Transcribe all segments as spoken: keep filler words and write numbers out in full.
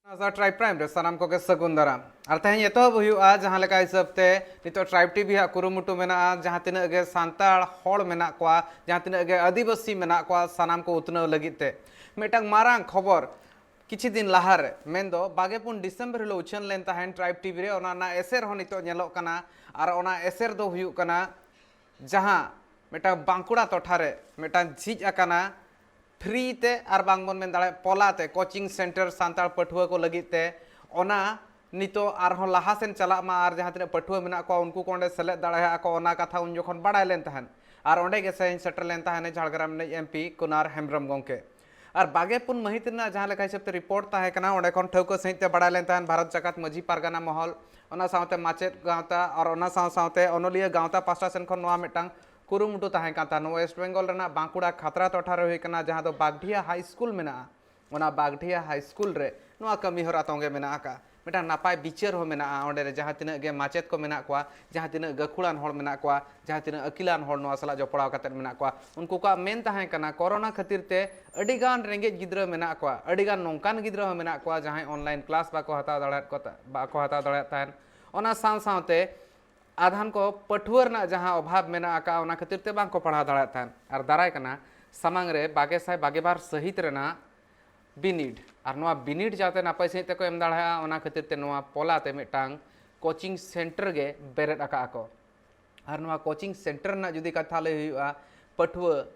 ᱟᱥᱟ tribe prime ᱨᱮ ᱥᱟᱱᱟᱢ ᱠᱚᱜᱮ ᱥᱟᱹᱜᱩᱱ ᱫᱟᱨᱟᱢ᱾ ᱟᱨ ᱛᱮᱦᱮᱧ ᱮᱛᱚᱦᱚᱵ ᱦᱩᱭᱩᱜᱼᱟ ᱡᱟᱦᱟᱸ ᱞᱮᱠᱟ ᱦᱤᱥᱟᱹᱵ ᱛᱮ ᱱᱤᱛᱚᱜ ᱴᱨᱟᱭᱤᱵᱽ ᱴᱤᱵᱷᱤ ᱟᱜ ᱠᱩᱨᱩᱢᱩᱴᱩ ᱢᱮᱱᱟᱜᱼᱟ, ᱡᱟᱦᱟᱸ ᱛᱤᱱᱟᱹᱜ ᱜᱮ ᱥᱟᱱᱛᱟᱲ ᱦᱚᱲ ᱢᱮᱱᱟᱜ ᱠᱚᱣᱟ, ᱡᱟᱦᱟᱸ ᱛᱤᱱᱟᱹᱜ ᱜᱮ ᱟᱹᱫᱤᱵᱟᱹᱥᱤ ᱢᱮᱱᱟᱜ ᱠᱚᱣᱟ, ᱥᱟᱱᱟᱢ ᱠᱚ ᱩᱛᱱᱟᱹᱣ ᱞᱟᱹᱜᱤᱫ ᱛᱮ ᱢᱤᱫᱴᱟᱝ ᱢᱟᱨᱟᱝ ᱠᱷᱚᱵᱚᱨ ᱠᱤᱪᱷᱩ ᱫᱤᱱ ᱞᱟᱦᱟᱨᱮ, ᱢᱮᱱᱫᱚ ᱵᱟᱜᱮ ᱯᱩᱱ ᱰᱤᱥᱮᱢᱵᱚᱨ ᱦᱤᱞᱳᱜ ᱩᱪᱷᱟᱹᱱ ᱞᱮᱱ ᱛᱟᱦᱮᱸᱱ ᱴᱨᱟᱭᱤᱵᱽ ᱴᱤᱵᱷᱤ ᱨᱮ, ᱚᱱᱟ ᱨᱮᱱᱟᱜ ᱮᱥᱮᱨ ᱦᱚᱸ ᱱᱤᱛᱚᱜ ᱧᱮᱞᱚᱜ ᱠᱟᱱᱟ᱾ ᱟᱨ ᱚᱱᱟ ᱮᱥᱮᱨ ᱫᱚ ᱦᱩᱭᱩᱜ ᱠᱟᱱᱟ ᱡᱟᱦᱟᱸ ᱢᱤᱫᱴᱟᱝ ᱵᱟᱸᱠᱩᱲᱟ ᱴᱚᱴᱷᱟ ᱨᱮ ᱢᱤᱫᱴᱟᱝ ᱡᱷᱤᱡ ᱟᱠᱟᱱᱟ ᱯᱷᱨᱤ ᱛᱮ, ᱟᱨ ᱵᱟᱝ ᱵᱚᱱ ᱢᱮᱱ ᱫᱟᱲᱮᱭᱟᱜᱼᱟ ᱯᱚᱞᱟ ᱛᱮ, ᱠᱳᱪᱤᱝ ᱥᱮᱱᱴᱟᱨ ᱥᱟᱱᱛᱟᱲ ᱯᱟᱹᱴᱷᱩᱣᱟᱹ ᱠᱚ ᱞᱟᱹᱜᱤᱫ ᱛᱮ᱾ ᱚᱱᱟ ᱱᱤᱛᱚᱜ ᱟᱨᱦᱚᱸ ᱞᱟᱦᱟ ᱥᱮᱱ ᱪᱟᱞᱟᱜ ᱢᱟ ᱟᱨ ᱡᱟᱦᱟᱸ ᱛᱤᱱᱟᱹᱜ ᱯᱟᱹᱴᱷᱩᱣᱟᱹ ᱢᱮᱱᱟᱜ ᱠᱚᱣᱟ ᱩᱱᱠᱩ ᱠᱚ ᱚᱸᱰᱮ ᱥᱮᱞᱮᱫ ᱫᱟᱲᱮᱭᱟᱜᱼᱟ ᱠᱚ, ᱚᱱᱟ ᱠᱟᱛᱷᱟ ᱩᱱ ᱡᱚᱠᱷᱚᱱ ᱵᱟᱲᱟᱭ ᱞᱮᱱ ᱛᱟᱦᱮᱸᱱ᱾ ᱟᱨ ᱚᱸᱰᱮ ᱜᱮ ᱥᱮᱧ ᱥᱮᱴᱮᱨ ᱞᱮᱱ ᱛᱟᱦᱮᱸᱱ ᱡᱷᱟᱲᱜᱨᱟᱢ ᱨᱤᱱᱤᱡ ᱮᱢ ᱯᱤ ᱠᱩᱱᱟᱨ ᱦᱮᱢᱵᱨᱚᱢ ᱜᱚᱢᱠᱮ᱾ ᱟᱨ ᱵᱟᱜᱮ ᱯᱩᱱ ᱢᱟᱹᱦᱤᱛ ᱨᱮᱱᱟᱜ ᱡᱟᱦᱟᱸ ᱞᱮᱠᱟ ᱦᱤᱥᱟᱹᱵ ᱛᱮ ᱨᱤᱯᱳᱨᱴ ᱛᱟᱦᱮᱸ ᱠᱟᱱᱟ, ᱚᱸᱰᱮ ᱠᱷᱚᱱ ᱴᱷᱟᱹᱣᱠᱟᱹ ᱥᱟᱺᱦᱤᱡ ᱛᱮ ᱵᱟᱲᱟᱭ ᱞᱮᱱ ᱛᱟᱦᱮᱸᱱ ᱵᱷᱟᱨᱚᱛ ᱡᱟᱠᱟᱛ ᱢᱟᱹᱡᱷᱤ ᱯᱟᱨᱜᱟᱱᱟ ᱢᱚᱦᱚᱞ, ᱚᱱᱟ ᱥᱟᱶᱛᱮ ᱢᱟᱪᱮᱫ ᱜᱟᱶᱛᱟ ᱟᱨ ᱚᱱᱟ ᱥᱟᱶ ᱥᱟᱶᱛᱮ ᱚᱱᱚᱞᱤᱭᱟᱹ ᱜᱟᱶᱛᱟ ᱯᱟᱥᱴᱟ ᱥᱮᱱ ᱠᱷᱚᱱ ᱱᱚᱣᱟ ᱢᱤᱫᱴᱟᱝ ᱠᱩᱨᱩᱢᱩᱴᱩ ᱛᱟᱦᱮᱸ ᱠᱟᱱ ᱛᱟᱦᱮᱸᱱ᱾ ᱱᱚᱣᱟ ᱳᱭᱮᱥᱴ ᱵᱮᱝᱜᱚᱞ ᱨᱮᱱᱟᱜ ᱵᱟᱸᱠᱩᱲᱟ ᱠᱷᱟᱛᱲᱟ ᱴᱚᱴᱷᱟ ᱨᱮ ᱦᱩᱭ ᱠᱟᱱᱟ, ᱡᱟᱦᱟᱸ ᱫᱚ ᱵᱟᱜᱽᱰᱤᱦᱟ ᱦᱟᱭ ᱥᱠᱩᱞ ᱢᱮᱱᱟᱜᱼᱟ᱾ ᱚᱱᱟ ᱵᱟᱜᱽᱰᱤᱦᱟ ᱦᱟᱭ ᱥᱠᱩᱞ ᱨᱮ ᱱᱚᱣᱟ ᱠᱟᱹᱢᱤ ᱦᱚᱨᱟ ᱛᱚᱸᱜᱮ ᱢᱮᱱᱟᱜ ᱟᱠᱟᱫᱼᱟ᱾ ᱢᱤᱫᱴᱟᱝ ᱱᱟᱯᱟᱭ ᱵᱤᱪᱟᱹᱨ ᱦᱚᱸ ᱢᱮᱱᱟᱜᱼᱟ ᱚᱸᱰᱮ ᱨᱮ, ᱡᱟᱦᱟᱸ ᱛᱤᱱᱟᱹᱜ ᱜᱮ ᱢᱟᱪᱮᱫ ᱠᱚ ᱢᱮᱱᱟᱜ ᱠᱚᱣᱟ, ᱡᱟᱦᱟᱸ ᱛᱤᱱᱟᱹᱜ ᱜᱟᱹᱠᱷᱩᱲᱟᱱ ᱦᱚᱲ ᱢᱮᱱᱟᱜ ᱠᱚᱣᱟ, ᱡᱟᱦᱟᱸ ᱛᱤᱱᱟᱹᱜ ᱟᱹᱠᱤᱞᱟᱱ ᱦᱚᱲ ᱱᱚᱣᱟ ᱥᱟᱞᱟᱜ ᱡᱚᱯᱲᱟᱣ ᱠᱟᱛᱮᱫ ᱢᱮᱱᱟᱜ ᱠᱚᱣᱟ, ᱩᱱᱠᱩ ᱠᱚᱣᱟᱜ ᱢᱮᱱ ᱛᱟᱦᱮᱸ ᱠᱟᱱᱟ ᱠᱚᱨᱳᱱᱟ ᱠᱷᱟᱹᱛᱤᱨ ᱛᱮ ᱟᱹᱰᱤᱜᱟᱱ ᱨᱮᱸᱜᱮᱡ ᱜᱤᱫᱽᱨᱟᱹ ᱢᱮᱱᱟᱜ ᱠᱚᱣᱟ, ᱟᱹᱰᱤᱜᱟᱱ ᱱᱚᱝᱠᱟᱱ ᱜᱤᱫᱽᱨᱟᱹ ᱦᱚᱸ ᱢᱮᱱᱟᱜ ᱠᱚᱣᱟ ᱡᱟᱦᱟᱸᱭ ᱚᱱᱞᱟᱭᱤᱱ ᱠᱞᱟᱥ ᱵᱟᱠᱚ ᱦᱟᱛᱟᱣ ᱫᱟᱲᱮᱭᱟᱜ ᱠᱚ ᱛᱟ-, ᱵᱟᱠᱚ ᱦᱟᱛᱟᱣ ᱫᱟᱲᱮᱭᱟᱜ ᱛᱟᱦᱮᱸᱫ᱾ ᱚᱱᱟ ᱥᱟᱶ ᱥᱟᱶᱛᱮ ᱟᱫᱷᱟᱱ ᱠᱚ ᱯᱟᱹᱴᱷᱩᱣᱟᱹ ᱨᱮᱱᱟᱜ ᱡᱟᱦᱟᱸ ᱚᱵᱷᱟᱵᱽ ᱢᱮᱱᱟᱜ ᱟᱠᱟᱫᱼᱟ, ᱚᱱᱟ ᱠᱷᱟᱹᱛᱤᱨ ᱛᱮ ᱵᱟᱝ ᱠᱚ ᱯᱟᱲᱦᱟᱣ ᱫᱟᱲᱮᱭᱟᱜ ᱛᱟᱦᱮᱸᱫ᱾ ᱟᱨ ᱫᱟᱨᱟᱭ ᱠᱟᱱᱟ ᱥᱟᱢᱟᱝ ᱨᱮ ᱵᱟᱜᱮ ᱥᱟᱭ ᱵᱟᱜᱮ ᱵᱟᱨ ᱥᱟᱹᱦᱤᱛ ᱨᱮᱱᱟᱜ ᱵᱤᱱᱤᱰ, ᱟᱨ ᱱᱚᱣᱟ ᱵᱤᱱᱤᱰ ᱡᱟᱛᱮ ᱱᱟᱯᱟᱭ ᱥᱟᱺᱦᱤᱡ ᱛᱮᱠᱚ ᱮᱢ ᱫᱟᱲᱮᱭᱟᱜᱼᱟ, ᱚᱱᱟ ᱠᱷᱟᱹᱛᱤᱨ ᱛᱮ ᱱᱚᱣᱟ ᱯᱚᱞᱟ ᱛᱮ ᱢᱤᱫᱴᱟᱝ ᱠᱳᱪᱤᱝ ᱥᱮᱱᱴᱟᱨ ᱜᱮ ᱵᱮᱨᱮᱫ ᱟᱠᱟᱫᱼᱟ ᱠᱚ᱾ ᱟᱨ ᱱᱚᱣᱟ ᱠᱳᱪᱤᱝ ᱥᱮᱱᱴᱟᱨ ᱨᱮᱱᱟᱜ ᱡᱩᱫᱤ ᱠᱟᱛᱷᱟ ᱞᱟᱹᱭ ᱦᱩᱭᱩᱜᱼᱟ, ᱯᱟᱹᱴᱷᱩᱣᱟᱹ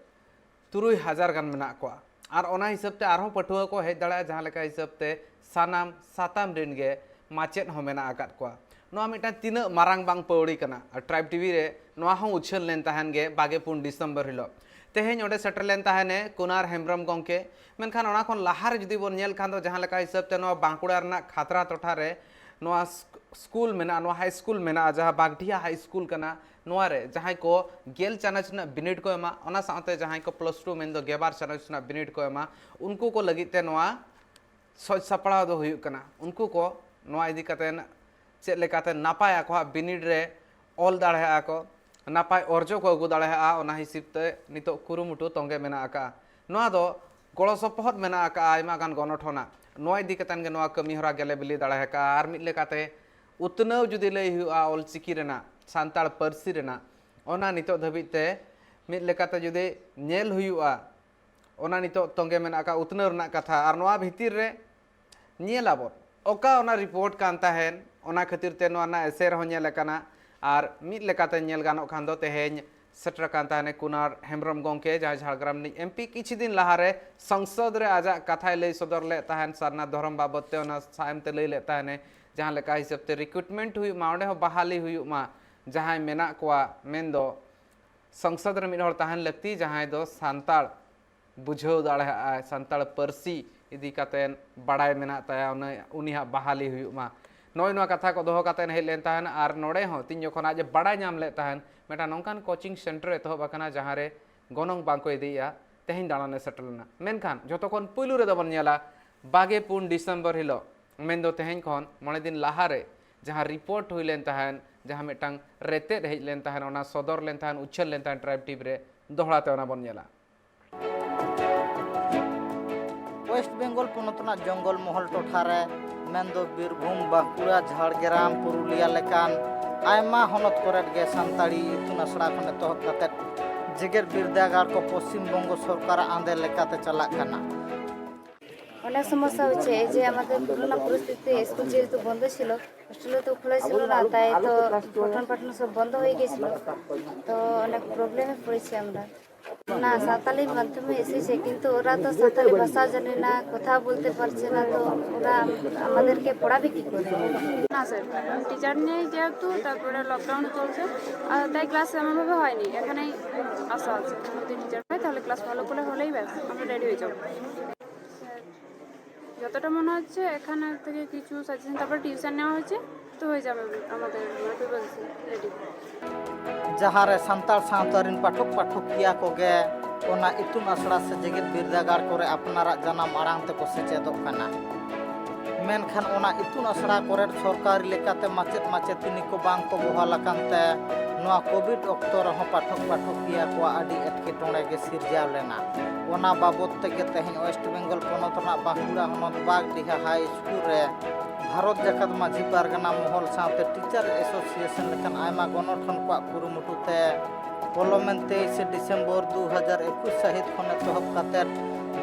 ᱛᱩᱨᱩᱭ ᱦᱟᱡᱟᱨ ᱜᱟᱱ ᱢᱮᱱᱟᱜ ᱠᱚᱣᱟ᱾ ᱟᱨ ᱚᱱᱟ ᱦᱤᱥᱟᱹᱵ ᱛᱮ ᱟᱨᱦᱚᱸ ᱯᱟᱹᱴᱷᱩᱣᱟᱹ ᱠᱚ ᱦᱮᱡ ᱫᱟᱲᱮᱭᱟᱜᱼᱟ, ᱡᱟᱦᱟᱸ ᱞᱮᱠᱟ ᱦᱤᱥᱟᱹᱵ ᱛᱮ ᱥᱟᱱᱟᱢ ᱥᱟᱛᱟᱢ ᱨᱮᱱ ᱜᱮ ᱢᱟᱪᱮᱫ ᱦᱚᱸ ᱢᱮᱱᱟᱜ ᱟᱠᱟᱫ ᱠᱚᱣᱟ᱾ ᱱᱚᱣᱟ ᱢᱤᱫᱴᱟᱝ ᱛᱤᱱᱟᱹᱜ ᱢᱟᱨᱟᱝ ᱵᱟᱝ ᱯᱟᱹᱣᱲᱤ ᱠᱟᱱᱟ᱾ ᱟᱨ ᱴᱨᱟᱭᱤᱵᱽ ᱴᱤᱵᱷᱤ ᱨᱮ ᱱᱚᱣᱟ ᱦᱚᱸ ᱩᱪᱷᱟᱹᱱ ᱞᱮᱱ ᱛᱟᱦᱮᱱ ᱜᱮ ᱵᱟᱜᱮ ᱯᱩᱱ ᱰᱤᱥᱮᱢᱵᱚᱨ ᱦᱤᱞᱳᱜ᱾ ᱛᱮᱦᱮᱧ ᱚᱸᱰᱮ ᱥᱮᱴᱮᱨ ᱞᱮᱱ ᱛᱟᱦᱮᱱᱮ ᱠᱩᱱᱟᱨ ᱦᱮᱢᱵᱨᱚᱢ ᱜᱚᱢᱠᱮ᱾ ᱢᱮᱱᱠᱷᱟᱱ ᱚᱱᱟ ᱠᱷᱚᱱ ᱞᱟᱦᱟ ᱨᱮ ᱡᱩᱫᱤ ᱵᱚᱱ ᱧᱮᱞ ᱠᱷᱟᱱ ᱫᱚ, ᱡᱟᱦᱟᱸ ᱞᱮᱠᱟ ᱦᱤᱥᱟᱹᱵ ᱛᱮ ᱱᱚᱣᱟ ᱵᱟᱸᱠᱩᱲᱟ ᱨᱮᱱᱟᱜ ᱠᱷᱟᱛᱲᱟ ᱴᱚᱴᱷᱟ ᱨᱮ ᱱᱚᱣᱟ ᱥᱠ-, ᱥᱠᱩᱞ ᱢᱮᱱᱟᱜᱼᱟ, ᱱᱚᱣᱟ ᱦᱟᱭ ᱥᱠᱩᱞ ᱢᱮᱱᱟᱜᱼᱟ, ᱡᱟᱦᱟᱸ ᱵᱟᱜᱽᱰᱤᱦᱟ ᱦᱟᱭ ᱥᱠᱩᱞ ᱠᱟᱱᱟ, ᱱᱚᱣᱟ ᱨᱮ ᱡᱟᱦᱟᱸᱭ ᱠᱚ ᱜᱮᱞ ᱪᱟᱱᱟᱪ ᱨᱮᱱᱟᱜ ᱵᱤᱱᱤᱰ ᱠᱚ ᱮᱢᱟ, ᱚᱱᱟ ᱥᱟᱶᱛᱮ ᱡᱟᱦᱟᱸᱭ ᱠᱚ ᱯᱞᱟᱥ ᱴᱩ ᱢᱮᱱᱫᱚ ᱜᱮᱵᱟᱨ ᱪᱟᱱᱟᱪ ᱨᱮᱱᱟᱜ ᱵᱤᱱᱤᱰ ᱠᱚ ᱮᱢᱟ, ᱩᱱᱠᱩ ᱠᱚ ᱞᱟᱹᱜᱤᱫ ᱛᱮ ᱱᱚᱣᱟ ᱥᱟᱡᱽ ᱥᱟᱯᱲᱟᱣ ᱫᱚ ᱦᱩᱭᱩᱜ ᱠᱟᱱᱟ᱾ ᱩᱱᱠᱩ ᱠᱚ ᱱᱚᱣᱟ ᱤᱫᱤ ᱠᱟᱛᱮ ᱪᱮᱫ ᱞᱮᱠᱟᱛᱮ ᱱᱟᱯᱟᱭ ᱟᱠᱚᱣᱟᱜ ᱵᱤᱱᱤᱰ ᱨᱮ ᱚᱞ ᱫᱟᱲᱮᱭᱟᱜᱼᱟ ᱠᱚ, ᱱᱟᱯᱟᱭ ᱚᱨᱡᱚ ᱠᱚ ᱟᱹᱜᱩ ᱫᱟᱲᱮᱭᱟᱜᱼᱟ, ᱚᱱᱟ ᱦᱤᱥᱟᱹᱵ ᱛᱮ ᱱᱤᱛᱚᱜ ᱠᱩᱨᱩᱢᱩᱴᱩ ᱛᱚᱸᱜᱮ ᱢᱮᱱᱟᱜ ᱟᱠᱟᱫᱼᱟ᱾ ᱱᱚᱣᱟ ᱫᱚ ᱜᱚᱲᱚ ᱥᱚᱯᱚᱦᱚᱫ ᱢᱮᱱᱟᱜ ᱟᱠᱟᱫᱼᱟ ᱟᱭᱢᱟ ᱜᱟᱱ ᱜᱚᱱᱚᱴᱷᱚᱱᱟᱜ᱾ ᱱᱚᱣᱟ ᱤᱫᱤ ᱠᱟᱛᱮᱱ ᱜᱮ ᱱᱚᱣᱟ ᱠᱟᱹᱢᱤ ᱦᱚᱨᱟ ᱜᱮᱞᱮ ᱵᱤᱞᱤ ᱫᱟᱲᱮ ᱟᱠᱟᱫᱼᱟ᱾ ᱟᱨ ᱢᱤᱫ ᱞᱮᱠᱟᱛᱮ ᱩᱛᱱᱟᱹᱣ ᱡᱩᱫᱤ ᱞᱟᱹᱭ ᱦᱩᱭᱩᱜᱼᱟ ᱚᱞᱪᱤᱠᱤ ᱨᱮᱱᱟᱜ, ᱥᱟᱱᱛᱟᱲ ᱯᱟᱹᱨᱥᱤ ᱨᱮᱱᱟᱜ, ᱚᱱᱟ ᱱᱤᱛᱚᱜ ᱫᱷᱟᱹᱵᱤᱡ ᱛᱮ ᱢᱤᱫ ᱞᱮᱠᱟᱛᱮ ᱡᱩᱫᱤ ᱧᱮᱞ ᱦᱩᱭᱩᱜᱼᱟ, ᱚᱱᱟ ᱱᱤᱛᱚᱜ ᱛᱚᱸᱜᱮ ᱢᱮᱱᱟᱜ ᱟᱠᱟᱫ ᱩᱛᱱᱟᱹᱣ ᱨᱮᱱᱟᱜ ᱠᱟᱛᱷᱟ᱾ ᱟᱨ ᱱᱚᱣᱟ ᱵᱷᱤᱛᱤᱨ ᱨᱮ ᱧᱮᱞ ᱟᱵᱚᱱ ᱚᱠᱟ ᱚᱱᱟ ᱨᱤᱯᱳᱨᱴ ᱠᱟᱱ ᱛᱟᱦᱮᱸᱱ, ᱚᱱᱟ ᱠᱷᱟᱹᱛᱤᱨ ᱛᱮ ᱱᱚᱣᱟ ᱨᱮᱱᱟᱜ ᱮᱥᱮᱨ ᱦᱚᱸ ᱧᱮᱞ ᱟᱠᱟᱱᱟ᱾ ᱟᱨ ᱢᱤᱫ ᱞᱮᱠᱟᱛᱮ ᱧᱮᱞ ᱜᱟᱱᱚᱜ ᱠᱷᱟᱱ ᱫᱚ ᱛᱮᱦᱮᱧ ᱥᱮᱴᱮᱨ ᱟᱠᱟᱱ ᱛᱟᱦᱮᱸᱱ ᱠᱩᱱᱟᱨ ᱦᱮᱢᱵᱨᱚᱢ ᱜᱚᱢᱠᱮ, ᱡᱟᱦᱟᱸᱭ ᱡᱷᱟᱲᱜᱨᱟᱢ ᱨᱤᱱᱤᱡ ᱮᱢᱯᱤ, ᱠᱤᱪᱷᱩ ᱫᱤᱱ ᱞᱟᱦᱟᱨᱮ ᱥᱚᱝᱥᱚᱫ ᱨᱮ ᱟᱡᱟᱜ ᱠᱟᱛᱷᱟᱭ ᱞᱟᱹᱭ ᱥᱚᱫᱚᱨ ᱞᱮᱫ ᱛᱟᱦᱮᱸᱱ ᱥᱟᱨᱱᱟ ᱫᱷᱚᱨᱚᱢ ᱵᱟᱵᱚᱫ ᱛᱮ, ᱚᱱᱟ ᱥᱟᱭᱚᱢ ᱛᱮ ᱞᱟᱹᱭ ᱞᱮᱫ ᱛᱟᱦᱮᱸᱱᱮ, ᱡᱟᱦᱟᱸ ᱞᱮᱠᱟ ᱦᱤᱥᱟᱹᱵ ᱛᱮ ᱨᱤᱠᱨᱩᱴᱢᱮᱱᱴ ᱦᱩᱭᱩᱜ ᱢᱟ, ᱚᱸᱰᱮ ᱦᱚᱸ ᱵᱟᱦᱟᱞᱤ ᱦᱩᱭᱩᱜ ᱢᱟ, ᱡᱟᱦᱟᱸᱭ ᱢᱮᱱᱟᱜ ᱠᱚᱣᱟ, ᱢᱮᱱᱫᱚ ᱥᱚᱝᱥᱚᱫ ᱨᱮ ᱢᱤᱫ ᱦᱚᱲ ᱛᱟᱦᱮᱸᱱ ᱞᱟᱹᱠᱛᱤ, ᱡᱟᱦᱟᱸᱭ ᱫᱚ ᱥᱟᱱᱛᱟᱲ ᱵᱩᱡᱷᱟᱹᱣ ᱫᱟᱲᱮᱭᱟᱜᱼᱟᱭ, ᱥᱟᱱᱛᱟᱲ ᱯᱟᱹᱨᱥᱤ ᱤᱫᱤ ᱠᱟᱛᱮᱱ ᱵᱟᱲᱟᱭ ᱢᱮᱱᱟᱜ ᱛᱟᱭᱟ, ᱩᱱᱤ, ᱩᱱᱤ ᱦᱟᱸᱜ ᱵᱟᱦᱟᱞᱤ ᱦᱩᱭᱩᱜ ᱢᱟ᱾ ᱱᱚᱜᱼᱚᱭ ᱱᱚᱣᱟ ᱠᱟᱛᱷᱟ ᱠᱚ ᱫᱚᱦᱚ ᱠᱟᱛᱮᱱ ᱦᱮᱡ ᱞᱮᱱ ᱛᱟᱦᱮᱸᱱ᱾ ᱟᱨ ᱱᱚᱰᱮ ᱦᱚᱸ ᱛᱤᱧ ᱡᱚᱠᱷᱚᱱ ᱟᱡ ᱮ ᱵᱟᱲᱟᱭ ᱧᱟᱢ ᱞᱮᱫ ᱛᱟᱦᱮᱸᱱ, ᱢᱤᱫᱴᱟᱝ ᱱᱚᱝᱠᱟᱱ ᱠᱳᱪᱤᱝ ᱥᱮᱱᱴᱟᱨ ᱮᱛᱚᱦᱚᱵ ᱟᱠᱟᱱᱟ, ᱡᱟᱦᱟᱸ ᱨᱮ ᱜᱚᱱᱚᱝ ᱵᱟᱝ ᱠᱚ ᱤᱫᱤᱭᱮᱫᱼᱟ, ᱛᱮᱦᱮᱧ ᱫᱟᱬᱟᱱ ᱮ ᱥᱮᱴᱮᱨ ᱞᱮᱱᱟ᱾ ᱢᱮᱱᱠᱷᱟᱱ ᱡᱷᱚᱛᱚ ᱠᱷᱚᱱ ᱯᱩᱭᱞᱩ ᱨᱮᱫᱚ ᱵᱚᱱ ᱧᱮᱞᱟ, ᱵᱟᱜᱮ ᱯᱩᱱ ᱰᱤᱥᱮᱢᱵᱚᱨ ᱦᱤᱞᱳᱜ, ᱢᱮᱱᱫᱚ ᱛᱮᱦᱮᱧ ᱠᱷᱚᱱ ᱢᱚᱬᱮ ᱫᱤᱱ ᱞᱟᱦᱟᱨᱮ ᱡᱟᱦᱟᱸ ᱨᱤᱯᱳᱨᱴ ᱦᱩᱭ ᱞᱮᱱ ᱛᱟᱦᱮᱸᱱ, ᱡᱟᱦᱟᱸ ᱢᱤᱫᱴᱟᱝ ᱨᱮᱛᱮᱫ ᱦᱮᱡ ᱞᱮᱱ ᱛᱟᱦᱮᱸᱱ, ᱚᱱᱟ ᱥᱚᱫᱚᱨ ᱞᱮᱱ ᱛᱟᱦᱮᱸᱱ, ᱩᱪᱷᱟᱹᱱ ᱞᱮᱱ ᱛᱟᱦᱮᱸᱱ ᱴᱨᱟᱭᱤᱵᱽ ᱴᱤᱵᱷᱤ ᱨᱮ, ᱫᱚᱦᱲᱟ ᱛᱮ ᱚᱱᱟ ᱵᱚᱱ ᱧᱮᱞᱟ᱾ ᱳᱭᱮᱥᱴ ᱵᱮᱝᱜᱚᱞ ᱯᱚᱱᱚᱛ ᱨᱮᱱᱟᱜ ᱡᱚᱝᱜᱚᱞ ᱢᱚᱦᱚᱞ ᱴᱚᱴᱷᱟ ᱨᱮ, ᱢᱮᱱᱫᱚ ᱵᱤᱨᱵᱷᱩᱢ, ᱵᱟᱸᱠᱩᱲᱟ, ᱡᱷᱟᱲᱜᱨᱟᱢ, ᱯᱩᱨᱩᱞᱤᱭᱟ ᱞᱮᱠᱟᱱ ᱟᱭᱢᱟ ᱦᱚᱱᱚᱛ ᱠᱚᱨᱮᱫ ᱜᱮ ᱥᱟᱱᱛᱟᱲᱤ ᱤᱛᱩᱱ ᱟᱥᱲᱟ ᱠᱷᱚᱱ ᱮᱛᱚᱦᱚᱵ ᱠᱟᱛᱮᱫ ᱡᱮᱜᱮᱛ ᱵᱤᱨᱫᱟᱹᱜᱟᱲ ᱠᱚ ᱯᱚᱥᱪᱤᱢ ᱵᱚᱝᱜᱚ ᱥᱚᱨᱠᱟᱨᱟᱜ ᱟᱸᱫᱮ ᱞᱮᱠᱟᱛᱮ ᱪᱟᱞᱟᱜ ᱠᱟᱱᱟ᱾ অনেক সমস্যা হচ্ছে, এই যে আমাদের করোনা পরিস্থিতিতে স্কুল যেহেতু বন্ধ ছিল, হোস্টেলও তো খোলা ছিল না, তাই তো পঠন পাঠন সব বন্ধ হয়ে গেছিল, তো অনেক প্রবলেমে পড়েছি আমরা। না, সাঁওতালি মাধ্যমে এসেছে, কিন্তু ওরা তো সাঁওতালি ভাষা জানে না, কথা বলতে পারছে না, তো ওরা আম-, আমাদেরকে পড়াবে কি করে? না স্যার, টিচার নেই যেহেতু, তারপরে লকডাউন চলছে, আর তাই ক্লাস এমনভাবে হয়নি। এখানেই আশা আছে, যদি টিচার হয় তাহলে ক্লাস ভালো করে হলেই ব্যাস, আমরা রেডি হয়ে যাবো। স্যার, যতটা মনে হচ্ছে এখানে থেকে কিছু সাজেশন, তারপর টিউশন নেওয়া হয়েছে, তো হয়ে যাবে আমাদের প্রিপারেশন রেডি। ᱡᱟᱦᱟᱸ ᱨᱮ ᱥᱟᱱᱛᱟᱲ ᱥᱟᱶᱛᱟ ᱨᱮᱱ ᱯᱟᱴᱷᱚᱠ ᱯᱟᱴᱷᱚᱠᱤᱭᱟᱹ ᱠᱚᱜᱮ ᱚᱱᱟ ᱤᱛᱩᱱ ᱟᱥᱲᱟ ᱥᱮ ᱡᱮᱜᱮᱛ ᱵᱤᱨᱫᱟᱹᱜᱟᱲ ᱠᱚᱨᱮ ᱟᱯᱱᱟᱨᱟᱜ ᱡᱟᱱᱟᱢ ᱟᱲᱟᱝ ᱛᱮᱠᱚ ᱥᱮᱪᱮᱫᱚᱜ ᱠᱟᱱᱟ᱾ ᱢᱮᱱᱠᱷᱟᱱ ᱚᱱᱟ ᱤᱛᱩᱱ ᱟᱥᱲᱟ ᱠᱚᱨᱮ ᱥᱚᱨᱠᱟᱨᱤ ᱞᱮᱠᱟᱛᱮ ᱢᱟᱪᱮᱫ ᱢᱟᱪᱮᱛᱟᱹᱱᱤ ᱠᱚ ᱵᱟᱝ ᱠᱚ ᱵᱚᱦᱟᱞ ᱟᱠᱟᱱ ᱛᱮ ᱱᱚᱣᱟ ᱠᱳᱵᱷᱤᱰ ᱚᱠᱛᱚ ᱨᱮᱦᱚᱸ ᱯᱟᱴᱷᱚᱠ ᱯᱟᱴᱷᱚᱠᱤᱭᱟᱹ ᱠᱚᱣᱟᱜ ᱟᱹᱰᱤ ᱮᱴᱠᱮᱴᱚᱬᱮ ᱜᱮ ᱥᱤᱨᱡᱟᱹᱣ ᱞᱮᱱᱟ᱾ ᱚᱱᱟ ᱵᱟᱵᱚᱫ ᱛᱮᱜᱮ ᱛᱮᱦᱮᱧ ᱳᱭᱮᱥᱴ ᱵᱮᱝᱜᱚᱞ ᱯᱚᱱᱚᱛ ᱨᱮᱱᱟᱜ ᱵᱟᱸᱠᱩᱲᱟ ᱦᱚᱱᱚᱛ ᱵᱟᱜᱽᱰᱤᱦᱟ ᱦᱟᱭ ᱥᱠᱩᱞ ᱨᱮ ᱵᱷᱟᱨᱚᱛ ᱡᱟᱠᱟᱛ ᱢᱟᱹᱡᱷᱤ ᱯᱟᱨᱜᱟᱱᱟ ᱢᱚᱦᱚᱞ ᱥᱟᱶᱛᱮ ᱴᱤᱪᱟᱨ ᱮᱥᱳᱥᱤᱭᱮᱥᱚᱱ ᱞᱮᱠᱟᱱ ᱟᱭᱢᱟ ᱜᱚᱱᱚᱴᱷᱚᱱ ᱠᱚᱣᱟᱜ ᱠᱩᱨᱩᱢᱩᱴᱩ ᱛᱮ ᱯᱚᱞᱚᱢᱮᱱ ᱛᱮᱭᱤᱥᱮ ᱰᱤᱥᱮᱢᱵᱚᱨ ᱫᱩ ᱦᱟᱡᱟᱨ ᱮᱠᱩᱥ ᱥᱟᱹᱦᱤᱛ ᱠᱷᱚᱱ ᱮᱛᱚᱦᱚᱵ ᱠᱟᱛᱮ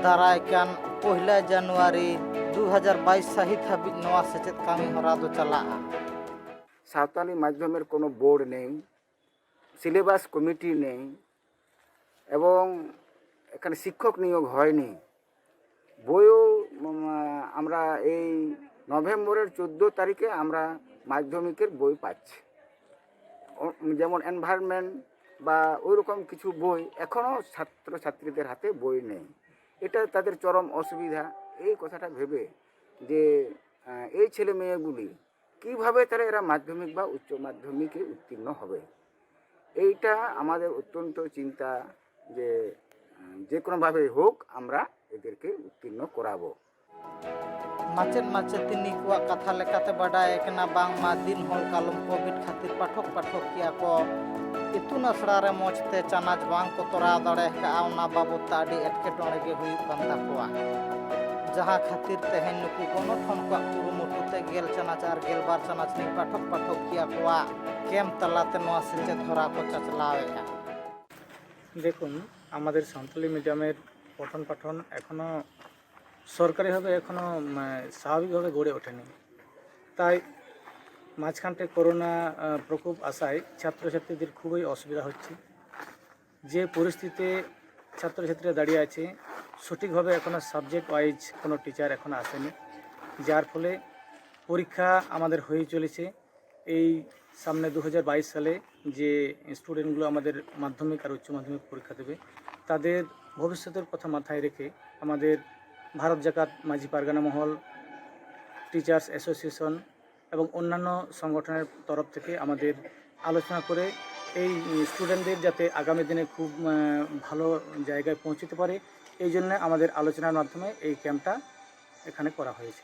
ᱫᱟᱨᱟᱭ ᱠᱟᱱ ᱯᱚᱭᱞᱟ ᱡᱟᱱᱩᱣᱟᱨᱤ ᱫᱩ ᱦᱟᱡᱟᱨ ᱵᱟᱭᱤᱥ ᱥᱟᱹᱦᱤᱛ ᱦᱟᱹᱵᱤᱡ ᱱᱚᱣᱟ ᱥᱮᱪᱮᱫ ᱠᱟᱹᱢᱤ ᱦᱚᱨᱟ ᱫᱚ ᱪᱟᱞᱟᱜᱼᱟ᱾ সাঁওতালি মাধ্যমের কোনো বোর্ড নেই, সিলেবাস কমিটি নেই এবং এখানে শিক্ষক নিয়োগ হয়নি। বইও উম, আমরা এই নভেম্বরের চোদ্দ তারিখে আমরা মাধ্যমিকের বই পাচ্ছি। ও- যেমন এনভায়রনমেন্ট বা ওই রকম কিছু বই এখনও ছাত্রছাত্রীদের হাতে বই নেই। এটা তাদের চরম অসুবিধা। এই কথাটা ভেবে যে আহ, এই ছেলে মেয়েগুলি কীভাবে তারা এরা মাধ্যমিক বা উচ্চ মাধ্যমিকে উত্তীর্ণ হবে, এইটা আমাদের অত্যন্ত চিন্তা যে আহ, যে কোনোভাবেই হোক আমরা এদেরকে উত্তীর্ণ করাবো। ᱢᱟᱪᱮᱫ ᱢᱟᱪᱮᱛᱟᱹᱱᱤ ᱠᱚᱣᱟᱜ ᱠᱟᱛᱷᱟ ᱞᱮᱠᱟᱛᱮ ᱵᱟᱰᱟᱭ ᱟᱠᱟᱱᱟ ᱵᱟᱝᱢᱟ ᱫᱤᱱ ᱦᱚᱞ ᱠᱟᱞᱚᱢ ᱠᱳᱵᱷᱤᱰ ᱠᱷᱟᱹᱛᱤᱨ ᱯᱟᱴᱷᱚᱠ ᱯᱟᱴᱷᱚᱠᱤᱭᱟᱹ ᱠᱚ ᱤᱛᱩᱱ ᱟᱥᱲᱟ ᱨᱮ ᱢᱚᱸᱡᱽ ᱛᱮ ᱪᱟᱱᱟᱪ ᱵᱟᱝ ᱠᱚ ᱛᱚᱨᱟᱣ ᱫᱟᱲᱮ ᱟᱠᱟᱫᱼᱟ᱾ ᱚᱱᱟ ᱵᱟᱵᱚᱫ ᱛᱮ ᱟᱹᱰᱤ ᱮᱴᱠᱮᱴᱚᱬᱮ ᱜᱮ ᱦᱩᱭᱩᱜ ᱠᱟᱱ ᱛᱟᱠᱚᱣᱟ, ᱡᱟᱦᱟᱸ ᱠᱷᱟᱹᱛᱤᱨ ᱛᱮᱦᱮᱧ ᱱᱩᱠᱩ ᱜᱚᱱᱚᱴᱷᱚᱱ ᱠᱚᱣᱟᱜ ᱠᱩᱨᱩᱢᱩᱴᱩ ᱛᱮ ᱜᱮᱞ ᱪᱟᱱᱟᱪ ᱟᱨ ᱜᱮᱞᱵᱟᱨ ᱪᱟᱱᱟᱪ ᱨᱤᱱ ᱯᱟᱴᱷᱚᱠ ᱯᱟᱴᱷᱚᱠᱤᱭᱟᱹ ᱠᱚᱣᱟᱜ ᱠᱮᱢᱯ ᱛᱟᱞᱟᱛᱮ ᱱᱚᱣᱟ ᱥᱮᱪᱮᱫ ᱦᱚᱨᱟ ᱠᱚ ᱪᱟᱪᱞᱟᱣᱮᱫᱼᱟ᱾ দেখুন, আমাদের সাঁওতালি মিডিয়ামের পঠন পাঠন এখনও সরকারিভাবে এখনও স্বাভাবিকভাবে গড়ে ওঠেনি। তাই মাঝখানটে করোনা আহ, প্রকোপ আসায় ছাত্রছাত্রীদের খুবই অসুবিধা হচ্ছে। যে পরিস্থিতিতে ছাত্রছাত্রীরা দাঁড়িয়ে আছে, সঠিকভাবে এখনও সাবজেক্ট ওয়াইজ কোনো টিচার এখনও আসেনি, যার ফলে পরীক্ষা আমাদের হয়ে চলেছে। এই সামনে দু হাজার বাইশ সালে যে স্টুডেন্টগুলো আমাদের মাধ্যমিক আর উচ্চ মাধ্যমিক পরীক্ষা দেবে, তাদের ভবিষ্যতের কথা মাথায় রেখে আমাদের ভারত জাকাত মাঝি পারগানা মহল, টিচার্স অ্যাসোসিয়েশন এবং অন্যান্য সংগঠনের তরফ থেকে আমাদের আলোচনা করে এই স্টুডেন্টদের যাতে আগামী দিনে খুব আহ, ভালো জায়গায় পৌঁছতে পারে, এই জন্য আমাদের আলোচনার মাধ্যমে এই ক্যাম্পটা এখানে করা হয়েছে।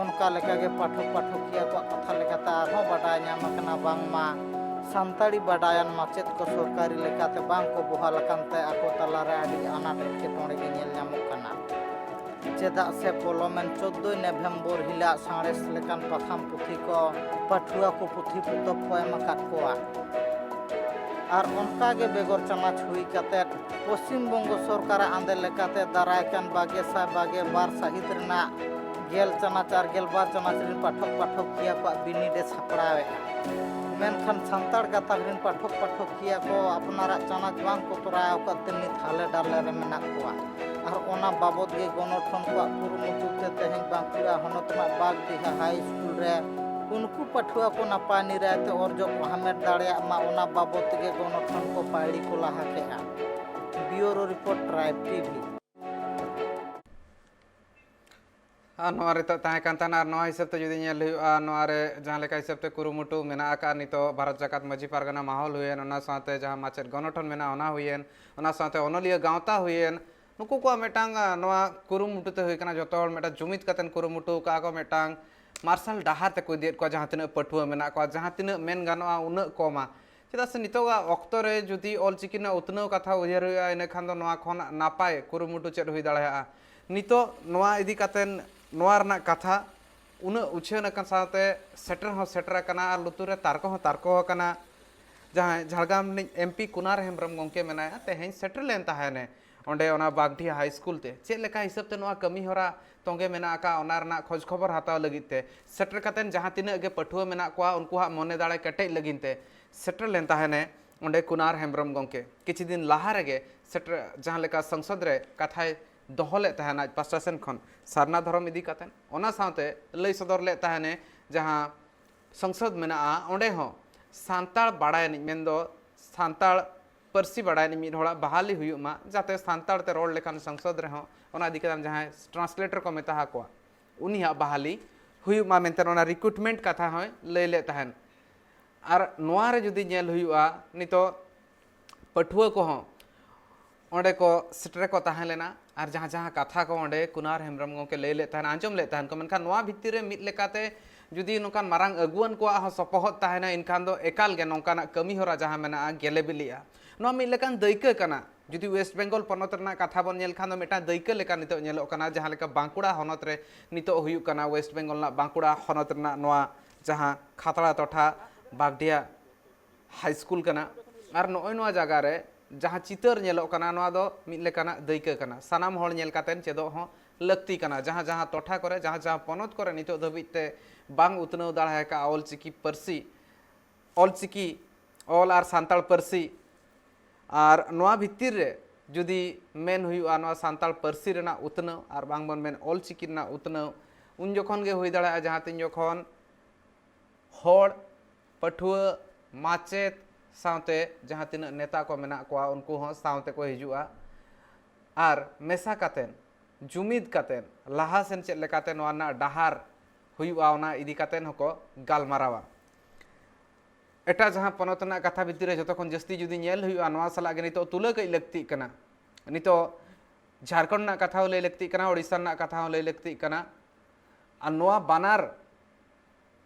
ᱚᱱᱠᱟ ᱞᱮᱠᱟᱜᱮ ᱯᱟᱴᱷᱚᱠ ᱯᱟᱴᱷᱚᱠᱤᱭᱟᱹ ᱠᱚᱣᱟᱜ ᱠᱟᱛᱷᱟ ᱞᱮᱠᱟᱛᱮ ᱟᱨᱦᱚᱸ ᱵᱟᱰᱟᱭ ᱧᱟᱢ ᱟᱠᱟᱱᱟ ᱵᱟᱝᱢᱟ ᱥᱟᱱᱛᱟᱲᱤ ᱵᱟᱰᱟᱭᱟᱱ ᱢᱟᱪᱮᱫ ᱠᱚ ᱥᱚᱨᱠᱟᱨᱤ ᱞᱮᱠᱟᱛᱮ ᱵᱟᱝ ᱠᱚ ᱵᱚᱦᱟᱞ ᱟᱠᱟᱱ ᱛᱮ ᱟᱠᱚ ᱛᱟᱞᱟᱨᱮ ᱟᱹᱰᱤ ᱟᱱᱟᱴ ᱮᱴᱠᱮᱴᱚᱬᱮ ᱜᱮ ᱧᱮᱞ ᱧᱟᱢᱚᱜ ᱠᱟᱱᱟ᱾ ᱪᱮᱫᱟᱜ ᱥᱮ ᱯᱚᱞᱚᱢᱮᱱ ᱪᱳᱫᱽᱫᱳᱭ ᱱᱚᱵᱷᱮᱢᱵᱚᱨ ᱦᱤᱞᱳᱜ ᱥᱟᱬᱮᱥ ᱞᱮᱠᱟᱱ ᱯᱟᱛᱷᱟᱢ ᱯᱩᱛᱷᱤ ᱠᱚ ᱯᱟᱹᱴᱷᱩᱣᱟᱹ ᱠᱚ ᱯᱩᱛᱷᱤ ᱯᱚᱛᱚᱵ ᱠᱚ ᱮᱢ ᱟᱠᱟᱫ ᱠᱚᱣᱟ᱾ ᱟᱨ ᱚᱱᱠᱟ ᱜᱮ ᱵᱮᱜᱚᱨ ᱪᱟᱱᱟᱪ ᱦᱩᱭ ᱠᱟᱛᱮ ᱯᱚᱥᱪᱤᱢ ᱵᱚᱝᱜᱚ ᱥᱚᱨᱠᱟᱨᱟᱜ ᱟᱸᱫᱮ ᱞᱮᱠᱟᱛᱮ ᱫᱟᱨᱟᱭ ᱠᱟᱱ ᱵᱟᱜᱮ ᱥᱟᱭ ᱵᱟᱜᱮ ᱵᱟᱨ ᱥᱟᱹᱦᱤᱛ ᱨᱮᱱᱟᱜ ᱜᱮᱞ ᱪᱟᱱᱟᱪ ᱟᱨ ᱜᱮᱞᱵᱟᱨ ᱪᱟᱱᱟᱪ ᱨᱮᱱ ᱯᱟᱴᱷᱚᱠ ᱯᱟᱴᱷᱚᱠᱤᱭᱟᱹ ᱠᱚᱣᱟᱜ ᱵᱤᱱᱤᱰ ᱮ ᱥᱟᱯᱲᱟᱣᱮᱫᱼᱟ᱾ ᱢᱮᱱᱠᱷᱟᱱ ᱥᱟᱱᱛᱟᱲ ᱜᱟᱛᱟᱠ ᱨᱮᱱ ᱯᱟᱴᱷᱚᱠ ᱯᱟᱴᱷᱚᱠᱤᱭᱟᱹ ᱠᱚ ᱟᱯᱱᱟᱨᱟᱜ ᱪᱟᱱᱟᱪ ᱵᱟᱝ ᱠᱚ ᱛᱚᱨᱟᱣ ᱟᱠᱟᱫ ᱛᱮ ᱱᱤᱛ ᱦᱟᱞᱮ ᱰᱟᱞᱮ ᱨᱮ ᱢᱮᱱᱟᱜ ᱠᱚᱣᱟ᱾ ᱟᱨ ᱚᱱᱟ ᱵᱟᱵᱚᱛ ᱜᱮ ᱜᱚᱱᱚᱴᱷᱚᱱ ᱠᱚᱣᱟᱜ ᱠᱩᱨᱩᱢᱩᱴᱩ ᱛᱮ ᱛᱮᱦᱮᱧ ᱵᱟᱸᱠᱩᱲᱟ ᱦᱚᱱᱚᱛ ᱨᱮᱱᱟᱜ ᱵᱟᱜᱽᱰᱤᱦᱟ ᱦᱟᱭ ᱥᱠᱩᱞ ᱨᱮ ᱩᱱᱠᱩ ᱯᱟᱹᱴᱷᱩᱣᱟᱹ ᱠᱚ ᱱᱟᱯᱟᱭ ᱱᱤᱨᱟᱭ ᱛᱮ ᱚᱨᱡᱚ ᱠᱚ ᱦᱟᱢᱮᱴ ᱫᱟᱲᱮᱭᱟᱜ ᱢᱟ, ᱚᱱᱟ ᱵᱟᱵᱚᱛ ᱛᱮᱜᱮ ᱜᱚᱱᱚᱴᱷᱚᱱ ᱠᱚ ᱯᱟᱹᱭᱲᱤ ᱠᱚ ᱞᱟᱦᱟ ᱠᱮᱫᱼᱟ᱾ ᱵᱤᱭᱩᱨᱳ ᱨᱤᱯᱳᱨᱴ, ᱴᱨᱟᱭᱤᱵᱽ ᱴᱤᱵᱷᱤ᱾ ᱟᱨ ᱱᱚᱣᱟ ᱨᱮ ᱛᱟᱦᱮᱸ ᱠᱟᱱ ᱛᱟᱦᱮᱱᱟ᱾ ᱟᱨ ᱱᱚᱣᱟ ᱦᱤᱥᱟᱹᱵ ᱛᱮ ᱡᱩᱫᱤ ᱧᱮᱞ ᱦᱩᱭᱩᱜᱼᱟ, ᱱᱚᱣᱟ ᱨᱮ ᱡᱟᱦᱟᱸ ᱞᱮᱠᱟ ᱦᱤᱥᱟᱹᱵ ᱛᱮ ᱠᱩᱨᱩᱢᱩᱴᱩ ᱢᱮᱱᱟᱜ ᱟᱠᱟᱫ ᱱᱤᱛᱚᱜ ᱵᱷᱟᱨᱚᱛ ᱡᱟᱠᱟᱛ ᱢᱟᱹᱡᱷᱤ ᱯᱟᱨᱜᱟᱱᱟ ᱢᱟᱦᱚᱞ ᱦᱩᱭᱮᱱ, ᱚᱱᱟ ᱥᱟᱶᱛᱮ ᱡᱟᱦᱟᱸ ᱢᱟᱪᱮᱫ ᱜᱚᱱᱚᱴᱷᱚᱱ ᱢᱮᱱᱟᱜᱼᱟ ᱚᱱᱟ ᱦᱩᱭᱮᱱ, ᱚᱱᱟ ᱥᱟᱶᱛᱮ ᱚᱱᱚᱞᱤᱭᱟᱹ ᱜᱟᱶᱛᱟ ᱦᱩᱭᱮᱱ, ᱱᱩᱠᱩ ᱠᱚᱣᱟᱜ ᱢᱤᱫᱴᱟᱝ ᱱᱚᱣᱟ ᱠᱩᱨᱩᱢᱩᱴᱩ ᱛᱮ ᱦᱩᱭ ᱠᱟᱱᱟ᱾ ᱡᱚᱛᱚ ᱦᱚᱲ ᱢᱤᱫᱴᱟᱝ ᱡᱩᱢᱤᱫ ᱠᱟᱛᱮ ᱠᱩᱨᱩᱢᱩᱴᱩ ᱠᱟᱜᱼᱟ ᱠᱚ, ᱢᱤᱫᱴᱟᱝ ᱢᱟᱨᱥᱟᱞ ᱰᱟᱦᱟᱨ ᱛᱮᱠᱚ ᱤᱫᱤᱭᱮᱫ ᱠᱚᱣᱟ᱾ ᱡᱟᱦᱟᱸ ᱛᱤᱱᱟᱹᱜ ᱯᱟᱹᱴᱷᱩᱣᱟᱹ ᱢᱮᱱᱟᱜ ᱠᱚᱣᱟ, ᱡᱟᱦᱟᱸ ᱛᱤᱱᱟᱹᱜ ᱢᱮᱱ ᱜᱟᱱᱚᱜᱼᱟ ᱩᱱᱟᱹᱜ ᱠᱚᱢᱟ᱾ ᱪᱮᱫᱟᱜ ᱥᱮ ᱱᱤᱛᱚᱜᱟᱜ ᱚᱠᱛᱚ ᱨᱮ ᱡᱩᱫᱤ ᱚᱞᱪᱤᱠᱤ ᱨᱮᱱᱟᱜ ᱩᱛᱱᱟᱹᱣ ᱠᱟᱛᱷᱟ ᱩᱭᱦᱟᱹᱨ ᱦᱩᱭᱩᱜᱼᱟ, ᱤᱱᱟᱹ ᱠᱷᱟᱱ ᱫᱚ ᱱᱚᱣᱟ ᱠᱷᱚᱱ ᱱᱟᱯᱟᱭ ᱠᱩᱨᱩᱢᱩᱴᱩ ᱪᱮᱫ ᱦᱩᱭ ᱫᱟᱲᱮᱭᱟᱜᱼᱟ? ᱱᱤᱛᱚᱜ ᱱᱚᱣᱟ ᱤᱫᱤ ᱠᱟᱛᱮ ᱱᱚᱣᱟ ᱨᱮᱱᱟᱜ ᱠᱟᱛᱷᱟ ᱩᱱᱟᱹᱜ ᱩᱪᱷᱟᱹᱱ ᱟᱠᱟᱱ ᱥᱟᱶᱛᱮ ᱥᱮᱴᱮᱨ ᱦᱚᱸ ᱥᱮᱴᱮᱨ ᱟᱠᱟᱱᱟ ᱟᱨ ᱞᱩᱛᱩᱨ ᱨᱮ ᱛᱟᱨᱠᱚ ᱦᱚᱸ ᱛᱟᱨᱠᱚ ᱟᱠᱟᱱᱟ᱾ ᱡᱟᱦᱟᱸᱭ ᱡᱷᱟᱲᱜᱨᱟᱢ ᱨᱤᱱᱤᱡ ᱮᱢ ᱯᱤ ᱠᱩᱱᱟᱨ ᱦᱮᱢᱵᱨᱚᱢ ᱜᱚᱢᱠᱮ ᱢᱮᱱᱟᱭᱟ, ᱛᱮᱦᱮᱧ ᱥᱮᱴᱮᱨ ᱞᱮᱱ ᱛᱟᱦᱮᱱᱮ ᱚᱸᱰᱮ ᱚᱱᱟ ᱵᱟᱜᱽᱰᱤᱦᱟ ᱦᱟᱭ ᱥᱠᱩᱞ ᱛᱮ᱾ ᱪᱮᱫ ᱞᱮᱠᱟ ᱦᱤᱥᱟᱹᱵ ᱛᱮ ᱱᱚᱣᱟ ᱠᱟᱹᱢᱤ ᱦᱚᱨᱟ ᱛᱚᱸᱜᱮ ᱢᱮᱱᱟᱜ ᱟᱠᱟᱫ, ᱚᱱᱟ ᱨᱮᱱᱟᱜ ᱠᱷᱚᱡᱽ ᱠᱷᱚᱵᱚᱨ ᱦᱟᱛᱟᱣ ᱞᱟᱹᱜᱤᱫ ᱛᱮ ᱥᱮᱴᱮᱨ ᱠᱟᱛᱮᱱ ᱡᱟᱦᱟᱸ ᱛᱤᱱᱟᱹᱜ ᱜᱮ ᱯᱟᱹᱴᱷᱩᱣᱟᱹ ᱢᱮᱱᱟᱜ ᱠᱚᱣᱟ, ᱩᱱᱠᱩᱣᱟᱜ ᱢᱚᱱᱮ ᱫᱟᱲᱮ ᱠᱮᱴᱮᱡ ᱞᱟᱹᱜᱤᱫ ᱛᱮ ᱥᱮᱴᱮᱨ ᱞᱮᱱ ᱛᱟᱦᱮᱱᱮ ᱚᱸᱰᱮ ᱠᱩᱱᱟᱨ ᱦᱮᱢᱵᱨᱚᱢ ᱜᱚᱢᱠᱮ᱾ ᱠᱤᱪᱷᱩ ᱫᱤᱱ ᱞᱟᱦᱟ ᱨᱮᱜᱮ ᱥᱮᱴᱮᱨ, ᱡᱟᱦᱟᱸ ᱞᱮᱠᱟ ᱥᱚᱝᱥᱚᱫ ᱨᱮ ᱠᱟᱛᱷᱟᱭ ᱫᱚᱦᱚ ᱞᱮᱫ ᱛᱟᱦᱮᱱᱟ ᱟᱡ ᱯᱟᱥᱴᱟ ᱥᱮᱱ ᱠᱷᱚᱱ ᱥᱟᱨᱱᱟ ᱫᱷᱚᱨᱚᱢ ᱤᱫᱤ ᱠᱟᱛᱮ, ᱚᱱᱟ ᱥᱟᱶᱛᱮ ᱞᱟᱹᱭ ᱥᱚᱫᱚᱨ ᱞᱮᱫ ᱛᱟᱦᱮᱱᱮ ᱡᱟᱦᱟᱸ ᱥᱚᱝᱥᱚᱫ ᱢᱮᱱᱟᱜᱼᱟ, ᱚᱸᱰᱮ ᱦᱚᱸ ᱥᱟᱱᱛᱟᱲ ᱵᱟᱲᱟᱭ ᱟᱹᱱᱤᱡ, ᱢᱮᱱᱫᱚ ᱥᱟᱱᱛᱟᱲ ᱯᱟᱹᱨᱥᱤ ᱵᱟᱲᱟᱭ ᱟᱹᱱᱤᱡ ᱢᱤᱫ ᱦᱚᱲᱟᱜ ᱵᱟᱦᱟᱞᱤ ᱦᱩᱭᱩᱜ ᱢᱟ, ᱡᱟᱛᱮ ᱥᱟᱱᱛᱟᱲ ᱛᱮ ᱨᱚᱲ ᱞᱮᱠᱷᱟᱱ ᱥᱚᱝᱥᱚᱫ ᱨᱮᱦᱚᱸ ᱚᱱᱟ ᱤᱫᱤ ᱠᱟᱛᱮ ᱡᱟᱦᱟᱸᱭ ᱴᱨᱟᱱᱥᱞᱮᱴᱚᱨ ᱠᱚ ᱢᱮᱛᱟ ᱟᱠᱚᱣᱟ, ᱩᱱᱤᱭᱟᱜ ᱵᱟᱦᱟᱞᱤ ᱦᱩᱭᱩᱜ ᱢᱟ ᱢᱮᱱᱛᱮ ᱚᱱᱟ ᱨᱤᱠᱨᱩᱴᱢᱮᱱᱴ ᱠᱟᱛᱷᱟ ᱦᱚᱸᱭ ᱞᱟᱹᱭ ᱞᱮᱫ ᱛᱟᱦᱮᱱ᱾ ᱟᱨ ᱱᱚᱣᱟ ᱨᱮ ᱡᱩᱫᱤ ᱧᱮᱞ ᱦᱩᱭᱩᱜᱼᱟ, ᱱᱤᱛᱚᱜ ᱯᱟᱹᱴᱷᱩᱣᱟᱹ ᱠᱚᱦᱚᱸ ᱚᱸᱰᱮ ᱠᱚ ᱥᱮᱴᱮᱨ ᱠᱚ ᱛᱟᱦᱮᱸ ᱞᱮᱱᱟ ᱟᱨ ᱡᱟᱦᱟᱸ ᱡᱟᱦᱟᱸ ᱠᱟᱛᱷᱟ ᱠᱚ ᱚᱸᱰᱮ ᱠᱩᱱᱟᱨ ᱦᱮᱢᱵᱨᱚᱢ ᱜᱚᱢᱠᱮ ᱞᱟᱹᱭ ᱞᱮᱫ ᱛᱟᱦᱮᱱ, ᱟᱸᱡᱚᱢ ᱞᱮᱫ ᱛᱟᱦᱮᱱ ᱠᱚ, ᱢᱮᱱᱠᱷᱟᱱ ᱱᱚᱣᱟ ᱵᱷᱤᱛᱤᱨ ᱨᱮ ᱢᱤᱫ ᱞᱮᱠᱟᱛᱮ ᱡᱩᱫᱤ ᱱᱚᱝᱠᱟᱱ ᱢᱟᱨᱟᱝ ᱟᱹᱜᱩᱣᱟᱹᱱ ᱠᱚᱣᱟᱜ ᱦᱚᱸ ᱥᱚᱯᱚᱦᱚᱫ ᱛᱟᱦᱮᱱᱟ, ᱮᱱᱠᱷᱟᱱ ᱫᱚ ᱮᱠᱟᱞ ᱜᱮ ᱱᱚᱝᱠᱟᱱᱟᱜ ᱠᱟᱹᱢᱤ ᱦᱚᱨᱟ ᱡᱟᱦᱟᱸ ᱢᱮᱱᱟᱜᱼᱟ, ᱜᱮᱞᱮ ᱵᱤᱞᱤᱜᱼᱟ᱾ ᱱᱚᱣᱟ ᱢᱤᱫ ᱞᱮᱠᱟᱱ ᱫᱟᱹᱭᱠᱟᱹ ᱠᱟᱱᱟ᱾ ᱡᱩᱫᱤ ᱳᱭᱮᱥᱴ ᱵᱮᱝᱜᱚᱞ ᱯᱚᱱᱚᱛ ᱨᱮᱱᱟᱜ ᱠᱟᱛᱷᱟ ᱵᱚᱱ ᱧᱮᱞ ᱠᱷᱟᱱ ᱫᱚ ᱢᱤᱫᱴᱟᱝ ᱫᱟᱹᱭᱠᱟᱹ ᱞᱮᱠᱟ ᱱᱤᱛᱚᱜ ᱧᱮᱞᱚᱜ ᱠᱟᱱᱟ, ᱡᱟᱦᱟᱸ ᱞᱮᱠᱟ ᱵᱟᱸᱠᱩᱲᱟ ᱦᱚᱱᱚᱛ ᱨᱮ ᱱᱤᱛᱚᱜ ᱦᱩᱭᱩᱜ ᱠᱟᱱᱟ, ᱳᱭᱮᱥᱴ ᱵᱮᱝᱜᱚᱞ ᱨᱮᱱᱟᱜ ᱵᱟᱸᱠᱩᱲᱟ ᱦᱚᱱᱚᱛ ᱨᱮᱱᱟᱜ ᱱᱚᱣᱟ ᱡᱟᱦᱟᱸ ᱠᱷᱟᱛᱲᱟ ᱴᱚᱴᱷᱟ ᱵᱟᱜᱽᱰᱤᱦᱟ ᱦᱟᱭ ᱥᱠᱩᱞ ᱠᱟᱱᱟ᱾ ᱟᱨ ᱱᱚᱜᱼᱚᱭ ᱱᱚᱣᱟ ᱡᱟᱭᱜᱟ ᱨᱮ ᱡᱟᱦᱟᱸ ᱪᱤᱛᱟᱹᱨ ᱧᱮᱞᱚᱜ ᱠᱟᱱᱟ, ᱱᱚᱣᱟ ᱫᱚ ᱢᱤᱫ ᱞᱮᱠᱟᱱᱟᱜ ᱫᱟᱹᱭᱠᱟᱹ ᱠᱟᱱᱟ᱾ ᱥᱟᱱᱟᱢ ᱦᱚᱲ ᱧᱮᱞ ᱠᱟᱛᱮ ᱪᱮᱫᱚᱜ ᱦᱚᱸ ᱞᱟᱹᱠᱛᱤ ᱠᱟᱱᱟ᱾ ᱡᱟᱦᱟᱸ ᱡᱟᱦᱟᱸ ᱴᱚᱴᱷᱟ ᱠᱚᱨᱮ, ᱡᱟᱦᱟᱸ ᱡᱟᱦᱟᱸ ᱯᱚᱱᱚᱛ ᱠᱚᱨᱮ ᱱᱤᱛᱚᱜ ᱫᱷᱟᱹᱵᱤᱡ ᱛᱮ ᱵᱟᱝ ᱩᱛᱱᱟᱹᱣ ᱫᱟᱲᱮ ᱟᱠᱟᱫᱼᱟ ᱚᱞᱪᱤᱠᱤ ᱯᱟᱹᱨᱥᱤ, ᱚᱞᱪᱤᱠᱤ ᱚᱞ ᱟᱨ ᱥᱟᱱᱛᱟᱲ ᱯᱟᱹᱨᱥᱤ, ᱟᱨ ᱱᱚᱣᱟ ᱵᱷᱤᱛᱤᱨ ᱨᱮ ᱡᱩᱫᱤ ᱢᱮᱱ ᱦᱩᱭᱩᱜᱼᱟ, ᱱᱚᱣᱟ ᱥᱟᱱᱛᱟᱲ ᱯᱟᱹᱨᱥᱤ ᱨᱮᱱᱟᱜ ᱩᱛᱱᱟᱹᱣ ᱟᱨ ᱵᱟᱝ ᱵᱚᱱ ᱢᱮᱱ ᱚᱞᱪᱤᱠᱤ ᱨᱮᱱᱟᱜ ᱩᱛᱱᱟᱹᱣ, ᱩᱱ ᱡᱚᱠᱷᱚᱱ ᱜᱮ ᱦᱩᱭ ᱫᱟᱲᱮᱭᱟᱜᱼᱟ, ᱡᱟᱦᱟᱸ ᱛᱤᱱ ᱡᱚᱠᱷᱚᱱ ᱦᱚᱲ, ᱯᱟᱹᱴᱷᱩᱣᱟᱹ, ᱢᱟᱪᱮᱫ ᱥᱟᱶᱛᱮ ᱡᱟᱦᱟᱸ ᱛᱤᱱᱟᱹᱜ ᱱᱮᱛᱟ ᱠᱚ ᱢᱮᱱᱟᱜ ᱠᱚᱣᱟ, ᱩᱱᱠᱩ ᱦᱚᱸ ᱥᱟᱶ ᱛᱮᱠᱚ ᱦᱤᱡᱩᱜᱼᱟ᱾ ᱟᱨ ᱢᱮᱥᱟ ᱠᱟᱛᱮᱫ, ᱡᱩᱢᱤᱫ ᱠᱟᱛᱮᱫ, ᱞᱟᱦᱟ ᱥᱮᱱ ᱪᱮᱫ ᱞᱮᱠᱟᱛᱮ ᱱᱚᱣᱟ ᱨᱮᱱᱟᱜ ᱰᱟᱦᱟᱨ ᱦᱩᱭᱩᱜᱼᱟ, ᱚᱱᱟ ᱤᱫᱤ ᱠᱟᱛᱮᱫ ᱦᱚᱸᱠᱚ ᱜᱟᱞᱢᱟᱨᱟᱣᱟ᱾ ᱮᱴᱟᱜ ᱡᱟᱦᱟᱸ ᱯᱚᱱᱚᱛ ᱨᱮᱱᱟᱜ ᱠᱟᱛᱷᱟ ᱵᱷᱤᱛᱤᱨ ᱨᱮ ᱡᱚᱛᱚ ᱠᱷᱚᱱ ᱡᱟᱹᱥᱛᱤ ᱡᱩᱫᱤ ᱧᱮᱞ ᱦᱩᱭᱩᱜᱼᱟ, ᱱᱚᱣᱟ ᱥᱟᱞᱟᱜ ᱜᱮ ᱱᱤᱛᱚᱜ ᱛᱩᱞᱟᱹ ᱠᱟᱹᱡ ᱞᱟᱹᱠᱛᱤᱜ ᱠᱟᱱᱟ᱾ ᱱᱤᱛᱚᱜ ᱡᱷᱟᱲᱠᱷᱚᱸᱰ ᱨᱮᱱᱟᱜ ᱠᱟᱛᱷᱟ ᱦᱚᱸ ᱞᱟᱹᱭ ᱞᱟᱹᱠᱛᱤᱜ ᱠᱟᱱᱟ, ᱳᱰᱤᱥᱟ ᱨᱮᱱᱟᱜ ᱠᱟᱛᱷᱟ ᱦᱚᱸ ᱞᱟᱹᱭ ᱞᱟᱹᱠᱛᱤᱜ ᱠᱟᱱᱟ᱾ ᱟᱨ ᱱᱚᱣᱟ ᱵᱟᱱᱟᱨ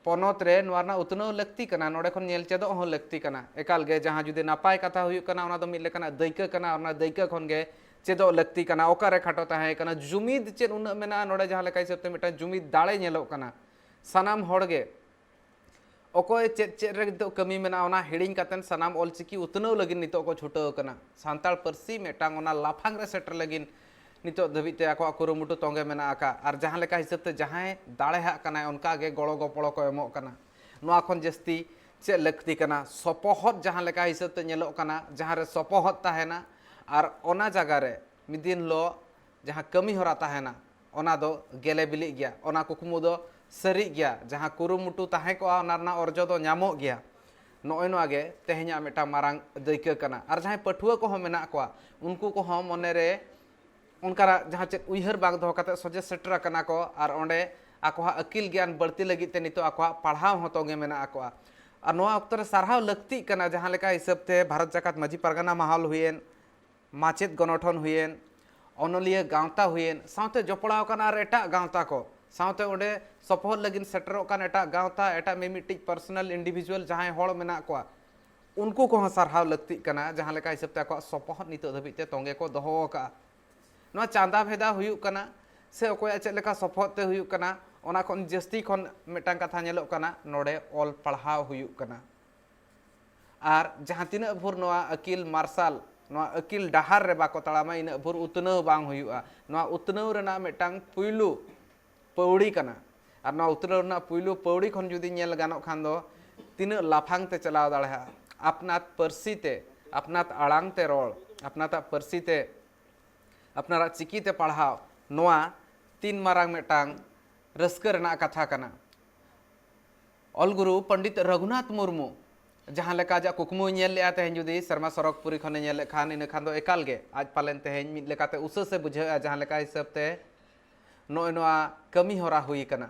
ᱯᱚᱱᱚᱛ ᱨᱮ ᱱᱚᱣᱟ ᱨᱮᱱᱟᱜ ᱩᱛᱱᱟᱹᱣ ᱞᱟᱹᱠᱛᱤ ᱠᱟᱱᱟ, ᱱᱚᱰᱮ ᱠᱷᱚᱱ ᱧᱮᱞ ᱪᱮᱫᱚᱜ ᱦᱚᱸ ᱞᱟᱹᱠᱛᱤ ᱠᱟᱱᱟ᱾ ᱮᱠᱟᱞ ᱜᱮ ᱡᱟᱦᱟᱸ ᱡᱩᱫᱤ ᱱᱟᱯᱟᱭ ᱠᱟᱛᱷᱟ ᱦᱩᱭᱩᱜ ᱠᱟᱱᱟ, ᱚᱱᱟ ᱫᱚ ᱢᱤᱫ ᱞᱮᱠᱟᱱᱟᱜ ᱫᱟᱹᱭᱠᱟᱹ ᱠᱟᱱᱟ, ᱚᱱᱟ ᱫᱟᱹᱭᱠᱟᱹ ᱠᱷᱚᱱ ᱜᱮ ᱪᱮᱫᱚᱜ ᱞᱟᱹᱠᱛᱤ ᱠᱟᱱᱟ᱾ ᱚᱠᱟᱨᱮ ᱠᱷᱟᱴᱚ ᱛᱟᱦᱮᱸ ᱠᱟᱱᱟ, ᱡᱩᱢᱤᱫ ᱪᱮᱫ ᱩᱱᱟᱹᱜ ᱢᱮᱱᱟᱜᱼᱟ, ᱱᱚᱰᱮ ᱡᱟᱦᱟᱸ ᱞᱮᱠᱟ ᱦᱤᱥᱟᱹᱵ ᱛᱮ ᱢᱤᱫᱴᱟᱝ ᱡᱩᱢᱤᱫ ᱫᱟᱲᱮ ᱧᱮᱞᱚᱜ ᱠᱟᱱᱟ᱾ ᱥᱟᱱᱟᱢ ᱦᱚᱲ ᱜᱮ ᱚᱠᱚᱭ ᱪᱮᱫ ᱪᱮᱫ ᱨᱮ ᱱᱤᱛᱚᱜ ᱠᱟᱹᱢᱤ ᱢᱮᱱᱟᱜᱼᱟ, ᱚᱱᱟ ᱦᱤᱲᱤᱧ ᱠᱟᱛᱮᱫ ᱥᱟᱱᱟᱢ ᱚᱞᱪᱤᱠᱤ ᱩᱛᱱᱟᱹᱣ ᱞᱟᱹᱜᱤᱫ ᱱᱤᱛᱚᱜ ᱠᱚ ᱪᱷᱩᱴᱟᱹᱣ ᱟᱠᱟᱱᱟ᱾ ᱥᱟᱱᱛᱟᱲ ᱯᱟᱹᱨᱥᱤ ᱢᱤᱫᱴᱟᱝ ᱚᱱᱟ ᱞᱟᱯᱷᱟᱝ ᱨᱮ ᱥᱮᱴᱮᱨ ᱞᱟᱹᱜᱤᱫ ᱱᱤᱛᱚᱜ ᱫᱷᱟᱹᱵᱤᱡ ᱛᱮ ᱟᱠᱚᱣᱟᱜ ᱠᱩᱨᱩᱢᱩᱴᱩ ᱛᱚᱸᱜᱮ ᱢᱮᱱᱟᱜ ᱟᱠᱟᱫ᱾ ᱟᱨ ᱡᱟᱦᱟᱸ ᱞᱮᱠᱟ ᱦᱤᱥᱟᱹᱵ ᱛᱮ ᱡᱟᱦᱟᱸᱭ ᱫᱟᱲᱮᱭᱟᱜ ᱠᱟᱱᱟᱭ, ᱚᱱᱠᱟ ᱜᱮ ᱜᱚᱲᱚ ᱜᱚᱯᱚᱲᱚ ᱠᱚ ᱮᱢᱚᱜ ᱠᱟᱱᱟ᱾ ᱱᱚᱣᱟ ᱠᱷᱚᱱ ᱡᱟᱹᱥᱛᱤ ᱪᱮᱫ ᱞᱟᱹᱠᱛᱤ ᱠᱟᱱᱟ? ᱥᱚᱯᱚᱦᱚᱫ ᱡᱟᱦᱟᱸ ᱞᱮᱠᱟ ᱦᱤᱥᱟᱹᱵ ᱛᱮ ᱧᱮᱞᱚᱜ ᱠᱟᱱᱟ, ᱡᱟᱦᱟᱸ ᱨᱮ ᱥᱚᱯᱚᱦᱚᱫ ᱛᱟᱦᱮᱱᱟ ᱟᱨ ᱚᱱᱟ ᱡᱟᱭᱜᱟ ᱨᱮ ᱢᱤᱫ ᱫᱤᱱ ᱦᱤᱞᱳᱜ ᱡᱟᱦᱟᱸ ᱠᱟᱹᱢᱤ ᱦᱚᱨᱟ ᱛᱟᱦᱮᱱᱟ, ᱚᱱᱟ ᱫᱚ ᱜᱮᱞᱮ ᱵᱤᱞᱤᱜ ᱜᱮᱭᱟ, ᱚᱱᱟ ᱠᱩᱠᱢᱩ ᱫᱚ ᱥᱟᱹᱨᱤᱜ ᱜᱮᱭᱟ, ᱡᱟᱦᱟᱸ ᱠᱩᱨᱩᱢᱩᱴᱩ ᱛᱟᱦᱮᱸ ᱠᱚᱜᱼᱟ, ᱚᱱᱟ ᱨᱮᱱᱟᱜ ᱚᱨᱡᱚ ᱫᱚ ᱧᱟᱢᱚᱜ ᱜᱮᱭᱟ᱾ ᱱᱚᱜᱼᱚᱭ ᱱᱚᱣᱟ ᱜᱮ ᱛᱮᱦᱮᱧᱟᱜ ᱢᱤᱫᱴᱟᱝ ᱢᱟᱨᱟᱝ ᱫᱟᱹᱭᱠᱟᱹ ᱠᱟᱱᱟ᱾ ᱟᱨ ᱡᱟᱦᱟᱸᱭ ᱯᱟᱹᱴᱷᱩᱣᱟᱹ ᱠᱚᱦᱚᱸ ᱢᱮᱱᱟᱜ ᱠᱚᱣᱟ, ᱩᱱᱠᱩ ᱠᱚᱦᱚᱸ ᱢᱚᱱᱮ ᱨᱮ ᱚᱱᱠᱟᱱᱟᱜ ᱡᱟᱦᱟᱸ ᱪᱮᱫ ᱩᱭᱦᱟᱹᱨ ᱵᱟᱝ ᱫᱚᱦᱚ ᱠᱟᱛᱮ ᱥᱚᱡᱷᱮ ᱥᱮᱴᱮᱨ ᱟᱠᱟᱱᱟ ᱠᱚ, ᱟᱨ ᱚᱸᱰᱮ ᱟᱠᱚᱣᱟᱜ ᱟᱹᱠᱤᱞ ᱜᱮᱭᱟᱱ ᱵᱟᱹᱲᱛᱤ ᱞᱟᱹᱜᱤᱫ ᱛᱮ ᱱᱤᱛᱚᱜ ᱟᱠᱚᱣᱟᱜ ᱯᱟᱲᱦᱟᱣ ᱦᱚᱸ ᱛᱚᱸᱜᱮ ᱢᱮᱱᱟᱜ ᱟᱠᱚᱣᱟ᱾ ᱟᱨ ᱱᱚᱣᱟ ᱚᱠᱛᱚ ᱨᱮ ᱥᱟᱨᱦᱟᱣ ᱞᱟᱹᱠᱛᱤᱜ ᱠᱟᱱᱟ, ᱡᱟᱦᱟᱸ ᱞᱮᱠᱟ ᱦᱤᱥᱟᱹᱵ ᱛᱮ ᱵᱷᱟᱨᱚᱛ ᱡᱟᱠᱟᱛ ᱢᱟᱹᱡᱷᱤ ᱯᱟᱨᱜᱟᱱᱟ ᱢᱟᱦᱟᱞ ᱦᱩᱭᱮᱱ, ᱢᱟᱪᱮᱫ ᱜᱚᱱᱚᱴᱷᱚᱱ ᱦᱩᱭᱮᱱ, ᱚᱱᱚᱞᱤᱭᱟᱹ ᱜᱟᱶᱛᱟ ᱦᱩᱭᱮᱱ, ᱥᱟᱶᱛᱮ ᱡᱚᱯᱲᱟᱣ ᱟᱠᱟᱱ ᱟᱨ ᱮᱴᱟᱜ ᱜᱟᱶᱛᱟ ᱠᱚ, ᱥᱟᱶᱛᱮ ᱚᱸᱰᱮ ᱥᱚᱯᱚᱦᱚᱫ ᱞᱟᱹᱜᱤᱫ ᱥᱮᱴᱮᱨᱚᱜ ᱠᱟᱱ ᱮᱴᱟᱜ ᱜᱟᱶᱛᱟ, ᱮᱴᱟᱜ ᱢᱤᱢᱤᱫᱴᱤᱡ personal individual ᱡᱟᱦᱟᱸᱭ ᱦᱚᱲ ᱢᱮᱱᱟᱜ ᱠᱚᱣᱟ, ᱩᱱᱠᱩ ᱠᱚᱦᱚᱸ ᱥᱟᱨᱦᱟᱣ ᱞᱟᱹᱠᱛᱤᱜ ᱠᱟᱱᱟ, ᱡᱟᱦᱟᱸ ᱞᱮᱠᱟ ᱦᱤᱥᱟᱹᱵ ᱛᱮ ᱟᱠᱚᱣᱟᱜ ᱥᱚᱯᱚᱦᱚᱫ ᱱᱤᱛᱚᱜ ᱫᱷᱟᱹᱵᱤᱡ ᱛᱮ ᱛᱚᱸᱜᱮ ᱠᱚ ᱫᱚᱦᱚ ᱟᱠᱟᱫᱼᱟ᱾ ᱱᱚᱣᱟ ᱪᱟᱸᱫᱟ ᱵᱷᱮᱫᱟ ᱦᱩᱭᱩᱜ ᱠᱟᱱᱟ ᱥᱮ ᱚᱠᱚᱭᱟᱜ ᱪᱮᱫ ᱞᱮᱠᱟ ᱥᱚᱯᱚᱦᱚᱫ ᱛᱮ ᱦᱩᱭᱩᱜ ᱠᱟᱱᱟ, ᱚᱱᱟ ᱠᱷᱚᱱ ᱡᱟᱹᱥᱛᱤ ᱠᱷᱚᱱ ᱢᱤᱫᱴᱟᱝ ᱠᱟᱛᱷᱟ ᱧᱮᱞᱚᱜ ᱠᱟᱱᱟ, ᱱᱚᱰᱮ ᱚᱞ ᱯᱟᱲᱦᱟᱣ ᱦᱩᱭᱩᱜ ᱠᱟᱱᱟ᱾ ᱟᱨ ᱡᱟᱦᱟᱸ ᱛᱤᱱᱟᱹᱜ ᱵᱷᱳᱨ ᱱᱚᱣᱟ ᱟᱹᱠᱤᱞ ᱢᱟᱨᱥᱟᱞ, ᱱᱚᱣᱟ ᱟᱹᱠᱤᱞ ᱰᱟᱦᱟᱨ ᱨᱮ ᱵᱟᱠᱚ ᱛᱟᱲᱟᱢᱟ, ᱤᱱᱟᱹᱜ ᱵᱷᱳᱨ ᱩᱛᱱᱟᱹᱣ ᱵᱟᱝ ᱦᱩᱭᱩᱜᱼᱟ᱾ ᱱᱚᱣᱟ ᱩᱛᱱᱟᱹᱣ ᱨᱮᱱᱟᱜ ᱢᱤᱫᱴᱟᱝ ᱯᱩᱭᱞᱩ ᱯᱟᱹᱣᱲᱤ ᱠᱟᱱᱟ᱾ ᱟᱨ ᱱᱚᱣᱟ ᱩᱛᱱᱟᱹᱣ ᱨᱮᱱᱟᱜ ᱯᱩᱭᱞᱩ ᱯᱟᱹᱣᱲᱤ ᱠᱷᱚᱱ ᱡᱩᱫᱤ ᱧᱮᱞ ᱜᱟᱱᱚᱜ ᱠᱷᱟᱱ ᱫᱚ, ᱛᱤᱱᱟᱹᱜ ᱞᱟᱯᱷᱟᱝ ᱛᱮ ᱪᱟᱞᱟᱣ ᱫᱟᱲᱮᱭᱟᱜᱼᱟ, ᱟᱯᱱᱟᱛ ᱯᱟᱹᱨᱥᱤ ᱛᱮ, ᱟᱯᱱᱟᱛ ᱟᱲᱟᱝ ᱛᱮ ᱨᱚᱲ, ᱟᱯᱱᱟᱛᱟᱜ ᱯᱟᱹᱨᱥᱤ ᱛᱮ, ᱟᱯᱱᱟᱨᱟᱜ ᱪᱤᱠᱤ ᱛᱮ ᱯᱟᱲᱦᱟᱣ, ᱱᱚᱣᱟ ᱛᱤᱱ ᱢᱟᱨᱟᱝ ᱢᱤᱫᱴᱟᱝ ᱨᱟᱹᱥᱠᱟᱹ ᱨᱮᱱᱟᱜ ᱠᱟᱛᱷᱟ ᱠᱟᱱᱟ᱾ ᱚᱞ ᱜᱩᱨᱩ ᱯᱚᱱᱰᱤᱛ ᱨᱚᱜᱷᱩᱱᱟᱛᱷ ᱢᱩᱨᱢᱩ ᱡᱟᱦᱟᱸ ᱞᱮᱠᱟ ᱟᱡᱟᱜ ᱠᱩᱠᱢᱩᱭ ᱧᱮᱞ ᱞᱮᱜᱼᱟ, ᱛᱮᱦᱮᱧ ᱡᱩᱫᱤ ᱥᱮᱨᱢᱟ ᱥᱚᱨᱚᱜᱽᱯᱩᱨᱤ ᱠᱷᱚᱱᱮ ᱧᱮᱞᱮᱫ ᱠᱷᱟᱱ, ᱤᱱᱟᱹ ᱠᱷᱟᱱ ᱫᱚ ᱮᱠᱟᱞ ᱜᱮ ᱟᱡ ᱯᱟᱞᱮᱱ ᱛᱮᱦᱮᱧ ᱢᱤᱫ ᱞᱮᱠᱟᱛᱮ ᱩᱥᱟᱹᱥ ᱮ ᱵᱩᱡᱷᱟᱹᱣᱮᱫᱼᱟ, ᱡᱟᱦᱟᱸ ᱞᱮᱠᱟ ᱦᱤᱥᱟᱹᱵ ᱛᱮ ᱱᱚᱜᱼᱚᱭ ᱱᱚᱣᱟ ᱠᱟᱹᱢᱤ ᱦᱚᱨᱟ ᱦᱩᱭ ᱠᱟᱱᱟ᱾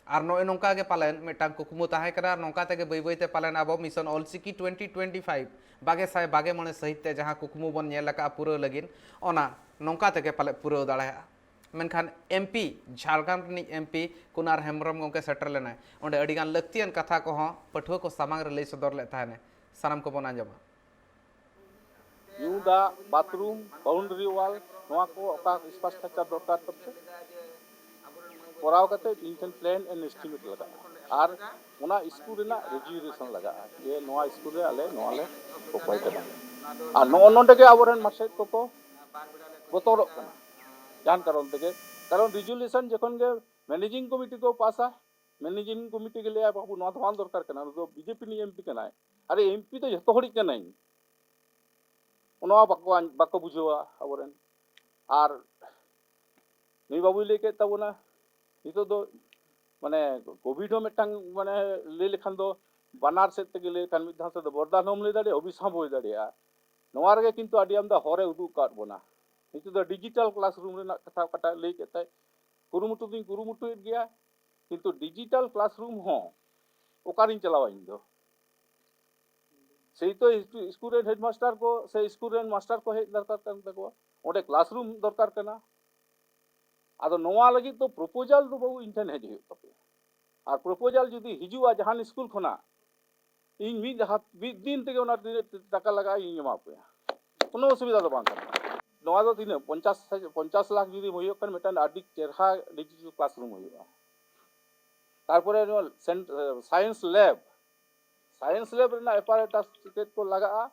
ᱟᱨ ᱱᱚᱜᱼᱚᱭ ᱱᱚᱝᱠᱟ ᱜᱮ ᱯᱟᱞᱮᱱ ᱢᱤᱫᱴᱟᱝ ᱠᱩᱠᱢᱩ ᱛᱟᱦᱮᱸ ᱠᱟᱱᱟ, ᱟᱨ ᱱᱚᱝᱠᱟ ᱛᱮᱜᱮ ᱵᱟᱹᱭ ᱵᱟᱹᱭ ᱛᱮ ᱯᱟᱞᱮᱱ ᱟᱵᱚ mission Ol Chiki twenty twenty five ᱵᱟᱜᱮ ᱥᱟᱭ ᱵᱟᱜᱮ ᱢᱚᱬᱮ ᱥᱟᱹᱦᱤᱛ ᱛᱮ ᱡᱟᱦᱟᱸ ᱠᱩᱠᱢᱩ ᱵᱚᱱ ᱧᱮᱞ ᱟᱠᱟᱫᱼᱟ ᱯᱩᱨᱟᱹᱣ ᱞᱟᱹᱜᱤᱫ, ᱚᱱᱟ ᱱᱚᱝᱠᱟ ᱛᱮᱜᱮ ᱯᱟᱞᱮ ᱯᱩᱨᱟᱹᱣ ᱫᱟᱲᱮᱭᱟᱜᱼᱟ᱾ ᱢᱮᱱᱠᱷᱟᱱ ᱮᱢᱯᱤ, ᱡᱷᱟᱲᱜᱨᱟᱢ ᱨᱤᱱᱤᱡ ᱮᱢᱯᱤ ᱠᱩᱱᱟᱨ ᱦᱮᱢᱵᱨᱚᱢ ᱜᱚᱢᱠᱮ ᱥᱮᱴᱮᱨ ᱞᱮᱱᱟᱭ᱾ ᱚᱸᱰᱮ ᱟᱹᱰᱤᱜᱟᱱ ᱞᱟᱹᱠᱛᱤᱭᱟᱱ ᱠᱟᱛᱷᱟ ᱠᱚᱦᱚᱸ ᱯᱟᱹᱴᱷᱩᱣᱟᱹ ᱠᱚ ᱥᱟᱢᱟᱝ ᱨᱮ ᱞᱟᱹᱭ ᱥᱚᱫᱚᱨ ᱞᱮᱫ ᱛᱟᱦᱮᱱᱮ᱾ ᱥᱟᱱᱟᱢ ᱠᱚᱵᱚᱱ ᱟᱸᱡᱚᱢᱟ᱾ ᱧᱩ ᱫᱟᱜ, ᱵᱟᱛᱷᱨᱩᱢ, ᱵᱟᱣᱩᱱᱰᱟᱨᱤ ᱣᱟᱞ, ᱱᱚᱣᱟ ᱠᱚ ᱚᱠᱟ ᱤᱱᱯᱷᱨᱟᱥᱴᱨᱟᱠᱪᱟᱨ ᱫᱚᱨᱠᱟᱨ ᱛᱟᱯᱮ, ᱠᱚᱨᱟᱣ ᱠᱟᱛᱮ ᱤᱧ ᱴᱷᱮᱱ ᱯᱞᱮᱱ ᱮᱱᱰ ᱮᱥᱴᱤᱢᱮᱴ ᱞᱟᱜᱟᱜᱼᱟ᱾ ᱟᱨ ᱚᱱᱟ ᱥᱠᱩᱞ ᱨᱮᱱᱟᱜ ᱨᱮᱡᱩᱞᱮᱥᱚᱱ ᱞᱟᱜᱟᱜᱼᱟ ᱡᱮ ᱱᱚᱣᱟ ᱥᱠᱩᱞ ᱨᱮ ᱟᱞᱮ ᱱᱚᱣᱟ ᱞᱮ ᱚᱠᱚᱭ ᱠᱟᱫᱟ᱾ ᱟᱨ ᱱᱚᱜᱼᱚ ᱱᱚᱰᱮ ᱜᱮ ᱟᱵᱚᱨᱮᱱ ᱢᱟᱪᱮᱫ ᱠᱚᱠᱚ ᱵᱚᱛᱚᱨᱚᱜ ᱠᱟᱱᱟ᱾ ᱡᱟᱦᱟᱱ ᱠᱟᱨᱚᱱ ᱛᱮᱜᱮ, ᱠᱟᱨᱚᱱ ᱨᱮᱡᱩᱞᱮᱥᱚᱱ ᱡᱚᱠᱷᱚᱱ ᱜᱮ ᱢᱮᱱᱮᱡᱤᱝ ᱠᱚᱢᱤᱴᱤ ᱠᱚ ᱯᱟᱥᱟ, ᱢᱮᱱᱮᱡᱤᱝ ᱠᱚᱢᱤᱴᱤ ᱜᱮ ᱞᱟᱹᱭᱟ, "ᱵᱟᱹᱵᱩ, ᱱᱚᱣᱟ ᱫᱚ ᱵᱟᱝ ᱫᱚᱨᱠᱟᱨ ᱠᱟᱱᱟ, ᱱᱩᱭ ᱫᱚ ᱵᱤᱡᱮᱯᱤ ᱨᱤᱱᱤᱡ ᱮᱢᱯᱤ ᱠᱟᱱᱟᱭ᱾" ᱟᱨᱮ, ᱮᱢᱯᱤ ᱫᱚ ᱡᱷᱚᱛᱚ ᱦᱚᱲᱤᱡ ᱠᱟᱱᱟᱭ, ᱚᱱᱟ ᱵᱟᱠᱚ, ᱵᱟᱠᱚ ᱵᱩᱡᱷᱟᱹᱣᱟ ᱟᱵᱚᱨᱮᱱ᱾ ᱟᱨ ᱱᱩᱭ ᱵᱟᱹᱵᱩᱭ ᱞᱟᱹᱭ ᱠᱮᱫ ᱛᱟᱵᱚᱱᱟ, ᱱᱤᱛᱚᱜ ᱫᱚ ᱢᱟᱱᱮ ᱠᱳᱵᱷᱤᱰ ᱦᱚᱸ ᱢᱤᱫᱴᱟᱝ, ᱢᱟᱱᱮ ᱞᱟᱹᱭ ᱞᱮᱠᱷᱟᱱ ᱫᱚ ᱵᱟᱱᱟᱨ ᱥᱮᱫ ᱛᱮᱜᱮ ᱞᱟᱹᱭ ᱞᱮᱠᱷᱟᱱ, ᱢᱤᱫ ᱫᱷᱟᱣ ᱥᱮᱫ ᱫᱚ ᱵᱚᱨᱫᱟᱱ ᱦᱚᱸᱢ ᱞᱟᱹᱭ ᱫᱟᱲᱮᱭᱟᱜᱼᱟ, ᱚᱵᱷᱤᱥᱟᱯ ᱦᱚᱸ ᱦᱩᱭ ᱫᱟᱲᱮᱭᱟᱜᱼᱟ᱾ ᱱᱚᱣᱟ ᱨᱮᱜᱮ ᱠᱤᱱᱛᱩ ᱟᱹᱰᱤ ᱟᱢᱫᱟ ᱦᱚᱨᱮ ᱩᱫᱩᱜ ᱟᱠᱟᱫ ᱵᱚᱱᱟ᱾ ᱱᱤᱛᱚᱜ ᱫᱚ ᱰᱤᱡᱤᱴᱟᱞ ᱠᱞᱟᱥᱨᱩᱢ ᱨᱮᱱᱟᱜ ᱠᱟᱛᱷᱟ ᱚᱠᱟᱴᱟᱜ ᱞᱟᱹᱭ ᱠᱮᱫ ᱛᱟᱭ, ᱠᱩᱨᱩᱢᱩᱴᱩ ᱫᱩᱧ ᱠᱩᱨᱩᱢᱩᱴᱩᱭᱮᱫ ᱜᱮᱭᱟ, ᱠᱤᱱᱛᱩ ᱰᱤᱡᱤᱴᱟᱞ ᱠᱞᱟᱥᱨᱩᱢ ᱦᱚᱸ ᱚᱠᱟᱨᱤᱧ ᱪᱟᱞᱟᱣᱟ ᱤᱧ ᱫᱚ? ᱥᱮᱭ ᱛᱚ ᱤᱥᱠᱩᱞ ᱨᱮᱱ ᱦᱮᱰᱢᱟᱥᱴᱟᱨ ᱠᱚ ᱥᱮ ᱤᱥᱠᱩᱞ ᱨᱮᱱ ᱢᱟᱥᱴᱟᱨ ᱠᱚ ᱦᱮᱡ ᱫᱚᱨᱠᱟᱨ ᱠᱟᱱ ᱛᱟᱠᱚᱣᱟ, ᱚᱸᱰᱮ ᱠᱞᱟᱥᱨᱩᱢ ᱫᱚᱨᱠᱟᱨ ᱠᱟᱱᱟ᱾ ᱟᱫᱚ ᱱᱚᱣᱟ ᱞᱟᱹᱜᱤᱫ ᱫᱚ ᱯᱨᱚᱯᱳᱡᱟᱞ ᱫᱚ ᱵᱟᱹᱵᱩ ᱤᱧ ᱴᱷᱮᱱ ᱦᱮᱡ ᱦᱩᱭᱩᱜ ᱛᱟᱯᱮᱭᱟ᱾ ᱟᱨ ᱯᱨᱚᱯᱳᱡᱟᱞ ᱡᱩᱫᱤ ᱦᱤᱡᱩᱜᱼᱟ ᱡᱟᱦᱟᱱ ᱥᱠᱩᱞ ᱠᱷᱚᱱᱟᱜ, ᱤᱧ ᱢᱤᱫ ᱦᱟᱯ ᱢᱤᱫ ᱫᱤᱱ ᱛᱮᱜᱮ ᱚᱱᱟ ᱛᱤᱱᱟᱹᱜ ᱴᱟᱠᱟ ᱞᱟᱜᱟᱜᱼᱟ ᱤᱧ ᱮᱢᱟ ᱯᱮᱭᱟ, ᱠᱳᱱᱳ ᱚᱥᱩᱵᱤᱫᱷᱟ ᱫᱚ ᱵᱟᱝ ᱠᱟᱱᱟ᱾ ᱱᱚᱣᱟ ᱫᱚ ᱛᱤᱱᱟᱹᱜ ᱯᱚᱧᱪᱟᱥ ᱯᱚᱧᱪᱟᱥ ᱞᱟᱠᱷ ᱡᱩᱫᱤ ᱦᱩᱭᱩᱜ ᱠᱷᱟᱱ ᱢᱤᱫᱴᱟᱝ ᱟᱹᱰᱤ ᱪᱮᱨᱦᱟ ᱰᱤᱡᱤᱴᱟᱞ ᱠᱞᱟᱥᱨᱩᱢ ᱦᱩᱭᱩᱜᱼᱟ᱾ ᱛᱟᱨᱯᱚᱨᱮ ᱱᱚᱣᱟ ᱥᱟᱭᱮᱱᱥ ᱞᱮᱵ, ᱥᱟᱭᱮᱱᱥ ᱞᱮᱵ ᱨᱮᱱᱟᱜ ᱮᱯᱟᱨᱮᱴᱟᱥ ᱪᱮᱫ ᱠᱚ ᱞᱟᱜᱟᱜᱼᱟ,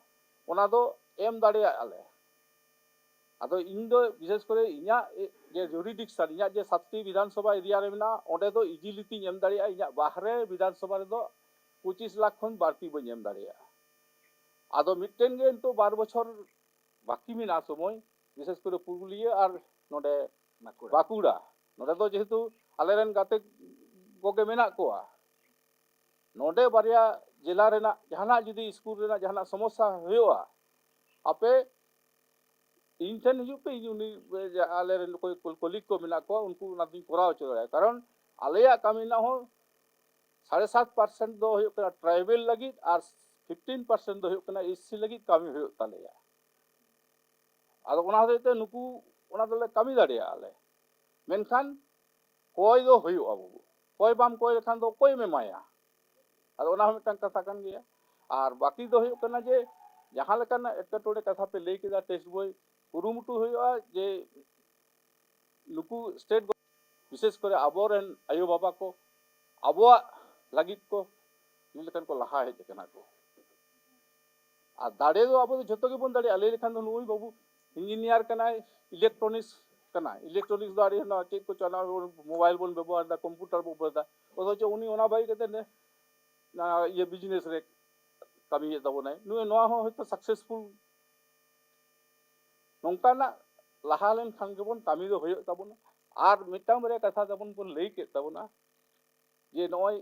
ᱚᱱᱟ ᱫᱚ ᱮᱢ ᱫᱟᱲᱮᱭᱟᱜᱼᱟ ᱞᱮ᱾ ᱟᱫᱚ ᱤᱧ ᱫᱚ ᱵᱤᱥᱮᱥ ᱠᱚᱨᱮ ᱤᱧᱟᱹᱜ ᱮ-, ᱡᱮ ᱡᱩᱨᱤᱰᱤᱠᱥᱚᱱ, ᱤᱧᱟᱹᱜ ᱡᱮ ᱥᱟᱛᱴᱤ ᱵᱤᱫᱷᱟᱱ ᱥᱚᱵᱷᱟ ᱮᱨᱤᱭᱟ ᱨᱮ ᱢᱮᱱᱟᱜᱼᱟ, ᱚᱸᱰᱮ ᱫᱚ ᱤᱡᱤᱞᱤ ᱛᱤᱧ ᱮᱢ ᱫᱟᱲᱮᱭᱟᱜᱼᱟ᱾ ᱤᱧᱟᱹᱜ ᱵᱟᱦᱨᱮ ᱵᱤᱫᱷᱟᱱ ᱥᱚᱵᱷᱟ ᱨᱮᱫᱚ ᱯᱚᱸᱪᱤᱥ ᱞᱟᱠᱷ ᱠᱷᱚᱱ ᱵᱟᱹᱲᱛᱤ ᱵᱟᱹᱧ ᱮᱢ ᱫᱟᱲᱮᱭᱟᱜᱼᱟ᱾ ᱟᱫᱚ ᱢᱤᱫᱴᱮᱱ ᱜᱮ ᱱᱤᱛᱚᱜ ᱵᱟᱨ ᱵᱚᱪᱷᱚᱨ ᱵᱟᱹᱠᱤ ᱢᱮᱱᱟᱜᱼᱟ ᱥᱚᱢᱚᱭ, ᱵᱤᱥᱮᱥ ᱠᱚᱨᱮ ᱯᱩᱨᱩᱞᱤᱭᱟᱹ ᱟᱨ ᱱᱚᱰᱮ ᱵᱟᱸᱠᱩᱲᱟ᱾ ᱵᱟᱸᱠᱩᱲᱟ᱾ ᱱᱚᱰᱮ ᱫᱚ ᱡᱮᱦᱮᱛᱩ ᱟᱞᱮᱨᱮᱱ ᱜᱟᱛᱮ ᱠᱚᱜᱮ ᱢᱮᱱᱟᱜ ᱠᱚᱣᱟ, ᱱᱚᱰᱮ ᱵᱟᱨᱭᱟ ᱡᱮᱞᱟ ᱨᱮᱱᱟᱜ ᱡᱟᱦᱟᱱᱟᱜ ᱡᱩᱫᱤ ᱥᱠᱩᱞ ᱨᱮᱱᱟᱜ ᱡᱟᱦᱟᱱᱟᱜ ᱥᱚᱢᱚᱥᱥᱟ ᱦᱩᱭᱩᱜᱼᱟ, ᱟᱯᱮ ᱤᱧ ᱴᱷᱮᱱ ᱦᱤᱡᱩᱜ ᱯᱮ, ᱤᱧ ᱩᱱᱤ ᱟᱞᱮᱨᱮᱱ ᱚᱠᱚᱭ ᱠᱚᱞᱤᱜᱽ ᱠᱚ ᱢᱮᱱᱟᱜ ᱠᱚᱣᱟ, ᱩᱱᱠᱩ ᱚᱱᱟ ᱫᱚᱧ ᱠᱚᱨᱟᱣ ᱦᱚᱪᱚ ᱫᱟᱲᱮᱭᱟᱜᱼᱟ᱾ ᱠᱟᱨᱚᱱ ᱟᱞᱮᱭᱟᱜ ᱠᱟᱹᱢᱤ ᱨᱮᱱᱟᱜ ᱦᱚᱸ ᱥᱟᱲᱮ ᱥᱟᱛ ᱯᱟᱨᱥᱮᱱᱴ ᱫᱚ ᱦᱩᱭᱩᱜ ᱠᱟᱱᱟ ᱴᱨᱟᱭᱵᱮᱞ ᱞᱟᱹᱜᱤᱫ ᱟᱨ ᱯᱷᱤᱯᱴᱤᱱ ᱯᱟᱨᱥᱮᱱᱴ ᱫᱚ ᱦᱩᱭᱩᱜ ᱠᱟᱱᱟ ᱮᱥ ᱥᱤ ᱞᱟᱹᱜᱤᱫ ᱠᱟᱹᱢᱤ ᱦᱩᱭᱩᱜ ᱛᱟᱞᱮᱭᱟ᱾ ᱟᱫᱚ ᱚᱱᱟ ᱦᱚᱛᱮᱡ ᱛᱮ ᱱᱩᱠᱩ ᱚᱱᱟ ᱫᱚᱞᱮ ᱠᱟᱹᱢᱤ ᱫᱟᱲᱮᱭᱟᱜᱼᱟ ᱞᱮ, ᱢᱮᱱᱠᱷᱟᱱ ᱠᱚᱭ ᱫᱚ ᱦᱩᱭᱩᱜᱼᱟ ᱵᱟᱹᱵᱩ᱾ ᱠᱚᱭ ᱵᱟᱢ ᱠᱚᱭ ᱞᱮᱠᱷᱟᱱ ᱫᱚ ᱚᱠᱚᱭᱮᱢ ᱮᱢᱟᱭᱟ? ᱟᱫᱚ ᱚᱱᱟ ᱦᱚᱸ ᱢᱤᱫᱴᱟᱝ ᱠᱟᱛᱷᱟ ᱠᱟᱱ ᱜᱮᱭᱟ᱾ ᱟᱨ ᱵᱟᱹᱠᱤ ᱫᱚ ᱦᱩᱭᱩᱜ ᱠᱟᱱᱟ ᱡᱮ ᱡᱟᱦᱟᱸ ᱞᱮᱠᱟᱱᱟᱜ ᱮᱴᱠᱮᱴᱚᱬᱮ ᱠᱟᱛᱷᱟ ᱯᱮ ᱞᱟᱹᱭ ᱠᱮᱫᱟ, ᱴᱮᱥᱴ ᱵᱳᱭ ᱠᱩᱨᱩᱢᱩᱴᱩ ᱦᱩᱭᱩᱜᱼᱟ ᱡᱮ ᱱᱩᱠᱩ ᱥᱴᱮᱴ ᱵᱤᱥᱮᱥ ᱠᱚᱨᱮ ᱟᱵᱚᱨᱮᱱ ᱟᱭᱳᱼᱵᱟᱵᱟ ᱠᱚ ᱟᱵᱚᱣᱟᱜ ᱞᱟᱹᱜᱤᱫ ᱠᱚ ᱤᱱᱟᱹ ᱞᱮᱠᱟᱱ ᱠᱚ ᱞᱟᱦᱟ ᱦᱮᱡ ᱟᱠᱟᱱᱟ ᱠᱚ᱾ ᱟᱨ ᱫᱟᱲᱮ ᱫᱚ ᱟᱵᱚ ᱫᱚ ᱡᱷᱚᱛᱚ ᱜᱮᱵᱚᱱ ᱫᱟᱲᱮᱭᱟᱜᱼᱟ᱾ ᱞᱟᱹᱭ ᱞᱮᱠᱷᱟᱱ ᱫᱚ ᱱᱩᱭ ᱵᱟᱹᱵᱩ ᱤᱧᱡᱤᱱᱤᱭᱟᱨ ᱠᱟᱱᱟᱭ, ᱤᱞᱮᱠᱴᱨᱚᱱᱤᱠᱥ ᱠᱟᱱᱟᱭ, ᱤᱞᱮᱠᱴᱨᱚᱱᱤᱠᱥ ᱫᱚ ᱟᱹᱰᱤ ᱚᱱᱟ ᱪᱮᱫ ᱠᱚᱪᱚ ᱚᱱᱟ ᱢᱳᱵᱟᱭᱤᱞ ᱵᱚᱱ ᱵᱮᱵᱚᱦᱟᱨ ᱮᱫᱟ, ᱠᱚᱢᱯᱤᱭᱩᱴᱟᱨ ᱵᱚᱱ ᱵᱮᱵᱚᱦᱟᱨ ᱮᱫᱟ, ᱚᱛᱷᱚᱪᱚ ᱩᱱᱤ ᱚᱱᱟ ᱵᱟᱹᱜᱤ ᱠᱟᱛᱮ ᱱᱮ-, ᱚᱱᱟ ᱤᱭᱟᱹ ᱵᱤᱡᱽᱱᱮᱥ ᱨᱮ ᱠᱟᱹᱢᱤᱭᱮᱫ ᱛᱟᱵᱚᱱᱟᱭ᱾ ᱱᱩᱭ ᱱᱚᱣᱟ ᱦᱚᱸ ᱦᱚᱭᱛᱳ ᱥᱟᱠᱥᱮᱥᱯᱷᱩᱞ ᱱᱚᱝᱠᱟᱱᱟᱜ ᱞᱟᱦᱟ ᱞᱮᱱᱠᱷᱟᱱ ᱜᱮᱵᱚᱱ ᱠᱟᱹᱢᱤ ᱫᱚ ᱦᱩᱭᱩᱜ ᱛᱟᱵᱚᱱᱟ᱾ ᱟᱨ ᱢᱤᱫᱴᱟᱝ ᱵᱟᱨᱭᱟ ᱠᱟᱛᱷᱟ ᱡᱮᱢᱚᱱ ᱵᱚᱱ ᱞᱟᱹᱭ ᱠᱮᱫ ᱛᱟᱵᱚᱱᱟ ᱡᱮ ᱱᱚᱜᱼᱚᱭ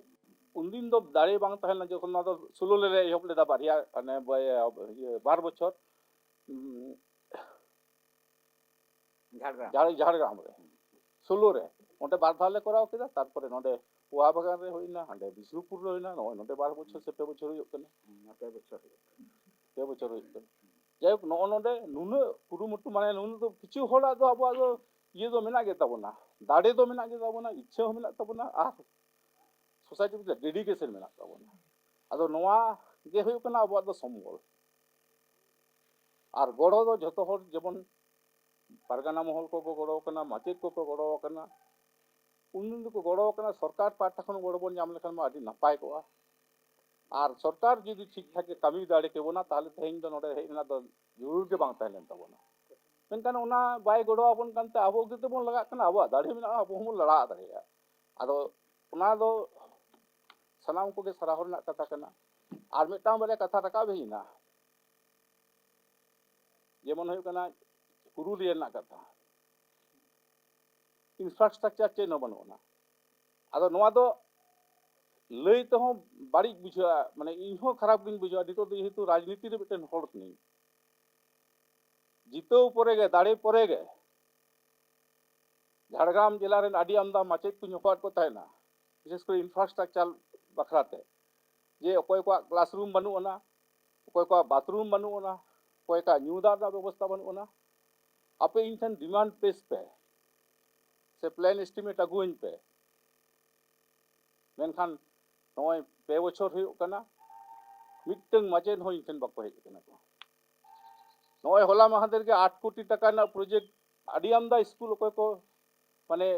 ᱩᱱᱫᱤᱱ ᱫᱚ ᱫᱟᱲᱮ ᱵᱟᱝ ᱛᱟᱦᱮᱸ ᱞᱮᱱᱟ, ᱡᱚᱠᱷᱚᱱ ᱱᱚᱣᱟ ᱫᱚ ᱥᱳᱞᱳ ᱞᱮ ᱮᱦᱚᱵ ᱞᱮᱫᱟ, ᱵᱟᱨᱭᱟ ᱢᱟᱱᱮ ᱵᱚᱭ-, ᱤᱭᱟᱹ, ᱵᱟᱨ ᱵᱚᱪᱷᱚᱨ, ᱩᱸ, ᱡᱷᱟᱲᱜᱨᱟᱢ᱾ ᱡᱷᱟᱲ-, ᱡᱷᱟᱲᱜᱨᱟᱢ ᱨᱮ ᱥᱳᱞᱳ ᱨᱮ ᱚᱸᱰᱮ ᱵᱟᱨ ᱫᱷᱟᱣ ᱞᱮ ᱠᱚᱨᱟᱣ ᱠᱮᱫᱟ᱾ ᱛᱟᱨᱯᱚᱨᱮ ᱱᱚᱰᱮ ᱯᱳᱦᱟ ᱵᱟᱜᱟᱱ ᱨᱮ ᱦᱩᱭᱱᱟ, ᱦᱟᱸᱰᱮ ᱵᱤᱥᱱᱩᱯᱩᱨ ᱨᱮ ᱦᱩᱭᱱᱟ, ᱱᱚᱜᱼᱚᱭ ᱱᱚᱰᱮ ᱵᱟᱨ ᱵᱚᱪᱷᱚᱨ ᱥᱮ ᱯᱮ ᱵᱚᱪᱷᱚᱨ ᱦᱩᱭᱩᱜ ᱠᱟᱱᱟ᱾ ᱦᱩᱸ, ᱯᱮ ᱵᱚᱪᱷᱚᱨ ᱦᱩᱭᱩᱜ ᱠᱟᱱᱟ᱾ ᱯᱮ ᱵᱚᱪᱷᱚᱨ ᱦᱩᱭᱩᱜ ᱠᱟᱱᱟ᱾ ᱡᱟᱭᱦᱳᱠ, ᱱᱚᱜᱼᱚ ᱱᱚᱰᱮ ᱱᱩᱱᱟᱹᱜ ᱠᱩᱨᱩᱢᱩᱴᱩ, ᱢᱟᱱᱮ ᱱᱩᱱᱟᱹᱜ ᱫᱚ ᱠᱤᱪᱷᱩ ᱦᱚᱲᱟᱜ ᱫᱚ ᱟᱵᱚᱣᱟᱜ ᱫᱚ ᱤᱭᱟᱹ ᱫᱚ ᱢᱮᱱᱟᱜ ᱜᱮ ᱛᱟᱵᱚᱱᱟ, ᱫᱟᱲᱮ ᱫᱚ ᱢᱮᱱᱟᱜ ᱜᱮ ᱛᱟᱵᱚᱱᱟ, ᱤᱪᱪᱷᱟᱹ ᱦᱚᱸ ᱢᱮᱱᱟᱜ ᱛᱟᱵᱚᱱᱟ, ᱟᱨ ᱥᱳᱥᱟᱭᱴᱤ ᱨᱮ ᱰᱮᱰᱤᱠᱮᱥᱚᱱ ᱢᱮᱱᱟᱜ ᱛᱟᱵᱚᱱᱟ᱾ ᱟᱫᱚ ᱱᱚᱣᱟ ᱜᱮ ᱦᱩᱭᱩᱜ ᱠᱟᱱᱟ ᱟᱵᱚᱣᱟᱜ ᱫᱚ ᱥᱚᱢᱵᱚᱞ᱾ ᱟᱨ ᱜᱚᱲᱚ ᱫᱚ ᱡᱷᱚᱛᱚ ᱦᱚᱲ, ᱡᱮᱢᱚᱱ ᱯᱟᱨᱜᱟᱱᱟ ᱢᱚᱦᱚᱞ ᱠᱚᱠᱚ ᱜᱚᱲᱚ ᱟᱠᱟᱱᱟ, ᱢᱟᱪᱮᱫ ᱠᱚᱠᱚ ᱜᱚᱲᱚ ᱟᱠᱟᱱᱟ, ᱩᱱ ᱫᱚᱠᱚ ᱜᱚᱲᱚ ᱟᱠᱟᱱᱟ᱾ ᱥᱚᱨᱠᱟᱨ ᱯᱟᱦᱴᱟ ᱠᱷᱚᱱ ᱜᱚᱲᱚ ᱵᱚᱱ ᱧᱟᱢ ᱞᱮᱠᱷᱟᱱ ᱢᱟ ᱟᱹᱰᱤ ᱱᱟᱯᱟᱭ ᱠᱚᱜᱼᱟ᱾ ᱟᱨ ᱥᱚᱨᱠᱟᱨ ᱡᱩᱫᱤ ᱴᱷᱤᱠ ᱴᱷᱟᱠ ᱮ ᱠᱟᱹᱢᱤ ᱫᱟᱲᱮ ᱠᱮᱵᱚᱱᱟ, ᱛᱟᱦᱚᱞᱮ ᱛᱮᱦᱮᱧ ᱫᱚ ᱱᱚᱰᱮ ᱦᱮᱡ ᱨᱮᱱᱟᱜ ᱫᱚ ᱡᱟᱹᱨᱩᱲ ᱜᱮ ᱵᱟᱝ ᱛᱟᱦᱮᱸ ᱞᱮᱱ ᱛᱟᱵᱚᱱᱟ᱾ ᱢᱮᱱᱠᱷᱟᱱ ᱚᱱᱟ ᱵᱟᱭ ᱜᱚᱲᱚ ᱟᱵᱚᱱ ᱠᱟᱱᱛᱮ ᱟᱵᱚ ᱜᱮ ᱛᱮᱵᱚᱱ ᱞᱟᱜᱟᱜ ᱠᱟᱱᱟ᱾ ᱟᱵᱚᱣᱟᱜ ᱫᱟᱲᱮ ᱢᱮᱱᱟᱜᱼᱟ, ᱟᱵᱚ ᱦᱚᱸᱵᱚᱱ ᱞᱟᱲᱟ ᱫᱟᱲᱮᱭᱟᱜᱼᱟ᱾ ᱟᱫᱚ ᱚᱱᱟ ᱫᱚ ᱥᱟᱱᱟᱢ ᱠᱚᱜᱮ ᱥᱟᱨᱦᱟᱣ ᱨᱮᱱᱟᱜ ᱠᱟᱛᱷᱟ ᱠᱟᱱᱟ᱾ ᱟᱨ ᱢᱤᱫᱴᱟᱝ ᱵᱟᱨᱭᱟ ᱠᱟᱛᱷᱟ ᱨᱟᱠᱟᱵ ᱦᱮᱡ ᱮᱱᱟ, ᱡᱮᱢᱚᱱ ᱦᱩᱭᱩᱜ ᱠᱟᱱᱟ ᱯᱩᱨᱩᱞᱤᱭᱟᱹ ᱨᱮᱱᱟᱜ ᱠᱟᱛᱷᱟ, ᱤᱱᱯᱷᱨᱟᱥᱴᱨᱟᱠᱪᱟᱨ ᱪᱮᱫ ᱦᱚᱸ ᱵᱟᱹᱱᱩᱜ ᱟᱱᱟ᱾ ᱟᱫᱚ ᱱᱚᱣᱟ ᱫᱚ ᱞᱟᱹᱭ ᱛᱮᱦᱚᱸ ᱵᱟᱹᱲᱤᱡ ᱵᱩᱡᱷᱟᱹᱜᱼᱟ, ᱢᱟᱱᱮ ᱤᱧ ᱦᱚᱸ ᱠᱷᱟᱨᱟᱯ ᱜᱤᱧ ᱵᱩᱡᱷᱟᱹᱣᱟ᱾ ᱱᱤᱛᱚᱜ ᱫᱚ ᱡᱮᱦᱮᱛᱩ ᱨᱟᱡᱽᱱᱤᱛᱤ ᱨᱮ ᱢᱤᱫᱴᱮᱱ ᱦᱚᱲ ᱠᱟᱹᱱᱟᱹᱧ, ᱡᱤᱛᱟᱹᱣ ᱯᱚᱨᱮ ᱜᱮ, ᱫᱟᱲᱮ ᱯᱚᱨᱮ ᱜᱮ ᱡᱷᱟᱲᱜᱨᱟᱢ ᱡᱮᱞᱟ ᱨᱮᱱ ᱟᱹᱰᱤ ᱟᱢᱫᱟ ᱢᱟᱪᱮᱫ ᱠᱚᱧ ᱦᱚᱦᱚᱣᱟᱫ ᱠᱚ ᱛᱟᱦᱮᱱᱟ, ᱵᱤᱥᱮᱥ ᱠᱚᱨᱮ ᱤᱱᱯᱷᱨᱟᱥᱴᱨᱟᱠᱪᱟᱨ ᱵᱟᱠᱷᱨᱟ ᱛᱮ, ᱡᱮ ᱚᱠᱚᱭ ᱠᱚᱣᱟᱜ ᱠᱞᱟᱥᱨᱩᱢ ᱵᱟᱹᱱᱩᱜ ᱟᱱᱟ, ᱚᱠᱚᱭ ᱠᱚᱣᱟᱜ ᱵᱟᱛᱷᱨᱩᱢ ᱵᱟᱹᱱᱩᱜ ᱟᱱᱟ, ᱚᱠᱚᱭ ᱠᱚᱣᱟᱜ ᱧᱩ ᱫᱟᱜ ᱨᱮᱱᱟᱜ ᱵᱮᱵᱚᱥᱛᱷᱟ ᱵᱟᱹᱱᱩᱜ ᱟᱱᱟ, ᱟᱯᱮ ᱤᱧ ᱴᱷᱮᱱ ᱰᱤᱢᱟᱱᱰ ᱯᱮᱥ ᱯᱮ, ᱥᱮ ᱯᱞᱮᱱ ᱮᱥᱴᱤᱢᱮᱴ ᱟᱹᱜᱩᱣᱟᱹᱧ ᱯᱮ᱾ ᱢᱮᱱᱠᱷᱟᱱ ᱱᱚᱜᱼᱚᱭ ᱯᱮ ᱵᱚᱪᱷᱚᱨ ᱦᱩᱭᱩᱜ ᱠᱟᱱᱟ, ᱢᱤᱫᱴᱟᱝ ᱢᱟᱪᱮᱫ ᱦᱚᱸ ᱤᱧ ᱴᱷᱮᱱ ᱵᱟᱠᱚ ᱦᱮᱡ ᱟᱠᱟᱱᱟ ᱠᱚ᱾ ᱱᱚᱜᱼᱚᱭ ᱦᱚᱞᱟ ᱢᱟᱦᱫᱮᱨ ᱜᱮ ᱟᱴ ᱠᱳᱴᱤ ᱴᱟᱠᱟ ᱨᱮᱱᱟᱜ ᱯᱨᱚᱡᱮᱠᱴ, ᱟᱹᱰᱤ ᱟᱢᱫᱟ ᱥᱠᱩᱞ ᱚᱠᱚᱭ ᱠᱚ, ᱢᱟᱱᱮ,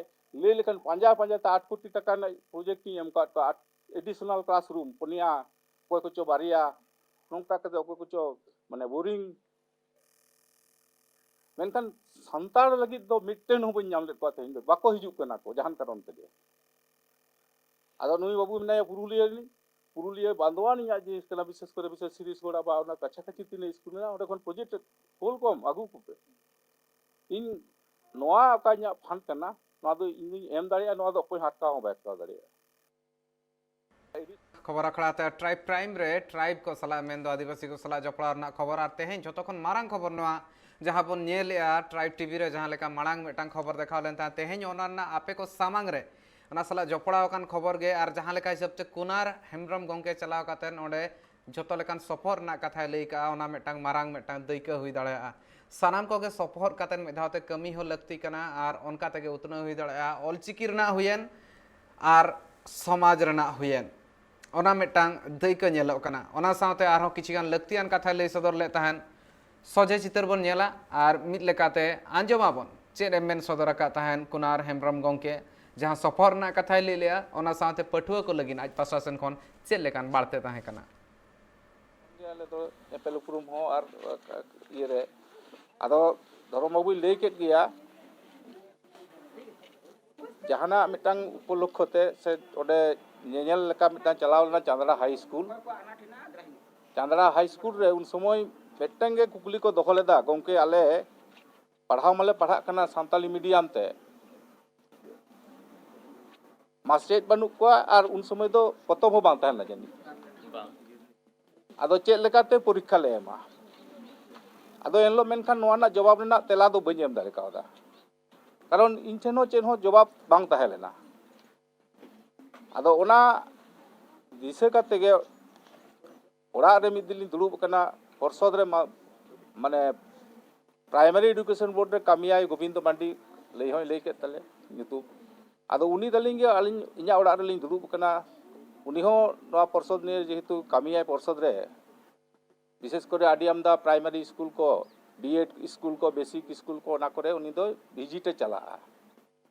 ᱞᱟᱹᱭ ᱞᱮᱠᱷᱟᱱ ᱯᱟᱸᱡᱟ ᱯᱟᱸᱡᱟ ᱛᱮ ᱟᱴ ᱠᱳᱴᱤ ᱴᱟᱠᱟ ᱨᱮᱱᱟᱜ ᱯᱨᱚᱡᱮᱠᱴ ᱤᱧ ᱮᱢ ᱟᱠᱟᱫ ᱠᱚᱣᱟ᱾ ᱮᱰᱤᱥᱚᱱᱟᱞ ᱠᱞᱟᱥᱨᱩᱢ ᱯᱩᱱᱭᱟ, ᱚᱠᱚᱭ ᱠᱚᱪᱚ ᱵᱟᱨᱭᱟ, ᱱᱚᱝᱠᱟ ᱠᱟᱛᱮ ᱚᱠᱚᱭ ᱠᱚᱪᱚ, ᱢᱟᱱᱮ, ᱵᱳᱨᱤᱝ᱾ ᱢᱮᱱᱠᱷᱟᱱ ᱥᱟᱱᱛᱟᱲ ᱞᱟᱹᱜᱤᱫ ᱫᱚ ᱢᱤᱫᱴᱮᱱ ᱦᱚᱸ ᱵᱟᱹᱧ ᱧᱟᱢ ᱞᱮᱫ ᱠᱚᱣᱟ ᱛᱮᱦᱮᱧ ᱫᱚ, ᱵᱟᱠᱚ ᱦᱤᱡᱩᱜ ᱠᱟᱱᱟ ᱠᱚ ᱡᱟᱦᱟᱱ ᱠᱟᱨᱚᱱ ᱛᱮᱜᱮ᱾ ᱟᱫᱚ ᱱᱩᱭ ᱵᱟᱹᱵᱩ ᱢᱮᱱᱟᱭᱟ ᱯᱩᱨᱩᱞᱤᱭᱟᱹ ᱨᱤᱱᱤᱡ, ᱯᱩᱨᱩᱞᱤᱭᱟᱹ ᱵᱟᱸᱫᱳᱣᱟᱱ ᱤᱧᱟᱜ ᱡᱤᱱᱤᱥ ᱠᱟᱱᱟ, ᱵᱤᱥᱮᱥ ᱠᱚᱨᱮ ᱵᱤᱥᱮᱥ ᱥᱤᱨᱤᱥ ᱜᱚᱲᱟ ᱵᱟ ᱚᱱᱟ ᱠᱟᱪᱷᱟ ᱠᱟᱪᱷᱤ ᱛᱤᱱᱟᱹᱜ ᱥᱠᱩᱞ ᱢᱮᱱᱟᱜᱼᱟ, ᱚᱸᱰᱮ ᱠᱷᱚᱱ ᱯᱨᱚᱡᱮᱠᱴ ᱠᱳᱞ ᱠᱚᱢ, ᱟᱹᱜᱩ ᱠᱚᱯᱮ᱾ ᱤᱧ ᱱᱚᱣᱟ ᱚᱠᱟ ᱤᱧᱟᱹᱜ ᱯᱷᱟᱱᱰ ᱠᱟᱱᱟ, ᱱᱚᱣᱟ ᱫᱚ ᱤᱧ ᱫᱩᱧ ᱮᱢ ᱫᱟᱲᱮᱭᱟᱜᱼᱟ, ᱱᱚᱣᱟ ᱫᱚ ᱚᱠᱚᱭ ᱦᱚᱸ ᱟᱴᱠᱟᱣ ᱦᱚᱸ ᱵᱟᱭ ᱟᱴᱠᱟᱣ ᱫᱟᱲᱮᱭᱟᱜᱼᱟ᱾ ᱠᱷᱚᱵᱚᱨ ᱟᱠᱷᱲᱟ ᱛᱮ ᱴᱨᱟᱭᱤᱵᱽ ᱴᱟᱭᱤᱢ ᱨᱮ ᱴᱨᱟᱭᱤᱵᱽ ᱠᱚ ᱥᱟᱞᱟᱜ, ᱢᱮᱱᱫᱚ ᱟᱹᱫᱤᱵᱟᱹᱥᱤ ᱠᱚ ᱥᱟᱞᱟᱜ ᱡᱚᱯᱲᱟᱣ ᱨᱮᱱᱟᱜ ᱠᱷᱚᱵᱚᱨ᱾ ᱟᱨ ᱛᱮᱦᱮᱧ ᱡᱷᱚᱛᱚ ᱠᱷᱚᱱ ᱢᱟᱨᱟᱝ ᱠᱷᱚᱵᱚᱨ ᱱᱚᱣᱟ, ᱡᱟᱦᱟᱸ ᱵᱚᱱ ᱧᱮᱞᱮᱜᱼᱟ ᱴᱨᱟᱭᱤᱵᱽ ᱴᱤᱵᱷᱤ ᱨᱮ ᱡᱟᱦᱟᱸ ᱞᱮᱠᱟ ᱢᱟᱲᱟᱝ ᱢᱤᱫᱴᱟᱝ ᱠᱷᱚᱵᱚᱨ ᱫᱮᱠᱷᱟᱣ ᱞᱮᱱ ᱛᱟᱦᱮᱸᱫ, ᱛᱮᱦᱮᱧ ᱚᱱᱟ ᱨᱮᱱᱟᱜ ᱟᱯᱮ ᱠᱚ ᱥᱟᱢᱟᱝ ᱨᱮ ᱚᱱᱟ ᱥᱟᱞᱟᱜ ᱡᱚᱯᱲᱟᱣ ᱟᱠᱟᱱ ᱠᱷᱚᱵᱚᱨ ᱜᱮ᱾ ᱟᱨ ᱡᱟᱦᱟᱸ ᱞᱮᱠᱟ ᱦᱤᱥᱟᱹᱵ ᱛᱮ ᱠᱩᱱᱟᱨ ᱦᱮᱢᱵᱨᱚᱢ ᱜᱚᱢᱠᱮ ᱪᱟᱞᱟᱣ ᱠᱟᱛᱮᱫ ᱚᱸᱰᱮ ᱡᱷᱚᱛᱚ ᱞᱮᱠᱟᱱ ᱥᱚᱯᱚᱦᱚᱫ ᱨᱮᱱᱟᱜ ᱠᱟᱛᱷᱟᱭ ᱞᱟᱹᱭ ᱠᱟᱜᱼᱟ, ᱚᱱᱟ ᱢᱤᱫᱴᱟᱝ ᱢᱟᱨᱟᱝ ᱢᱤᱫᱴᱟᱝ ᱫᱟᱹᱭᱠᱟᱹ ᱦᱩᱭ ᱫᱟᱲᱮᱭᱟᱜᱼᱟ᱾ ᱥᱟᱱᱟᱢ ᱠᱚᱜᱮ ᱥᱚᱯᱚᱦᱚᱫ ᱠᱟᱛᱮ ᱢᱤᱫ ᱫᱷᱟᱣ ᱛᱮ ᱠᱟᱹᱢᱤ ᱦᱚᱸ ᱞᱟᱹᱠᱛᱤ ᱠᱟᱱᱟ ᱟᱨ ᱚᱱᱠᱟ ᱛᱮᱜᱮ ᱩᱛᱱᱟᱹᱣ ᱦᱩᱭ ᱫᱟᱲᱮᱭᱟᱜᱼᱟ ᱚᱞᱪᱤᱠᱤ ᱨᱮᱱᱟᱜ ᱦᱩᱭᱮᱱ ᱟᱨ ᱥᱚᱢᱟᱡᱽ ᱨᱮᱱᱟᱜ ᱦᱩᱭᱮᱱ᱾ ᱚᱱᱟ ᱢᱤᱫᱴᱟᱝ ᱫᱟᱹᱭᱠᱟᱹ ᱧᱮᱞᱚᱜ ᱠᱟᱱᱟ᱾ ᱚᱱᱟ ᱥᱟᱶᱛᱮ ᱟᱨᱦᱚᱸ ᱠᱤᱪᱷᱩ ᱜᱟᱱ ᱞᱟᱹᱠᱛᱤᱭᱟᱱ ᱠᱟᱛᱷᱟᱭ ᱞᱟᱹᱭ ᱥᱚᱫᱚᱨ ᱞᱮᱫ ᱛᱟᱦᱮᱸᱫ᱾ ᱥᱚᱡᱷᱮ ᱪᱤᱛᱟᱹᱨ ᱵᱚᱱ ᱧᱮᱞᱟ ᱟᱨ ᱢᱤᱫ ᱞᱮᱠᱟᱛᱮ ᱟᱸᱡᱚᱢᱟᱵᱚᱱ ᱪᱮᱫ ᱮ ᱢᱮᱱ ᱥᱚᱫᱚᱨ ᱟᱠᱟᱫ ᱛᱟᱦᱮᱸᱫ ᱠᱩᱱᱟᱨ ᱦᱮᱢᱵᱨᱚᱢ ᱜᱚᱢᱠᱮ, ᱡᱟᱦᱟᱸ ᱥᱚᱯᱚᱦᱚᱫ ᱨᱮᱱᱟᱜ ᱠᱟᱛᱷᱟᱭ ᱞᱟᱹᱭ ᱞᱮᱜᱼᱟ, ᱚᱱᱟ ᱥᱟᱶᱛᱮ ᱯᱟᱹᱴᱷᱩᱣᱟᱹ ᱠᱚ ᱞᱟᱹᱜᱤᱫ ᱟᱡ ᱯᱟᱥᱴᱟ ᱥᱮᱱ ᱠᱷᱚᱱ ᱪᱮᱫ ᱞᱮᱠᱟᱱ ᱵᱟᱲᱛᱮ ᱛᱟᱦᱮᱸ ᱠᱟᱱᱟ᱾ ᱟᱞᱮ ᱫᱚ ᱧᱮᱯᱮᱞ ᱩᱯᱨᱩᱢ ᱦᱚᱸ ᱟᱨ ᱤᱭᱟᱹᱨᱮ ᱟᱫᱚ ᱫᱷᱚᱨᱚᱢ ᱵᱟᱹᱵᱩᱭ ᱞᱟᱹᱭ ᱠᱮᱫ ᱜᱮᱭᱟ, ᱡᱟᱦᱟᱱᱟᱜ ᱢᱤᱫᱴᱟᱝ ᱩᱯᱚᱞᱚᱠᱠᱷᱚ ᱛᱮ ᱥᱮ ᱚᱸᱰᱮ ᱧᱮᱧᱮᱞ ᱞᱮᱠᱟ ᱢᱤᱫᱴᱟᱝ ᱪᱟᱞᱟᱣ ᱞᱮᱱᱟ ᱪᱟᱸᱫᱽᱲᱟ ᱦᱟᱭ ᱥᱠᱩᱞ᱾ ᱪᱟᱸᱫᱽᱲᱟ ᱦᱟᱭ ᱥᱠᱩᱞ ᱨᱮ ᱩᱱ ᱥᱚᱢᱚᱭ ᱢᱤᱫᱴᱟᱝ ᱜᱮ ᱠᱩᱠᱞᱤ ᱠᱚ ᱫᱚᱦᱚ ᱞᱮᱫᱟ, "ᱜᱚᱢᱠᱮ, ᱟᱞᱮ ᱯᱟᱲᱦᱟᱣ ᱢᱟᱞᱮ ᱯᱟᱲᱦᱟᱜ ᱠᱟᱱᱟ ᱥᱟᱱᱛᱟᱞᱤ ᱢᱤᱰᱤᱭᱟᱢ ᱛᱮ, ᱢᱟᱥᱴᱟᱨ ᱵᱟᱹᱱᱩᱜ ᱠᱚᱣᱟ ᱟᱨ ᱩᱱ ᱥᱚᱢᱚᱭ ᱫᱚ ᱯᱚᱛᱚᱵ ᱦᱚᱸ ᱵᱟᱝ ᱛᱟᱦᱮᱸ ᱞᱮᱱᱟ ᱡᱟᱹᱱᱤᱡ, ᱟᱫᱚ ᱪᱮᱫ ᱞᱮᱠᱟᱛᱮ ᱯᱚᱨᱤᱠᱠᱷᱟ ᱞᱮ ᱮᱢᱟ?" ᱟᱫᱚ ᱮᱱᱦᱤᱞᱳᱜ ᱢᱮᱱᱠᱷᱟᱱ ᱱᱚᱣᱟ ᱨᱮᱱᱟᱜ ᱡᱚᱵᱟᱵ ᱨᱮᱱᱟᱜ ᱛᱮᱞᱟ ᱫᱚ ᱵᱟᱹᱧ ᱮᱢ ᱫᱟᱲᱮ ᱠᱟᱣᱫᱟ, ᱠᱟᱨᱚᱱ ᱤᱧ ᱴᱷᱮᱱ ᱦᱚᱸ ᱪᱮᱫ ᱦᱚᱸ ᱡᱚᱵᱟᱵ ᱵᱟᱝ ᱛᱟᱦᱮᱸ ᱞᱮᱱᱟ᱾ ᱟᱫᱚ ᱚᱱᱟ ᱫᱤᱥᱟᱹ ᱠᱟᱛᱮ ᱜᱮ ᱚᱲᱟᱜ ᱨᱮ ᱢᱤᱫ ᱫᱤᱱ ᱞᱤᱧ ᱫᱩᱲᱩᱵ ᱟᱠᱟᱱᱟ, ᱯᱚᱨᱥᱚᱫ ᱨᱮ ᱢᱟ-, ᱢᱟᱱᱮ ᱯᱨᱟᱭᱢᱟᱨᱤ ᱮᱰᱩᱠᱮᱥᱚᱱ ᱵᱳᱨᱰ ᱨᱮ ᱠᱟᱹᱢᱤᱭᱟᱭ ᱜᱳᱵᱤᱱᱫᱚ ᱢᱟᱱᱰᱤ, ᱞᱟᱹᱭ ᱦᱚᱸᱭ ᱞᱟᱹᱭ ᱠᱮᱫ ᱛᱟᱞᱮ ᱧᱩᱛᱩᱢ᱾ ᱟᱫᱚ ᱩᱱᱤ ᱛᱟᱹᱞᱤᱧ ᱜᱮ ᱟᱹᱞᱤᱧ ᱤᱧᱟᱹᱜ ᱚᱲᱟᱜ ᱨᱮᱞᱤᱧ ᱫᱩᱲᱩᱵ ᱟᱠᱟᱱᱟ, ᱩᱱᱤ ᱦᱚᱸ ᱱᱚᱣᱟ ᱯᱚᱨᱥᱚᱫ ᱱᱤᱭᱮ ᱡᱮᱦᱮᱛᱩ ᱠᱟᱹᱢᱤᱭᱟᱭ ᱯᱚᱨᱥᱚᱫ ᱨᱮ, ᱵᱤᱥᱮᱥ ᱠᱚᱨᱮ ᱟᱹᱰᱤ ᱟᱢᱫᱟ ᱯᱨᱟᱭᱢᱟᱨᱤ ᱥᱠᱩᱞ ᱠᱚ, ᱵᱤᱭᱮᱰ ᱥᱠᱩᱞ ᱠᱚ, ᱵᱮᱥᱤᱠ ᱥᱠᱩᱞ ᱠᱚ, ᱚᱱᱟ ᱠᱚᱨᱮ ᱩᱱᱤ ᱫᱚ ᱵᱷᱤᱡᱤᱴ ᱮ ᱪᱟᱞᱟᱜᱼᱟ᱾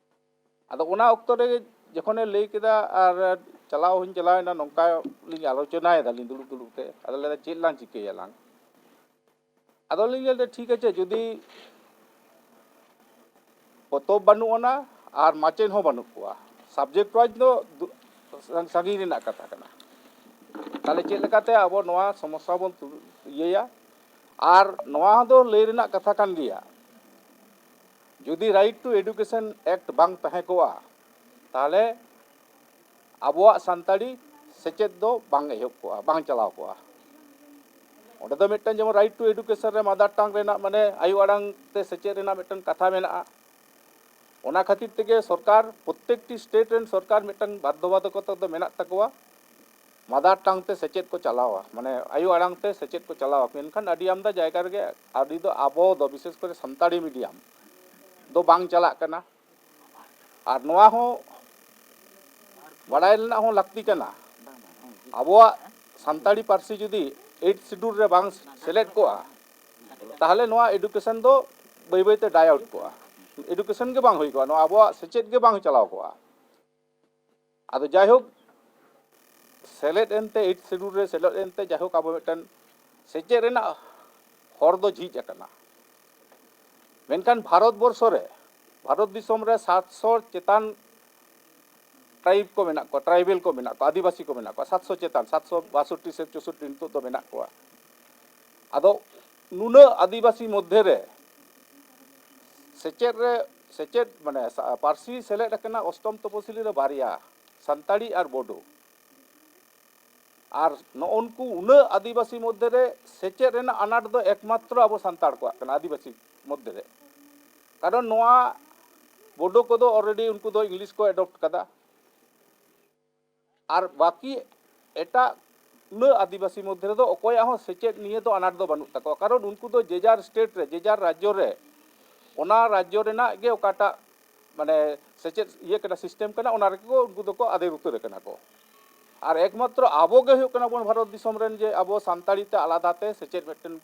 ᱟᱫᱚ ᱚᱱᱟ ᱚᱠᱛᱚ ᱨᱮ ᱡᱚᱠᱷᱚᱱᱮ ᱞᱟᱹᱭ ᱠᱮᱫᱟ ᱟᱨ ᱪᱟᱞᱟᱣ ᱦᱚᱸᱧ ᱪᱟᱞᱟᱣᱮᱱᱟ, ᱱᱚᱝᱠᱟ ᱞᱤᱧ ᱟᱞᱳᱪᱚᱱᱟᱭᱮᱫᱟ ᱞᱤᱧ ᱫᱩᱲᱩᱵ ᱫᱩᱲᱩᱵ ᱛᱮ, ᱟᱫᱚ ᱞᱟᱹᱭᱫᱟ, "ᱪᱮᱫ ᱞᱟᱝ ᱪᱤᱠᱟᱹᱭᱟ ᱞᱟᱝ?" ᱟᱫᱚ ᱞᱤᱧ ᱞᱟᱹᱭᱫᱟ, "ᱴᱷᱤᱠ ᱟᱪᱷᱮ, ᱡᱩᱫᱤ ᱯᱚᱛᱚᱵ ᱵᱟᱹᱱᱩᱜ ᱟᱱᱟ ᱟᱨ ᱢᱟᱪᱮᱫ ᱦᱚᱸ ᱵᱟᱹᱱᱩᱜ ᱠᱚᱣᱟ, ᱥᱟᱵᱡᱮᱠᱴ ᱣᱟᱭᱤᱡ ᱫᱚ ᱫᱩ-, ᱥᱟᱺᱜᱤᱧ ᱨᱮᱱᱟᱜ ᱠᱟᱛᱷᱟ ᱠᱟᱱᱟ, ᱛᱟᱦᱚᱞᱮ ᱪᱮᱫ ᱞᱮᱠᱟᱛᱮ ᱟᱵᱚ ᱱᱚᱣᱟ ᱥᱚᱢᱚᱥᱥᱟ ᱵᱚᱱ ᱛᱩ-, ᱤᱭᱟᱹᱭᱟ?" ᱟᱨ ᱱᱚᱣᱟ ᱫᱚ ᱞᱟᱹᱭ ᱨᱮᱱᱟᱜ ᱠᱟᱛᱷᱟ ᱠᱟᱱ ᱜᱮᱭᱟ, ᱡᱩᱫᱤ Right to Education Act ᱵᱟᱝ ᱛᱟᱦᱮᱸ ᱠᱚᱜᱼᱟ, ᱛᱟᱦᱚᱞᱮ ᱟᱵᱚᱣᱟᱜ ᱥᱟᱱᱛᱟᱲᱤ ᱥᱮᱪᱮᱫ ᱫᱚ ᱵᱟᱝ ᱮᱦᱚᱵ ᱠᱚᱜᱼᱟ, ᱵᱟᱝ ᱪᱟᱞᱟᱣ ᱠᱚᱜᱼᱟ᱾ ᱚᱸᱰᱮ ᱫᱚ ᱢᱤᱫᱴᱟᱝ ᱡᱮᱢᱚᱱ Right to Education ᱨᱮ ᱢᱟᱫᱟᱨ ᱴᱟᱝ ᱨᱮᱱᱟᱜ, ᱢᱟᱱᱮ ᱟᱭᱳ ᱟᱲᱟᱝ ᱛᱮ ᱥᱮᱪᱮᱫ ᱨᱮᱱᱟᱜ ᱢᱤᱫᱴᱟᱝ ᱠᱟᱛᱷᱟ ᱢᱮᱱᱟᱜᱼᱟ᱾ ᱚᱱᱟ ᱠᱷᱟᱹᱛᱤᱨ ᱛᱮᱜᱮ ᱥᱚᱨᱠᱟᱨ ᱯᱨᱚᱛᱮᱠᱴᱤ ᱥᱴᱮᱴ ᱨᱮᱱ ᱥᱚᱨᱠᱟᱨ ᱢᱤᱫᱴᱟᱝ ᱵᱟᱫᱽᱫᱷᱚᱵᱟᱫᱷᱚᱠᱚᱛᱟ ᱫᱚ ᱢᱮᱱᱟᱜ ᱛᱟᱠᱚᱣᱟ ᱢᱟᱫᱟᱨ ᱴᱟᱝ ᱛᱮ ᱥᱮᱪᱮᱫ ᱠᱚ ᱪᱟᱞᱟᱣᱟ, ᱢᱟᱱᱮ ᱟᱭᱳ ᱟᱲᱟᱝ ᱛᱮ ᱥᱮᱪᱮᱫ ᱠᱚ ᱪᱟᱞᱟᱣᱟ, ᱢᱮᱱᱠᱷᱟᱱ ᱟᱹᱰᱤ ᱟᱢᱫᱟ ᱡᱟᱭᱜᱟ ᱨᱮᱜᱮ ᱟᱹᱰᱤ ᱫᱚ ᱟᱵᱚ ᱫᱚ ᱵᱤᱥᱮᱥ ᱠᱚᱨᱮ ᱥᱟᱱᱛᱟᱲᱤ ᱢᱤᱰᱤᱭᱟᱢ ᱫᱚ ᱵᱟᱝ ᱪᱟᱞᱟᱜ ᱠᱟᱱᱟ᱾ ᱟᱨ ᱱᱚᱣᱟ ᱦᱚᱸ ᱵᱟᱲᱟᱭ ᱨᱮᱱᱟᱜ ᱦᱚᱸ ᱞᱟᱹᱠᱛᱤ ᱠᱟᱱᱟ, ᱟᱵᱚᱣᱟᱜ ᱥᱟᱱᱛᱟᱲᱤ ᱯᱟᱹᱨᱥᱤ ᱡᱩᱫᱤ ᱮᱭᱤᱴ ᱥᱤᱰᱩᱞ ᱨᱮ ᱵᱟᱝ ᱥᱮᱞᱮᱫ ᱠᱚᱜᱼᱟ, ᱛᱟᱦᱚᱞᱮ ᱱᱚᱣᱟ ᱮᱰᱩᱠᱮᱥᱚᱱ ᱫᱚ ᱵᱟᱹᱭ ᱵᱟᱹᱭᱛᱮ ᱰᱟᱭ ᱟᱣᱩᱴ ᱠᱚᱜᱼᱟ, ᱮᱰᱩᱠᱮᱥᱚᱱ ᱜᱮ ᱵᱟᱝ ᱦᱩᱭ ᱠᱚᱜᱼᱟ, ᱱᱚᱣᱟ ᱟᱵᱚᱣᱟᱜ ᱥᱮᱪᱮᱫ ᱜᱮ ᱵᱟᱝ ᱪᱟᱞᱟᱣ ᱠᱚᱜᱼᱟ᱾ ᱟᱫᱚ ᱡᱟᱭᱦᱳᱠ, ᱥᱮᱞᱮᱫ ᱮᱱᱛᱮ, ᱮᱭᱤᱴ ᱥᱤᱰᱩᱞ ᱨᱮ ᱥᱮᱞᱮᱫ ᱮᱱᱛᱮ, ᱡᱟᱭᱦᱳᱠ, ᱟᱵᱚ ᱢᱤᱫᱴᱮᱱ ᱥᱮᱪᱮᱫ ᱨᱮᱱᱟᱜ ᱦᱚᱨ ᱫᱚ ᱡᱷᱤᱡ ᱟᱠᱟᱱᱟ᱾ ᱢᱮᱱᱠᱷᱟᱱ ᱵᱷᱟᱨᱚᱛ ᱵᱚᱨᱥᱚ ᱨᱮ, ᱵᱷᱟᱨᱚᱛ ᱫᱤᱥᱚᱢ ᱨᱮ ᱥᱟᱛᱥᱚ ᱪᱮᱛᱟᱱ ᱴᱨᱟᱭᱤᱵᱽ ᱠᱚ ᱢᱮᱱᱟᱜ ᱠᱚᱣᱟ, ᱴᱨᱟᱭᱵᱮᱞ ᱠᱚ ᱢᱮᱱᱟᱜ ᱠᱚᱣᱟ, ᱟᱹᱫᱤᱵᱟᱹᱥᱤ ᱠᱚ ᱢᱮᱱᱟᱜ ᱠᱚᱣᱟ, ᱥᱟᱛᱥᱚ ᱪᱮᱛᱟᱱ, ᱥᱟᱛᱥᱚ ᱵᱟᱥᱚᱴᱴᱤ ᱥᱮ ᱪᱳᱥᱚᱴᱴᱤ ᱱᱤᱛᱚᱜ ᱫᱚ ᱢᱮᱱᱟᱜ ᱠᱚᱣᱟ᱾ ᱟᱫᱚ ᱱᱩᱱᱟᱹᱜ ᱟᱹᱫᱤᱵᱟᱹᱥᱤ ᱢᱚᱫᱽᱫᱷᱮ ᱨᱮ ᱥᱮᱪᱮᱫ ᱨᱮ, ᱥᱮᱪᱮᱫ ᱢᱟᱱᱮ ᱥᱟ-, ᱯᱟᱹᱨᱥᱤ ᱥᱮᱞᱮᱫ ᱟᱠᱟᱱᱟ ᱚᱥᱴᱚᱢ ᱛᱚᱯᱚᱥᱤᱞᱤ ᱨᱮ ᱵᱟᱨᱭᱟ, ᱥᱟᱱᱛᱟᱲᱤ ᱟᱨ ᱵᱳᱰᱳ᱾ ᱟᱨ ᱱᱚᱜᱼᱚ ᱱᱩᱠᱩ ᱩᱱᱟᱹᱜ ᱟᱹᱫᱤᱵᱟᱹᱥᱤ ᱢᱚᱫᱽᱫᱷᱮ ᱨᱮ ᱥᱮᱪᱮᱫ ᱨᱮᱱᱟᱜ ᱟᱱᱟᱴ ᱫᱚ ᱮᱠᱢᱟᱛᱨᱚ ᱟᱵᱚ ᱥᱟᱱᱛᱟᱲ ᱠᱚᱣᱟᱜ ᱠᱟᱱᱟ, ᱟᱹᱫᱤᱵᱟᱹᱥᱤ ᱢᱚᱫᱽᱫᱷᱮ ᱨᱮ᱾ ᱠᱟᱨᱚᱱ ᱱᱚᱣᱟ ᱵᱳᱰᱳ ᱠᱚᱫᱚ already ᱩᱱᱠᱩ ᱫᱚ ᱤᱝᱞᱤᱥ ᱠᱚ adopt ᱠᱟᱫᱟ᱾ ᱟᱨ ᱵᱟᱹᱠᱤ ᱮᱴᱟᱜ ᱩᱱᱟᱹᱜ ᱟᱹᱫᱤᱵᱟᱹᱥᱤ ᱢᱚᱫᱽᱫᱷᱮ ᱨᱮᱫᱚ ᱚᱠᱚᱭᱟᱜ ᱦᱚᱸ ᱥᱮᱪᱮᱫ ᱱᱤᱭᱮ ᱫᱚ ᱟᱱᱟᱴ ᱫᱚ ᱵᱟᱹᱱᱩᱜ ᱛᱟᱠᱚᱣᱟ, ᱠᱟᱨᱚᱱ ᱩᱱᱠᱩ ᱫᱚ ᱡᱮᱡᱟᱨ ᱥᱴᱮᱴ ᱨᱮ, ᱡᱮᱡᱟᱨ ᱨᱟᱡᱽᱡᱚ ᱨᱮ, ᱚᱱᱟ ᱨᱟᱡᱽᱡᱚ ᱨᱮᱱᱟᱜ ᱜᱮ ᱚᱠᱟᱴᱟᱜ ᱢᱟᱱᱮ ᱥᱮᱪᱮᱫ ᱤᱭᱟᱹ ᱠᱟᱱᱟ, ᱥᱤᱥᱴᱮᱢ ᱠᱟᱱᱟ, ᱚᱱᱟ ᱨᱮᱜᱮ ᱠᱚ, ᱩᱱᱠᱩ ᱫᱚᱠᱚ ᱟᱫᱮᱨ ᱩᱛᱟᱹᱨ ᱟᱠᱟᱱᱟ ᱠᱚ᱾ ᱟᱨ ᱮᱠᱢᱟᱛᱨᱚ ᱟᱵᱚ ᱜᱮ ᱦᱩᱭᱩᱜ ᱠᱟᱱᱟ ᱵᱚᱱ ᱵᱷᱟᱨᱚᱛ ᱫᱤᱥᱚᱢ ᱨᱮᱱ ᱡᱮ ᱟᱵᱚ ᱥᱟᱱᱛᱟᱲᱤ ᱛᱮ ᱟᱞᱟᱫᱟ ᱛᱮ ᱥᱮᱪᱮᱫ ᱢᱤᱫᱴᱮᱱ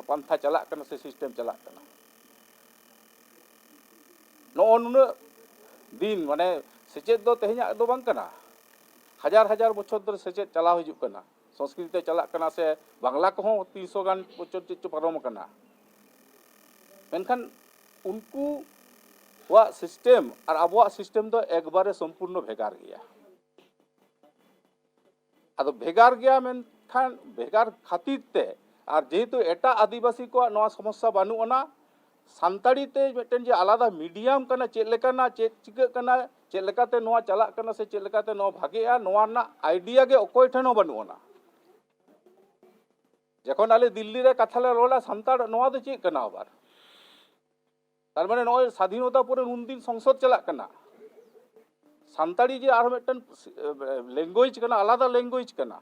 ᱯᱟᱱᱛᱷᱟ ᱪᱟᱞᱟᱜ ᱠᱟᱱᱟ ᱥᱮ ᱥᱤᱥᱴᱮᱢ ᱪᱟᱞᱟᱜ ᱠᱟᱱᱟ᱾ ᱱᱚᱜᱼᱚ ᱱᱩᱱᱟᱹᱜ ᱫᱤᱱ, ᱢᱟᱱᱮ ᱥᱮᱪᱮᱫ ᱫᱚ ᱛᱮᱦᱮᱧᱟᱜ ᱫᱚ ᱵᱟᱝ ᱠᱟᱱᱟ, ᱦᱟᱡᱟᱨ ᱦᱟᱡᱟᱨ ᱵᱚᱪᱷᱚᱨ ᱫᱷᱚᱨᱮ ᱥᱮᱪᱮᱫ ᱪᱟᱞᱟᱣ ᱦᱤᱡᱩᱜ ᱠᱟᱱᱟ, ᱥᱚᱝᱥᱠᱨᱤᱛ ᱛᱮ ᱪᱟᱞᱟᱜ ᱠᱟᱱᱟ, ᱥᱮ ᱵᱟᱝᱞᱟ ᱠᱚᱦᱚᱸ ᱛᱤᱱᱥᱚ ᱜᱟᱱ ᱵᱚᱪᱷᱚᱨ ᱪᱮᱫ ᱪᱚ ᱯᱟᱨᱚᱢ ᱟᱠᱟᱱᱟ᱾ ᱢᱮᱱᱠᱷᱟᱱ ᱩᱱᱠᱩᱣᱟᱜ ᱥᱤᱥᱴᱮᱢ ᱟᱨ ᱟᱵᱚᱣᱟᱜ ᱥᱤᱥᱴᱮᱢ ᱫᱚ ᱮᱠᱵᱟᱨᱮ ᱥᱚᱢᱯᱩᱨᱱᱚ ᱵᱷᱮᱜᱟᱨ ᱜᱮᱭᱟ᱾ ᱟᱫᱚ ᱵᱷᱮᱜᱟᱨ ᱜᱮᱭᱟ, ᱢᱮᱱᱠᱷᱟᱱ ᱵᱷᱮᱜᱟᱨ ᱠᱷᱟᱹᱛᱤᱨ ᱛᱮ, ᱟᱨ ᱡᱮᱦᱮᱛᱩ ᱮᱴᱟᱜ ᱟᱹᱫᱤᱵᱟᱹᱥᱤ ᱠᱚᱣᱟᱜ ᱱᱚᱣᱟ ᱥᱚᱢᱚᱥᱥᱟ ᱵᱟᱹᱱᱩᱜ ᱟᱱᱟ, ᱥᱟᱱᱛᱟᱲᱤ ᱛᱮ ᱢᱤᱫᱴᱮᱱ ᱡᱮ ᱟᱞᱟᱫᱟ ᱢᱤᱰᱤᱭᱟᱢ ᱠᱟᱱᱟ, ᱪᱮᱫ ᱞᱮᱠᱟᱱᱟ, ᱪᱮᱫ ᱪᱤᱠᱟᱹᱜ ᱠᱟᱱᱟ, ᱪᱮᱫ ᱞᱮᱠᱟᱛᱮ ᱱᱚᱣᱟ ᱪᱟᱞᱟᱜ ᱠᱟᱱᱟ ᱥᱮ ᱪᱮᱫ ᱞᱮᱠᱟᱛᱮ ᱱᱚᱣᱟ ᱵᱷᱟᱜᱮᱜᱼᱟ, ᱱᱚᱣᱟ ᱨᱮᱱᱟᱜ ᱟᱭᱰᱤᱭᱟ ᱜᱮ ᱚᱠᱚᱭ ᱴᱷᱮᱱ ᱦᱚᱸ ᱵᱟᱹᱱᱩᱜ ᱟᱱᱟ᱾ ᱡᱚᱠᱷᱚᱱ ᱟᱞᱮ ᱫᱤᱞᱞᱤ ᱨᱮ ᱠᱟᱛᱷᱟ ᱞᱮ ᱨᱚᱲᱟ, ᱥᱟᱱᱛᱟᱲ ᱱᱚᱣᱟ ᱫᱚ ᱪᱮᱫ ᱠᱟᱱᱟ ᱟᱵᱟᱨ? ᱛᱟᱨ ᱢᱟᱱᱮ ᱱᱚᱜᱼᱚᱭ ᱥᱟᱫᱷᱤᱱᱚᱛᱟ ᱯᱚᱨᱮ ᱱᱩᱱᱫᱤᱱ ᱥᱚᱝᱥᱚᱫ ᱪᱟᱞᱟᱜ ᱠᱟᱱᱟ, ᱥᱟᱱᱛᱟᱲᱤ ᱡᱮ ᱟᱨᱦᱚᱸ ᱢᱤᱫᱴᱮᱱ ᱞᱮᱝᱜᱩᱭᱮᱡᱽ ᱠᱟᱱᱟ, ᱟᱞᱟᱫᱟ ᱞᱮᱝᱜᱩᱭᱮᱡᱽ ᱠᱟᱱᱟ,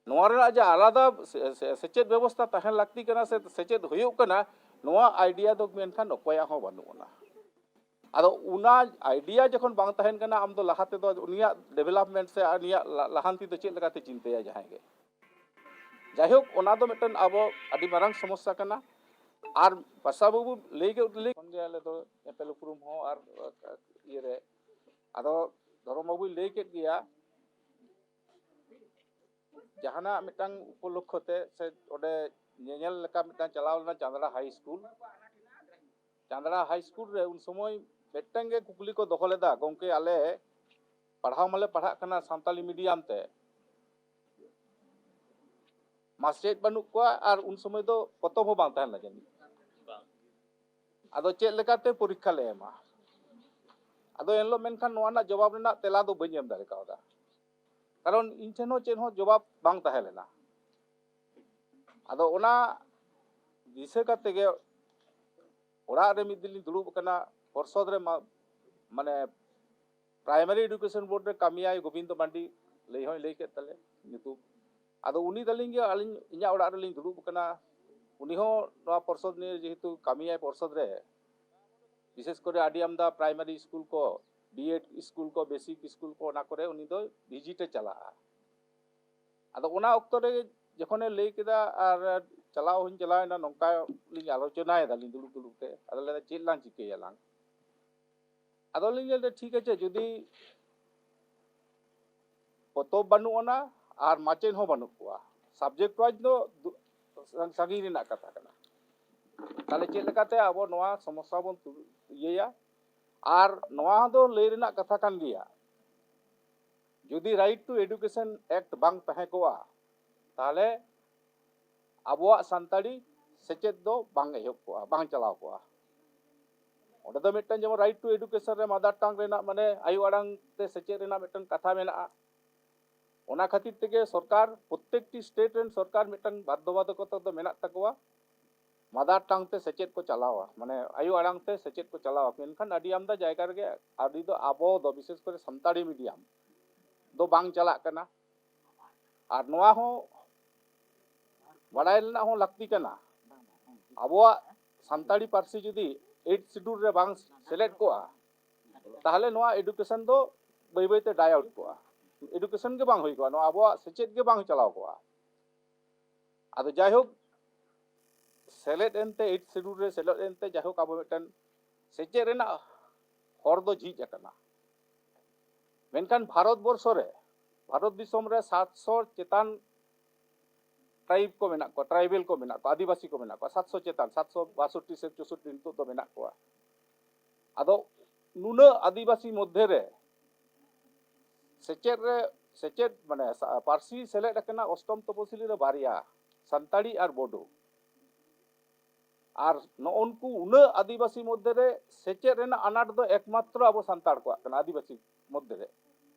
ᱱᱚᱣᱟ ᱨᱮᱱᱟᱜ ᱡᱮ ᱟᱞᱟᱫᱟ ᱥᱮ- ᱥᱮ- ᱥᱮᱪᱮᱫ ᱵᱮᱵᱚᱥᱛᱷᱟ ᱛᱟᱦᱮᱱ ᱞᱟᱹᱠᱛᱤ ᱠᱟᱱᱟ ᱥᱮ ᱥᱮᱪᱮᱫ ᱦᱩᱭᱩᱜ ᱠᱟᱱᱟ, ᱱᱚᱣᱟ ᱟᱭᱰᱤᱭᱟ ᱫᱚ ᱢᱮᱱᱠᱷᱟᱱ ᱚᱠᱚᱭᱟᱜ ᱦᱚᱸ ᱵᱟᱹᱱᱩᱜ ᱟᱱᱟ᱾ ᱟᱫᱚ ᱚᱱᱟ ᱟᱭᱰᱤᱭᱟ ᱡᱚᱠᱷᱚᱱ ᱵᱟᱝ ᱛᱟᱦᱮᱱ ᱠᱟᱱᱟ, ᱟᱢ ᱫᱚ ᱞᱟᱦᱟ ᱛᱮᱫᱚ ᱩᱱᱤᱭᱟᱜ ᱰᱮᱵᱷᱮᱞᱚᱯᱢᱮᱱᱴ ᱥᱮ ᱩᱱᱤᱭᱟᱜ ᱞᱟ- ᱞᱟᱦᱟᱱᱛᱤ ᱫᱚ ᱪᱮᱫ ᱞᱮᱠᱟᱛᱮ ᱪᱤᱱᱛᱟᱹᱭᱟ ᱡᱟᱦᱟᱸᱭ ᱜᱮ? ᱡᱟᱭᱦᱳᱠ, ᱚᱱᱟ ᱫᱚ ᱢᱤᱫᱴᱮᱱ ᱟᱵᱚ ᱟᱹᱰᱤ ᱢᱟᱨᱟᱝ ᱥᱚᱢᱚᱥᱥᱟ ᱠᱟᱱᱟ᱾ ᱟᱨ ᱯᱟᱥᱟ ᱵᱟᱹᱵᱩ ᱞᱟᱹᱭ ᱠᱮᱫ ᱞᱟᱹᱭ ᱠᱷᱚᱱ ᱜᱮ ᱟᱞᱮ ᱫᱚ ᱧᱮᱯᱮᱞ ᱩᱯᱨᱩᱢ ᱦᱚᱸ ᱟᱨ ᱤᱭᱟᱹᱨᱮ, ᱟᱫᱚ ᱫᱷᱚᱨᱚᱢ ᱵᱟᱹᱵᱩᱭ ᱞᱟᱹᱭ ᱠᱮᱫ ᱜᱮᱭᱟ, ᱡᱟᱦᱟᱱᱟᱜ ᱢᱤᱫᱴᱟᱝ ᱩᱯᱚᱞᱚᱠᱠᱷᱚ ᱛᱮ ᱥᱮ ᱚᱸᱰᱮ ᱧᱮᱧᱮᱞ ᱞᱮᱠᱟ ᱢᱤᱫᱴᱟᱝ ᱪᱟᱞᱟᱣ ᱞᱮᱱᱟ ᱪᱟᱸᱫᱽᱲᱟ ᱦᱟᱭ ᱥᱠᱩᱞ᱾ ᱪᱟᱸᱫᱽᱲᱟ ᱦᱟᱭ ᱥᱠᱩᱞ ᱨᱮ ᱩᱱ ᱥᱚᱢᱚᱭ ᱢᱤᱫᱴᱟᱝ ᱜᱮ ᱠᱩᱠᱞᱤ ᱠᱚ ᱫᱚᱦᱚ ᱞᱮᱫᱟ, "ᱜᱚᱢᱠᱮ, ᱟᱞᱮ ᱯᱟᱲᱦᱟᱣ ᱢᱟᱞᱮ ᱯᱟᱲᱦᱟᱜ ᱠᱟᱱᱟ ᱥᱟᱱᱛᱟᱞᱤ ᱢᱤᱰᱤᱭᱟᱢ ᱛᱮ, ᱢᱟᱥᱴᱟᱨ ᱵᱟᱹᱱᱩᱜ ᱠᱚᱣᱟ ᱟᱨ ᱩᱱ ᱥᱚᱢᱚᱭ ᱫᱚ ᱯᱚᱛᱚᱵ ᱦᱚᱸ ᱵᱟᱝ ᱛᱟᱦᱮᱸ ᱞᱮᱱᱟ ᱡᱟᱹᱱᱤᱡ, ᱟᱫᱚ ᱪᱮᱫ ᱞᱮᱠᱟᱛᱮ ᱯᱚᱨᱤᱠᱠᱷᱟ ᱞᱮ ᱮᱢᱟ?" ᱟᱫᱚ ᱮᱱᱦᱤᱞᱳᱜ ᱢᱮᱱᱠᱷᱟᱱ ᱱᱚᱣᱟ ᱨᱮᱱᱟᱜ ᱡᱚᱵᱟᱵ ᱨᱮᱱᱟᱜ ᱛᱮᱞᱟ ᱫᱚ ᱵᱟᱹᱧ ᱮᱢ ᱫᱟᱲᱮ ᱠᱟᱣᱫᱟ, ᱠᱟᱨᱚᱱ ᱤᱧ ᱴᱷᱮᱱ ᱦᱚᱸ ᱪᱮᱫ ᱦᱚᱸ ᱡᱚᱵᱟᱵ ᱵᱟᱝ ᱛᱟᱦᱮᱸ ᱞᱮᱱᱟ᱾ ᱟᱫᱚ ᱚᱱᱟ ᱫᱤᱥᱟᱹ ᱠᱟᱛᱮ ᱜᱮ ᱚᱲᱟᱜ ᱨᱮ ᱢᱤᱫ ᱫᱤᱱ ᱞᱤᱧ ᱫᱩᱲᱩᱵ ᱟᱠᱟᱱᱟ, ᱯᱚᱨᱥᱚᱫ ᱨᱮ ᱢᱟ- ᱢᱟᱱᱮ ᱯᱨᱟᱭᱢᱟᱨᱤ ᱮᱰᱩᱠᱮᱥᱚᱱ ᱵᱳᱨᱰ ᱨᱮ ᱠᱟᱹᱢᱤᱭᱟᱭ ᱜᱳᱵᱤᱱᱫᱚ ᱢᱟᱱᱰᱤ, ᱞᱟᱹᱭ ᱦᱚᱸᱭ ᱞᱟᱹᱭ ᱠᱮᱫ ᱛᱟᱞᱮ ᱧᱩᱛᱩᱢ᱾ ᱟᱫᱚ ᱩᱱᱤ ᱛᱟᱹᱞᱤᱧ ᱜᱮ ᱟᱹᱞᱤᱧ ᱤᱧᱟᱹᱜ ᱚᱲᱟᱜ ᱨᱮᱞᱤᱧ ᱫᱩᱲᱩᱵ ᱟᱠᱟᱱᱟ, ᱩᱱᱤ ᱦᱚᱸ ᱱᱚᱣᱟ ᱯᱚᱨᱥᱚᱫ ᱱᱤᱭᱮ ᱡᱮᱦᱮᱛᱩ ᱠᱟᱹᱢᱤᱭᱟᱭ ᱯᱚᱨᱥᱚᱫ ᱨᱮ, ᱵᱤᱥᱮᱥ ᱠᱚᱨᱮ ᱟᱹᱰᱤ ᱟᱢᱫᱟ ᱯᱨᱟᱭᱢᱟᱨᱤ ᱥᱠᱩᱞ ᱠᱚ, ᱵᱤᱮᱰ ᱥᱠᱩᱞ ᱠᱚ, ᱵᱮᱥᱤᱠ ᱥᱠᱩᱞ ᱠᱚ, ᱚᱱᱟ ᱠᱚᱨᱮ ᱩᱱᱤ ᱫᱚ ᱵᱷᱤᱡᱤᱴ ᱮ ᱪᱟᱞᱟᱜᱼᱟ᱾ ᱟᱫᱚ ᱚᱱᱟ ᱚᱠᱛᱚ ᱨᱮ ᱡᱚᱠᱷᱚᱱᱮ ᱞᱟᱹᱭ ᱠᱮᱫᱟ ᱟᱨ ᱪᱟᱞᱟᱣ ᱦᱚᱸᱧ ᱪᱟᱞᱟᱣᱮᱱᱟ, ᱱᱚᱝᱠᱟ ᱞᱤᱧ ᱟᱞᱳᱪᱚᱱᱟᱭᱮᱫᱟ ᱞᱤᱧ ᱫᱩᱲᱩᱵ ᱫᱩᱲᱩᱵ ᱛᱮ, ᱟᱫᱚ ᱞᱟᱹᱭᱫᱟ, "ᱪᱮᱫ ᱞᱟᱝ ᱪᱤᱠᱟᱹᱭᱟᱞᱟᱝ?" ᱟᱫᱚ ᱞᱤᱧ ᱞᱟᱹᱭᱫᱟ, "ᱴᱷᱤᱠ ᱟᱪᱷᱮ, ᱡᱩᱫᱤ ᱯᱚᱛᱚᱵ ᱵᱟᱹᱱᱩᱜ ᱟᱱᱟ ᱟᱨ ᱢᱟᱪᱮᱫ ᱦᱚᱸ ᱵᱟᱹᱱᱩᱜ ᱠᱚᱣᱟ, ᱥᱟᱵᱡᱮᱠᱴ ᱣᱟᱭᱤᱡ ᱫᱚ ᱫᱩ- ᱥᱟᱺᱜᱤᱧ ᱨᱮᱱᱟᱜ ᱠᱟᱛᱷᱟ ᱠᱟᱱᱟ, ᱛᱟᱦᱞᱮ ᱪᱮᱫ ᱞᱮᱠᱟᱛᱮ ᱟᱵᱚ ᱱᱚᱣᱟ ᱥᱚᱢᱚᱥᱥᱟ ᱵᱚᱱ ᱛᱩ- ᱤᱭᱟᱹᱭᱟ?" ᱟᱨ ᱱᱚᱣᱟ ᱫᱚ ᱞᱟᱹᱭ ᱨᱮᱱᱟᱜ ᱠᱟᱛᱷᱟ ᱠᱟᱱ ᱜᱮᱭᱟ, ᱡᱩᱫᱤ ᱨᱟᱭᱤᱴ ᱴᱩ ᱮᱰᱩᱠᱮᱥᱚᱱ ᱮᱠᱴ ᱵᱟᱝ ᱛᱟᱦᱮᱸ ᱠᱚᱜᱼᱟ, ᱛᱟᱦᱚᱞᱮ ᱟᱵᱚᱣᱟᱜ ᱥᱟᱱᱛᱟᱲᱤ ᱥᱮᱪᱮᱫ ᱫᱚ ᱵᱟᱝ ᱮᱦᱚᱵ ᱠᱚᱜᱼᱟ, ᱵᱟᱝ ᱪᱟᱞᱟᱣ ᱠᱚᱜᱼᱟ᱾ ᱚᱸᱰᱮ ᱫᱚ ᱢᱤᱫᱴᱟᱝ ᱡᱮᱢᱚᱱ ᱨᱟᱭᱤᱴ ᱴᱩ ᱮᱰᱩᱠᱮᱥᱚᱱ ᱨᱮ ᱢᱟᱫᱟᱨ ᱴᱟᱝ ᱨᱮᱱᱟᱜ, ᱢᱟᱱᱮ ᱟᱭᱳ ᱟᱲᱟᱝ ᱛᱮ ᱥᱮᱪᱮᱫ ᱨᱮᱱᱟᱜ ᱢᱤᱫᱴᱟᱝ ᱠᱟᱛᱷᱟ ᱢᱮᱱᱟᱜᱼᱟ᱾ ᱚᱱᱟ ᱠᱷᱟᱹᱛᱤᱨ ᱛᱮᱜᱮ ᱥᱚᱨᱠᱟᱨ, ᱯᱨᱚᱛᱛᱮᱠᱴᱤ ᱥᱴᱮᱴ ᱨᱮᱱ ᱥᱚᱨᱠᱟᱨ ᱢᱤᱫᱴᱟᱝ ᱵᱟᱫᱽᱫᱷᱚᱵᱟᱫᱷᱚᱠᱚᱛᱟ ᱫᱚ ᱢᱮᱱᱟᱜ ᱛᱟᱠᱚᱣᱟ ᱢᱟᱫᱟᱨ ᱴᱟᱝ ᱛᱮ ᱥᱮᱪᱮᱫ ᱠᱚ ᱪᱟᱞᱟᱣᱟ, ᱢᱟᱱᱮ ᱟᱭᱳ ᱟᱲᱟᱝ ᱛᱮ ᱥᱮᱪᱮᱫ ᱠᱚ ᱪᱟᱞᱟᱣᱟ, ᱢᱮᱱᱠᱷᱟᱱ ᱟᱹᱰᱤ ᱟᱢᱫᱟ ᱡᱟᱭᱜᱟ ᱨᱮᱜᱮ ᱟᱹᱰᱤ ᱫᱚ ᱟᱵᱚ ᱫᱚ ᱵᱤᱥᱮᱥ ᱠᱚᱨᱮ ᱥᱟᱱᱛᱟᱲᱤ ᱢᱤᱰᱤᱭᱟᱢ ᱫᱚ ᱵᱟᱝ ᱪᱟᱞᱟᱜ ᱠᱟᱱᱟ᱾ ᱟᱨ ᱱᱚᱣᱟ ᱦᱚᱸ ᱵᱟᱲᱟᱭ ᱨᱮᱱᱟᱜ ᱦᱚᱸ ᱞᱟᱹᱠᱛᱤ ᱠᱟᱱᱟ, ᱟᱵᱚᱣᱟᱜ ᱥᱟᱱᱛᱟᱲᱤ ᱯᱟᱹᱨᱥᱤ ᱡᱩᱫᱤ ᱮᱭᱤᱴ ᱥᱤᱰᱩᱞ ᱨᱮ ᱵᱟᱝ ᱥᱮᱞᱮᱫ ᱠᱚᱜᱼᱟ, ᱛᱟᱦᱚᱞᱮ ᱱᱚᱣᱟ ᱮᱰᱩᱠᱮᱥᱚᱱ ᱫᱚ ᱵᱟᱹᱭ ᱵᱟᱹᱭᱛᱮ ᱰᱟᱭ ᱟᱣᱩᱴ ᱠᱚᱜᱼᱟ, ᱮᱰᱩᱠᱮᱥᱚᱱ ᱜᱮ ᱵᱟᱝ ᱦᱩᱭ ᱠᱚᱜᱼᱟ, ᱱᱚᱣᱟ ᱟᱵᱚᱣᱟᱜ ᱥᱮᱪᱮᱫ ᱜᱮ ᱵᱟᱝ ᱪᱟᱞᱟᱣ ᱠᱚᱜᱼᱟ᱾ ᱟᱫᱚ ᱡᱟᱭᱦᱳᱠ, ᱥᱮᱞᱮᱫ ᱮᱱᱛᱮ, ᱮᱭᱤᱴ ᱥᱤᱰᱩᱞ ᱨᱮ ᱥᱮᱞᱮᱫ ᱮᱱᱛᱮ ᱡᱟᱭᱦᱳᱠ ᱟᱵᱚ ᱢᱤᱫᱴᱮᱱ ᱥᱮᱪᱮᱫ ᱨᱮᱱᱟᱜ ᱦᱚᱨ ᱫᱚ ᱡᱷᱤᱡ ᱟᱠᱟᱱᱟ᱾ ᱢᱮᱱᱠᱷᱟᱱ ᱵᱷᱟᱨᱚᱛ ᱵᱚᱨᱥᱚ ᱨᱮ, ᱵᱷᱟᱨᱚᱛ ᱫᱤᱥᱚᱢ ᱨᱮ ᱥᱟᱛᱥᱚ ᱪᱮᱛᱟᱱ ᱴᱨᱟᱭᱤᱵᱽ ᱠᱚ ᱢᱮᱱᱟᱜ ᱠᱚᱣᱟ, ᱴᱨᱟᱭᱵᱮᱞ ᱠᱚ ᱢᱮᱱᱟᱜ ᱠᱚᱣᱟ, ᱟᱹᱫᱤᱵᱟᱹᱥᱤ ᱠᱚ ᱢᱮᱱᱟᱜ ᱠᱚᱣᱟ, ᱥᱟᱛᱥᱚ ᱪᱮᱛᱟᱱ, ᱥᱟᱛᱥᱚ ᱵᱟᱥᱚᱴᱴᱤ ᱥᱮ ᱪᱳᱥᱚᱴᱴᱤ ᱱᱤᱛᱚᱜ ᱫᱚ ᱢᱮᱱᱟᱜ ᱠᱚᱣᱟ᱾ ᱟᱫᱚ ᱱᱩᱱᱟᱹᱜ ᱟᱹᱫᱤᱵᱟᱹᱥᱤ ᱢᱚᱫᱽᱫᱷᱮ ᱨᱮ ᱥᱮᱪᱮᱫ ᱨᱮ, ᱥᱮᱪᱮᱫ ᱢᱟᱱᱮ ᱥᱟ-, ᱯᱟᱹᱨᱥᱤ ᱥᱮᱞᱮᱫ ᱟᱠᱟᱱᱟ ᱚᱥᱴᱚᱢ ᱛᱚᱯᱚᱥᱤᱞᱤ ᱨᱮ ᱵᱟᱨᱭᱟ, ᱥᱟᱱᱛᱟᱲᱤ ᱟᱨ ᱵᱳᱰᱳ᱾ ᱟᱨ ᱱᱚᱜᱼᱚ ᱱᱩᱠᱩ ᱩᱱᱟᱹᱜ ᱟᱹᱫᱤᱵᱟᱹᱥᱤ ᱢᱚᱫᱽᱫᱷᱮ ᱨᱮ ᱥᱮᱪᱮᱫ ᱨᱮᱱᱟᱜ ᱟᱱᱟᱴ ᱫᱚ ᱮᱠᱢᱟᱛᱨᱚ ᱟᱵᱚ ᱥᱟᱱᱛᱟᱲ ᱠᱚᱣᱟᱜ ᱠᱟᱱᱟ, ᱟᱹᱫᱤᱵᱟᱹᱥᱤ ᱢᱚᱫᱽᱫᱷᱮ ᱨᱮ᱾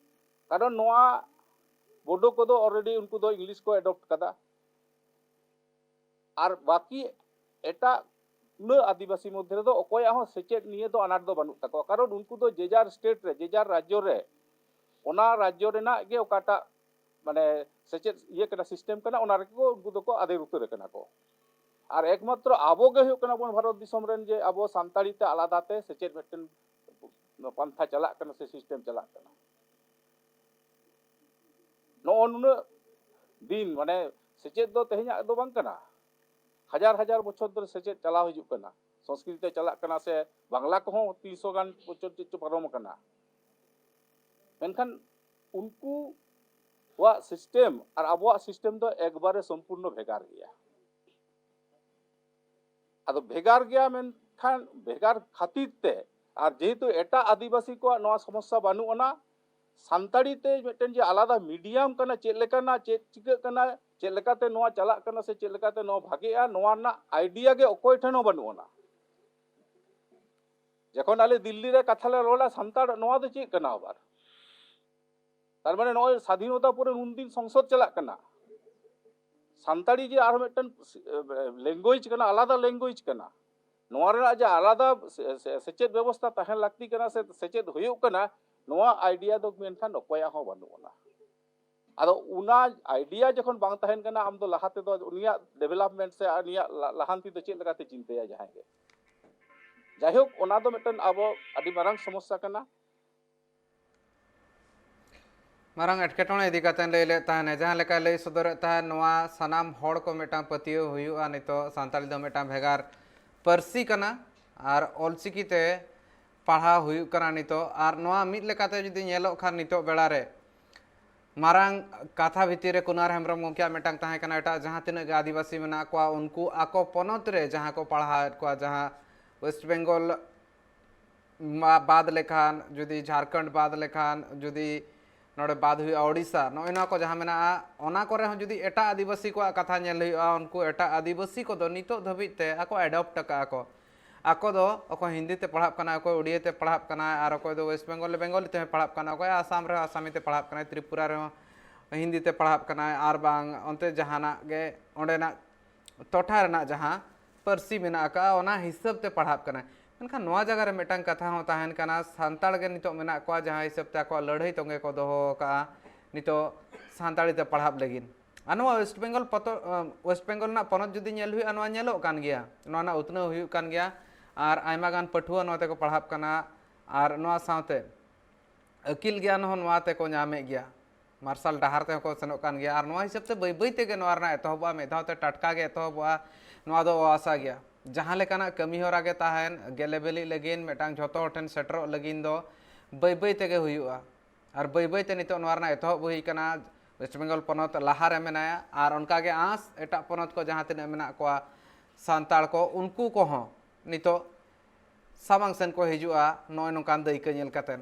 ᱠᱟᱨᱚᱱ ᱱᱚᱣᱟ ᱵᱳᱰᱳ ᱠᱚᱫᱚ already ᱩᱱᱠᱩ ᱫᱚ ᱤᱝᱞᱤᱥ ᱠᱚ adopt ᱠᱟᱫᱟ᱾ ᱟᱨ ᱵᱟᱹᱠᱤ ᱮᱴᱟᱜ ᱩᱱᱟᱹᱜ ᱟᱹᱫᱤᱵᱟᱹᱥᱤ ᱢᱚᱫᱽᱫᱷᱮ ᱨᱮᱫᱚ ᱚᱠᱚᱭᱟᱜ ᱦᱚᱸ ᱥᱮᱪᱮᱫ ᱱᱤᱭᱮ ᱫᱚ ᱟᱱᱟᱴ ᱫᱚ ᱵᱟᱹᱱᱩᱜ ᱛᱟᱠᱚᱣᱟ, ᱠᱟᱨᱚᱱ ᱩᱱᱠᱩ ᱫᱚ ᱡᱮᱡᱟᱨ ᱥᱴᱮᱴ ᱨᱮ, ᱡᱮᱡᱟᱨ ᱨᱟᱡᱽᱡᱚ ᱨᱮ, ᱚᱱᱟ ᱨᱟᱡᱽᱡᱚ ᱨᱮᱱᱟᱜ ᱜᱮ ᱚᱠᱟᱴᱟᱜ ᱢᱟᱱᱮ ᱥᱮᱪᱮᱫ ᱤᱭᱟᱹ ᱠᱟᱱᱟ, ᱥᱤᱥᱴᱮᱢ ᱠᱟᱱᱟ, ᱚᱱᱟ ᱨᱮᱜᱮ ᱠᱚ, ᱩᱱᱠᱩ ᱫᱚᱠᱚ ᱟᱫᱮᱨ ᱩᱛᱟᱹᱨ ᱟᱠᱟᱱᱟ ᱠᱚ᱾ ᱟᱨ ᱮᱠᱢᱟᱛᱨᱚ ᱟᱵᱚ ᱜᱮ ᱦᱩᱭᱩᱜ ᱠᱟᱱᱟ ᱵᱚᱱ ᱵᱷᱟᱨᱚᱛ ᱫᱤᱥᱚᱢ ᱨᱮᱱ ᱡᱮ ᱟᱵᱚ ᱥᱟᱱᱛᱟᱲᱤ ᱛᱮ ᱟᱞᱟᱫᱟ ᱛᱮ ᱥᱮᱪᱮᱫ ᱢᱤᱫᱴᱮᱱ ᱯᱟᱱᱛᱷᱟ ᱪᱟᱞᱟᱜ ᱠᱟᱱᱟ ᱥᱮ ᱥᱤᱥᱴᱮᱢ ᱪᱟᱞᱟᱜ ᱠᱟᱱᱟ᱾ ᱱᱚᱜᱼᱚ ᱱᱩᱱᱟᱹᱜ ᱫᱤᱱ, ᱢᱟᱱᱮ ᱥᱮᱪᱮᱫ ᱫᱚ ᱛᱮᱦᱮᱧᱟᱜ ᱫᱚ ᱵᱟᱝ ᱠᱟᱱᱟ, ᱦᱟᱡᱟᱨ ᱦᱟᱡᱟᱨ ᱵᱚᱪᱷᱚᱨ ᱫᱷᱚᱨᱮ ᱥᱮᱪᱮᱫ ᱪᱟᱞᱟᱣ ᱦᱤᱡᱩᱜ ᱠᱟᱱᱟ, ᱥᱚᱝᱥᱠᱨᱤᱛ ᱛᱮ ᱪᱟᱞᱟᱜ ᱠᱟᱱᱟ ᱥᱮ ᱵᱟᱝᱞᱟ ᱠᱚᱦᱚᱸ ᱛᱤᱱᱥᱚ ᱜᱟᱱ ᱵᱚᱪᱷᱚᱨ ᱪᱮᱫ ᱪᱚ ᱯᱟᱨᱚᱢ ᱟᱠᱟᱱᱟ᱾ ᱢᱮᱱᱠᱷᱟᱱ ᱩᱱᱠᱩᱣᱟᱜ ᱥᱤᱥᱴᱮᱢ ᱟᱨ ᱟᱵᱚᱣᱟᱜ ᱥᱤᱥᱴᱮᱢ ᱫᱚ ᱮᱠᱵᱟᱨᱮ ᱥᱚᱢᱯᱩᱨᱱᱚ ᱵᱷᱮᱜᱟᱨ ᱜᱮᱭᱟ᱾ ᱟᱫᱚ ᱵᱷᱮᱜᱟᱨ ᱜᱮᱭᱟ, ᱢᱮᱱᱠᱷᱟᱱ ᱵᱷᱮᱜᱟᱨ ᱠᱷᱟᱹᱛᱤᱨ ᱛᱮ, ᱟᱨ ᱡᱮᱦᱮᱛᱩ ᱮᱴᱟᱜ ᱟᱹᱫᱤᱵᱟᱹᱥᱤ ᱠᱚᱣᱟᱜ ᱱᱚᱣᱟ ᱥᱚᱢᱚᱥᱥᱟ ᱵᱟᱹᱱᱩᱜ ᱟᱱᱟ, ᱥᱟᱱᱛᱟᱲᱤ ᱛᱮ ᱢᱤᱫᱴᱮᱱ ᱡᱮ ᱟᱞᱟᱫᱟ ᱢᱤᱰᱤᱭᱟᱢ ᱠᱟᱱᱟ, ᱪᱮᱫ ᱞᱮᱠᱟᱱᱟ, ᱪᱮᱫ ᱪᱤᱠᱟᱹᱜ ᱠᱟᱱᱟ, ᱪᱮᱫ ᱞᱮᱠᱟᱛᱮ ᱱᱚᱣᱟ ᱪᱟᱞᱟᱜ ᱠᱟᱱᱟ ᱥᱮ ᱪᱮᱫ ᱞᱮᱠᱟᱛᱮ ᱱᱚᱣᱟ ᱵᱷᱟᱜᱮᱜᱼᱟ, ᱱᱚᱣᱟ ᱨᱮᱱᱟᱜ ᱟᱭᱰᱤᱭᱟ ᱜᱮ ᱚᱠᱚᱭ ᱴᱷᱮᱱ ᱦᱚᱸ ᱵᱟᱹᱱᱩᱜ ᱟᱱᱟ᱾ ᱡᱚᱠᱷᱚᱱ ᱟᱞᱮ ᱫᱤᱞᱞᱤ ᱨᱮ ᱠᱟᱛᱷᱟ ᱞᱮ ᱨᱚᱲᱟ, ᱥᱟᱱᱛᱟᱲ ᱱᱚᱣᱟ ᱫᱚ ᱪᱮᱫ ᱠᱟᱱᱟ ᱟᱵᱟᱨ? ᱛᱟᱨ ᱢᱟᱱᱮ ᱱᱚᱜᱼᱚᱭ ᱥᱟᱫᱷᱤᱱᱚᱛᱟ ᱯᱚᱨᱮ ᱱᱩᱱᱫᱤᱱ ᱥᱚᱝᱥᱚᱫ ᱪᱟᱞᱟᱜ ᱠᱟᱱᱟ, ᱥᱟᱱᱛᱟᱲᱤ ᱡᱮ ᱟᱨᱦᱚᱸ ᱢᱤᱫᱴᱮᱱ ᱞᱮᱝᱜᱩᱭᱮᱡᱽ ᱠᱟᱱᱟ, ᱟᱞᱟᱫᱟ ᱞᱮᱝᱜᱩᱭᱮᱡᱽ ᱠᱟᱱᱟ, ᱱᱚᱣᱟ ᱨᱮᱱᱟᱜ ᱡᱮ ᱟᱞᱟᱫᱟ ᱥᱮ- ᱥᱮ- ᱥᱮᱪᱮᱫ ᱵᱮᱵᱚᱥᱛᱷᱟ ᱛᱟᱦᱮᱱ ᱞᱟᱹᱠᱛᱤ ᱠᱟᱱᱟ ᱥᱮ ᱥᱮᱪᱮᱫ ᱦᱩᱭᱩᱜ ᱠᱟᱱᱟ, ᱱᱚᱣᱟ ᱟᱭᱰᱤᱭᱟ ᱫᱚ ᱢᱮᱱᱠᱷᱟᱱ ᱚᱠᱚᱭᱟᱜ ᱦᱚᱸ ᱵᱟᱹᱱᱩᱜ ᱟᱱᱟ᱾ ᱟᱫᱚ ᱚᱱᱟ ᱟᱭᱰᱤᱭᱟ ᱡᱚᱠᱷᱚᱱ ᱵᱟᱝ ᱛᱟᱦᱮᱱ ᱠᱟᱱᱟ, ᱟᱢ ᱫᱚ ᱞᱟᱦᱟ ᱛᱮᱫᱚ ᱩᱱᱤᱭᱟᱜ ᱰᱮᱵᱷᱮᱞᱚᱯᱢᱮᱱᱴ ᱥᱮ ᱩᱱᱤᱭᱟᱜ ᱞᱟ- ᱞᱟᱦᱟᱱᱛᱤ ᱫᱚ ᱪᱮᱫ ᱞᱮᱠᱟᱛᱮ ᱪᱤᱱᱛᱟᱹᱭᱟ ᱡᱟᱦᱟᱸᱭ ᱜᱮ? ᱡᱟᱭᱦᱳᱠ, ᱚᱱᱟ ᱫᱚ ᱢᱤᱫᱴᱮᱱ ᱟᱵᱚ ᱟᱹᱰᱤ ᱢᱟᱨᱟᱝ ᱥᱚᱢᱚᱥᱥᱟ ᱠᱟᱱᱟ᱾ ᱢᱟᱨᱟᱝ ᱮᱴᱠᱮᱴᱚᱬᱮ ᱤᱫᱤ ᱠᱟᱛᱮ ᱞᱟᱹᱭ ᱞᱮᱫ ᱛᱟᱦᱮᱱᱟ, ᱡᱟᱦᱟᱸ ᱞᱮᱠᱟᱭ ᱞᱟᱹᱭ ᱥᱚᱫᱚᱨᱮᱫ ᱛᱟᱦᱮᱸᱫ, ᱱᱚᱣᱟ ᱥᱟᱱᱟᱢ ᱦᱚᱲ ᱠᱚ ᱢᱤᱫᱴᱟᱝ ᱯᱟᱹᱛᱭᱟᱹᱣ ᱦᱩᱭᱩᱜᱼᱟ᱾ ᱱᱤᱛᱚᱜ ᱥᱟᱱᱛᱟᱲᱤ ᱫᱚ ᱢᱤᱫᱴᱟᱝ ᱵᱷᱮᱜᱟᱨ ᱯᱟᱹᱨᱥᱤ ᱠᱟᱱᱟ ᱟᱨ ᱚᱞᱪᱤᱠᱤ ᱛᱮ ᱯᱟᱲᱦᱟᱣ ᱦᱩᱭᱩᱜ ᱠᱟᱱᱟ ᱱᱤᱛᱚᱜ᱾ ᱟᱨ ᱱᱚᱣᱟ ᱢᱤᱫ ᱞᱮᱠᱟᱛᱮ ᱡᱩᱫᱤ ᱧᱮᱞᱚᱜ ᱠᱷᱟᱱ, ᱱᱤᱛᱚᱜ ᱵᱮᱲᱟ ᱨᱮ ᱢᱟᱨᱟᱝ ᱠᱟᱛᱷᱟ ᱵᱷᱤᱛᱤᱨ ᱨᱮ ᱠᱩᱱᱟᱨ ᱦᱮᱢᱵᱨᱚᱢ ᱜᱚᱢᱠᱮᱭᱟᱜ ᱢᱤᱫᱴᱟᱝ ᱛᱟᱦᱮᱸ ᱠᱟᱱᱟ, ᱮᱴᱟᱜ ᱡᱟᱦᱟᱸ ᱛᱤᱱᱟᱹᱜ ᱜᱮ ᱟᱹᱫᱤᱵᱟᱹᱥᱤ ᱢᱮᱱᱟᱜ ᱠᱚᱣᱟ, ᱩᱱᱠᱩ ᱟᱠᱚ ᱯᱚᱱᱚᱛ ᱨᱮ ᱡᱟᱦᱟᱸ ᱠᱚ ᱯᱟᱲᱦᱟᱣᱮᱫ ᱠᱚᱣᱟ, ᱡᱟᱦᱟᱸ ᱳᱭᱮᱥᱴ ᱵᱮᱝᱜᱚᱞ ᱢᱟ ᱵᱟᱫ ᱞᱮᱠᱷᱟᱱ, ᱡᱩᱫᱤ ᱡᱷᱟᱲᱠᱷᱚᱸᱰ ᱵᱟᱫ ᱞᱮᱠᱷᱟᱱ, ᱡᱩᱫᱤ ᱱᱚᱰᱮ ᱵᱟᱫ ᱦᱩᱭᱩᱜᱼᱟ ᱳᱰᱤᱥᱟ, ᱱᱚᱜᱼᱚᱭ ᱱᱚᱣᱟ ᱠᱚ ᱡᱟᱦᱟᱸ ᱢᱮᱱᱟᱜᱼᱟ, ᱚᱱᱟ ᱠᱚᱨᱮ ᱦᱚᱸ ᱡᱩᱫᱤ ᱮᱴᱟᱜ ᱟᱹᱫᱤᱵᱟᱹᱥᱤ ᱠᱚᱣᱟᱜ ᱠᱟᱛᱷᱟ ᱧᱮᱞ ᱦᱩᱭᱩᱜᱼᱟ, ᱩᱱᱠᱩ ᱮᱴᱟᱜ ᱟᱹᱫᱤᱵᱟᱹᱥᱤ ᱠᱚᱫᱚ ᱱᱤᱛᱚᱜ ᱫᱷᱟᱹᱵᱤᱡ ᱛᱮ ᱟᱠᱚ ᱮᱰᱚᱯᱴ ᱟᱠᱟᱫᱼᱟ ᱠᱚ᱾ ᱟᱠᱚ ᱫᱚ ᱚᱠᱚᱭ ᱦᱤᱱᱫᱤ ᱛᱮ ᱯᱟᱲᱦᱟᱜ ᱠᱟᱱᱟ, ᱚᱠᱚᱭ ᱩᱲᱤᱭᱟᱹ ᱛᱮ ᱯᱟᱲᱦᱟᱜ ᱠᱟᱱᱟ, ᱟᱨ ᱚᱠᱚᱭ ᱫᱚ ᱳᱭᱮᱥᱴ ᱵᱮᱝᱜᱚᱞ ᱨᱮ ᱵᱮᱝᱜᱚᱞᱤ ᱛᱮᱦᱚᱸᱭ ᱯᱟᱲᱦᱟᱜ ᱠᱟᱱᱟ, ᱚᱠᱚᱭ ᱟᱥᱟᱢ ᱨᱮᱦᱚᱸ ᱟᱥᱟᱢᱤ ᱛᱮ ᱯᱟᱲᱦᱟᱜ ᱠᱟᱱᱟᱭ, ᱛᱨᱤᱯᱩᱨᱟ ᱨᱮᱦᱚᱸ ᱦᱤᱱᱫᱤ ᱛᱮ ᱯᱟᱲᱦᱟᱜ ᱠᱟᱱᱟᱭ, ᱟᱨ ᱵᱟᱝ ᱚᱱᱛᱮ ᱡᱟᱦᱟᱱᱟᱜ ᱜᱮ ᱚᱸᱰᱮᱱᱟᱜ ᱴᱚᱴᱷᱟ ᱨᱮᱱᱟᱜ ᱡᱟᱦᱟᱸ ᱯᱟᱹᱨᱥᱤ ᱢᱮᱱᱟᱜ ᱟᱠᱟᱫᱼᱟ, ᱚᱱᱟ ᱦᱤᱥᱟᱹᱵ ᱛᱮ ᱯᱟᱲᱦᱟᱜ ᱠᱟᱱᱟᱭ᱾ ᱢᱮᱱᱠᱷᱟᱱ ᱱᱚᱣᱟ ᱡᱟᱭᱜᱟ ᱨᱮ ᱢᱤᱫᱴᱟᱝ ᱠᱟᱛᱷᱟ ᱦᱚᱸ ᱛᱟᱦᱮᱱ ᱠᱟᱱᱟ, ᱥᱟᱱᱛᱟᱲ ᱜᱮ ᱱᱤᱛᱚᱜ ᱢᱮᱱᱟᱜ ᱠᱚᱣᱟ ᱡᱟᱦᱟᱸ ᱦᱤᱥᱟᱹᱵ ᱛᱮ ᱟᱠᱚᱣᱟᱜ ᱞᱟᱹᱲᱦᱟᱹᱭ ᱛᱚᱸᱜᱮ ᱠᱚ ᱫᱚᱦᱚ ᱟᱠᱟᱫᱼᱟ ᱱᱤᱛᱚᱜ ᱥᱟᱱᱛᱟᱲᱤ ᱛᱮ ᱯᱟᱲᱦᱟᱜ ᱞᱟᱹᱜᱤᱫ᱾ ᱟᱨ ᱱᱚᱣᱟ ᱳᱭᱮᱥᱴ ᱵᱮᱝᱜᱚᱞ ᱯᱚᱛᱚ-, ᱳᱭᱮᱥᱴ ᱵᱮᱝᱜᱚᱞ ᱨᱮᱱᱟᱜ ᱯᱚᱱᱚᱛ ᱡᱩᱫᱤ ᱧᱮᱞ ᱦᱩᱭᱩᱜᱼᱟ, ᱱᱚᱣᱟ ᱧᱮᱞᱚᱜ ᱠᱟᱱ ᱜᱮᱭᱟ, ᱱᱚᱣᱟ ᱨᱮᱱᱟᱜ ᱩᱛᱱᱟᱹᱣ ᱦᱩᱭᱩᱜ ᱠᱟᱱ ᱜᱮᱭᱟ᱾ ᱟᱨ ᱟᱭᱢᱟ ᱜᱟᱱ ᱯᱟᱹᱴᱷᱩᱣᱟᱹ ᱱᱚᱣᱟ ᱛᱮᱠᱚ ᱯᱟᱲᱦᱟᱜ ᱠᱟᱱᱟ᱾ ᱟᱨ ᱱᱚᱣᱟ ᱥᱟᱶᱛᱮ ᱟᱹᱠᱤᱞ ᱜᱮᱭᱟᱱ ᱦᱚᱸ ᱱᱚᱣᱟ ᱛᱮᱠᱚ ᱧᱟᱢᱮᱫ ᱜᱮᱭᱟ, ᱢᱟᱨᱥᱟᱞ ᱰᱟᱦᱟᱨ ᱛᱮᱦᱚᱸ ᱠᱚ ᱥᱮᱱᱚᱜ ᱠᱟᱱ ᱜᱮᱭᱟ᱾ ᱟᱨ ᱱᱚᱣᱟ ᱦᱤᱥᱟᱹᱵ ᱛᱮ ᱵᱟᱹᱭ ᱵᱟᱹᱭ ᱛᱮᱜᱮ ᱱᱚᱣᱟ ᱨᱮᱱᱟᱜ ᱮᱛᱚᱦᱚᱵᱚᱜᱼᱟ, ᱢᱤᱫ ᱫᱷᱟᱣ ᱛᱮ ᱴᱟᱴᱠᱟ ᱜᱮ ᱮᱛᱚᱦᱚᱵᱚᱜᱼᱟ, ᱱᱚᱣᱟ ᱫᱚ ᱚ ᱟᱥᱟ ᱜᱮᱭᱟ᱾ ᱡᱟᱦᱟᱸ ᱞᱮᱠᱟᱱᱟᱜ ᱠᱟᱹᱢᱤ ᱦᱚᱨᱟ ᱜᱮ ᱛᱟᱦᱮᱱ, ᱜᱮᱞᱮ ᱵᱤᱞᱤᱜ ᱞᱟᱹᱜᱤᱫ, ᱢᱤᱫᱴᱟᱝ ᱡᱷᱚᱛᱚ ᱦᱚᱲ ᱴᱷᱮᱱ ᱥᱮᱴᱮᱨᱚᱜ ᱞᱟᱹᱜᱤᱫ ᱫᱚ ᱵᱟᱹᱭ ᱵᱟᱹᱭ ᱛᱮᱜᱮ ᱦᱩᱭᱩᱜᱼᱟ᱾ ᱟᱨ ᱵᱟᱹᱭ ᱵᱟᱹᱭ ᱛᱮ ᱱᱤᱛᱚᱜ ᱱᱚᱣᱟ ᱨᱮᱱᱟᱜ ᱮᱛᱚᱦᱚᱵ ᱦᱩᱭ ᱠᱟᱱᱟ᱾ ᱳᱭᱮᱥᱴ ᱵᱮᱝᱜᱚᱞ ᱯᱚᱱᱚᱛ ᱞᱟᱦᱟ ᱨᱮ ᱢᱮᱱᱟᱭᱟ, ᱟᱨ ᱚᱱᱠᱟ ᱜᱮ ᱟᱸᱥ ᱮᱴᱟᱜ ᱯᱚᱱᱚᱛ ᱠᱚ ᱡᱟᱦᱟᱸ ᱛᱤᱱᱟᱹᱜ ᱢᱮᱱᱟᱜ ᱠᱚᱣᱟ ᱥᱟᱱᱛᱟᱲ ᱠᱚ, ᱩᱱᱠᱩ ᱠᱚᱦᱚᱸ ᱱᱤᱛᱚᱜ ᱥᱟᱢᱟᱝ ᱥᱮᱱ ᱠᱚ ᱦᱤᱡᱩᱜᱼᱟ ᱱᱚᱜᱼᱚᱭ ᱱᱚᱝᱠᱟᱱ ᱫᱟᱹᱭᱠᱟᱹ ᱧᱮᱞ ᱠᱟᱛᱮᱫ᱾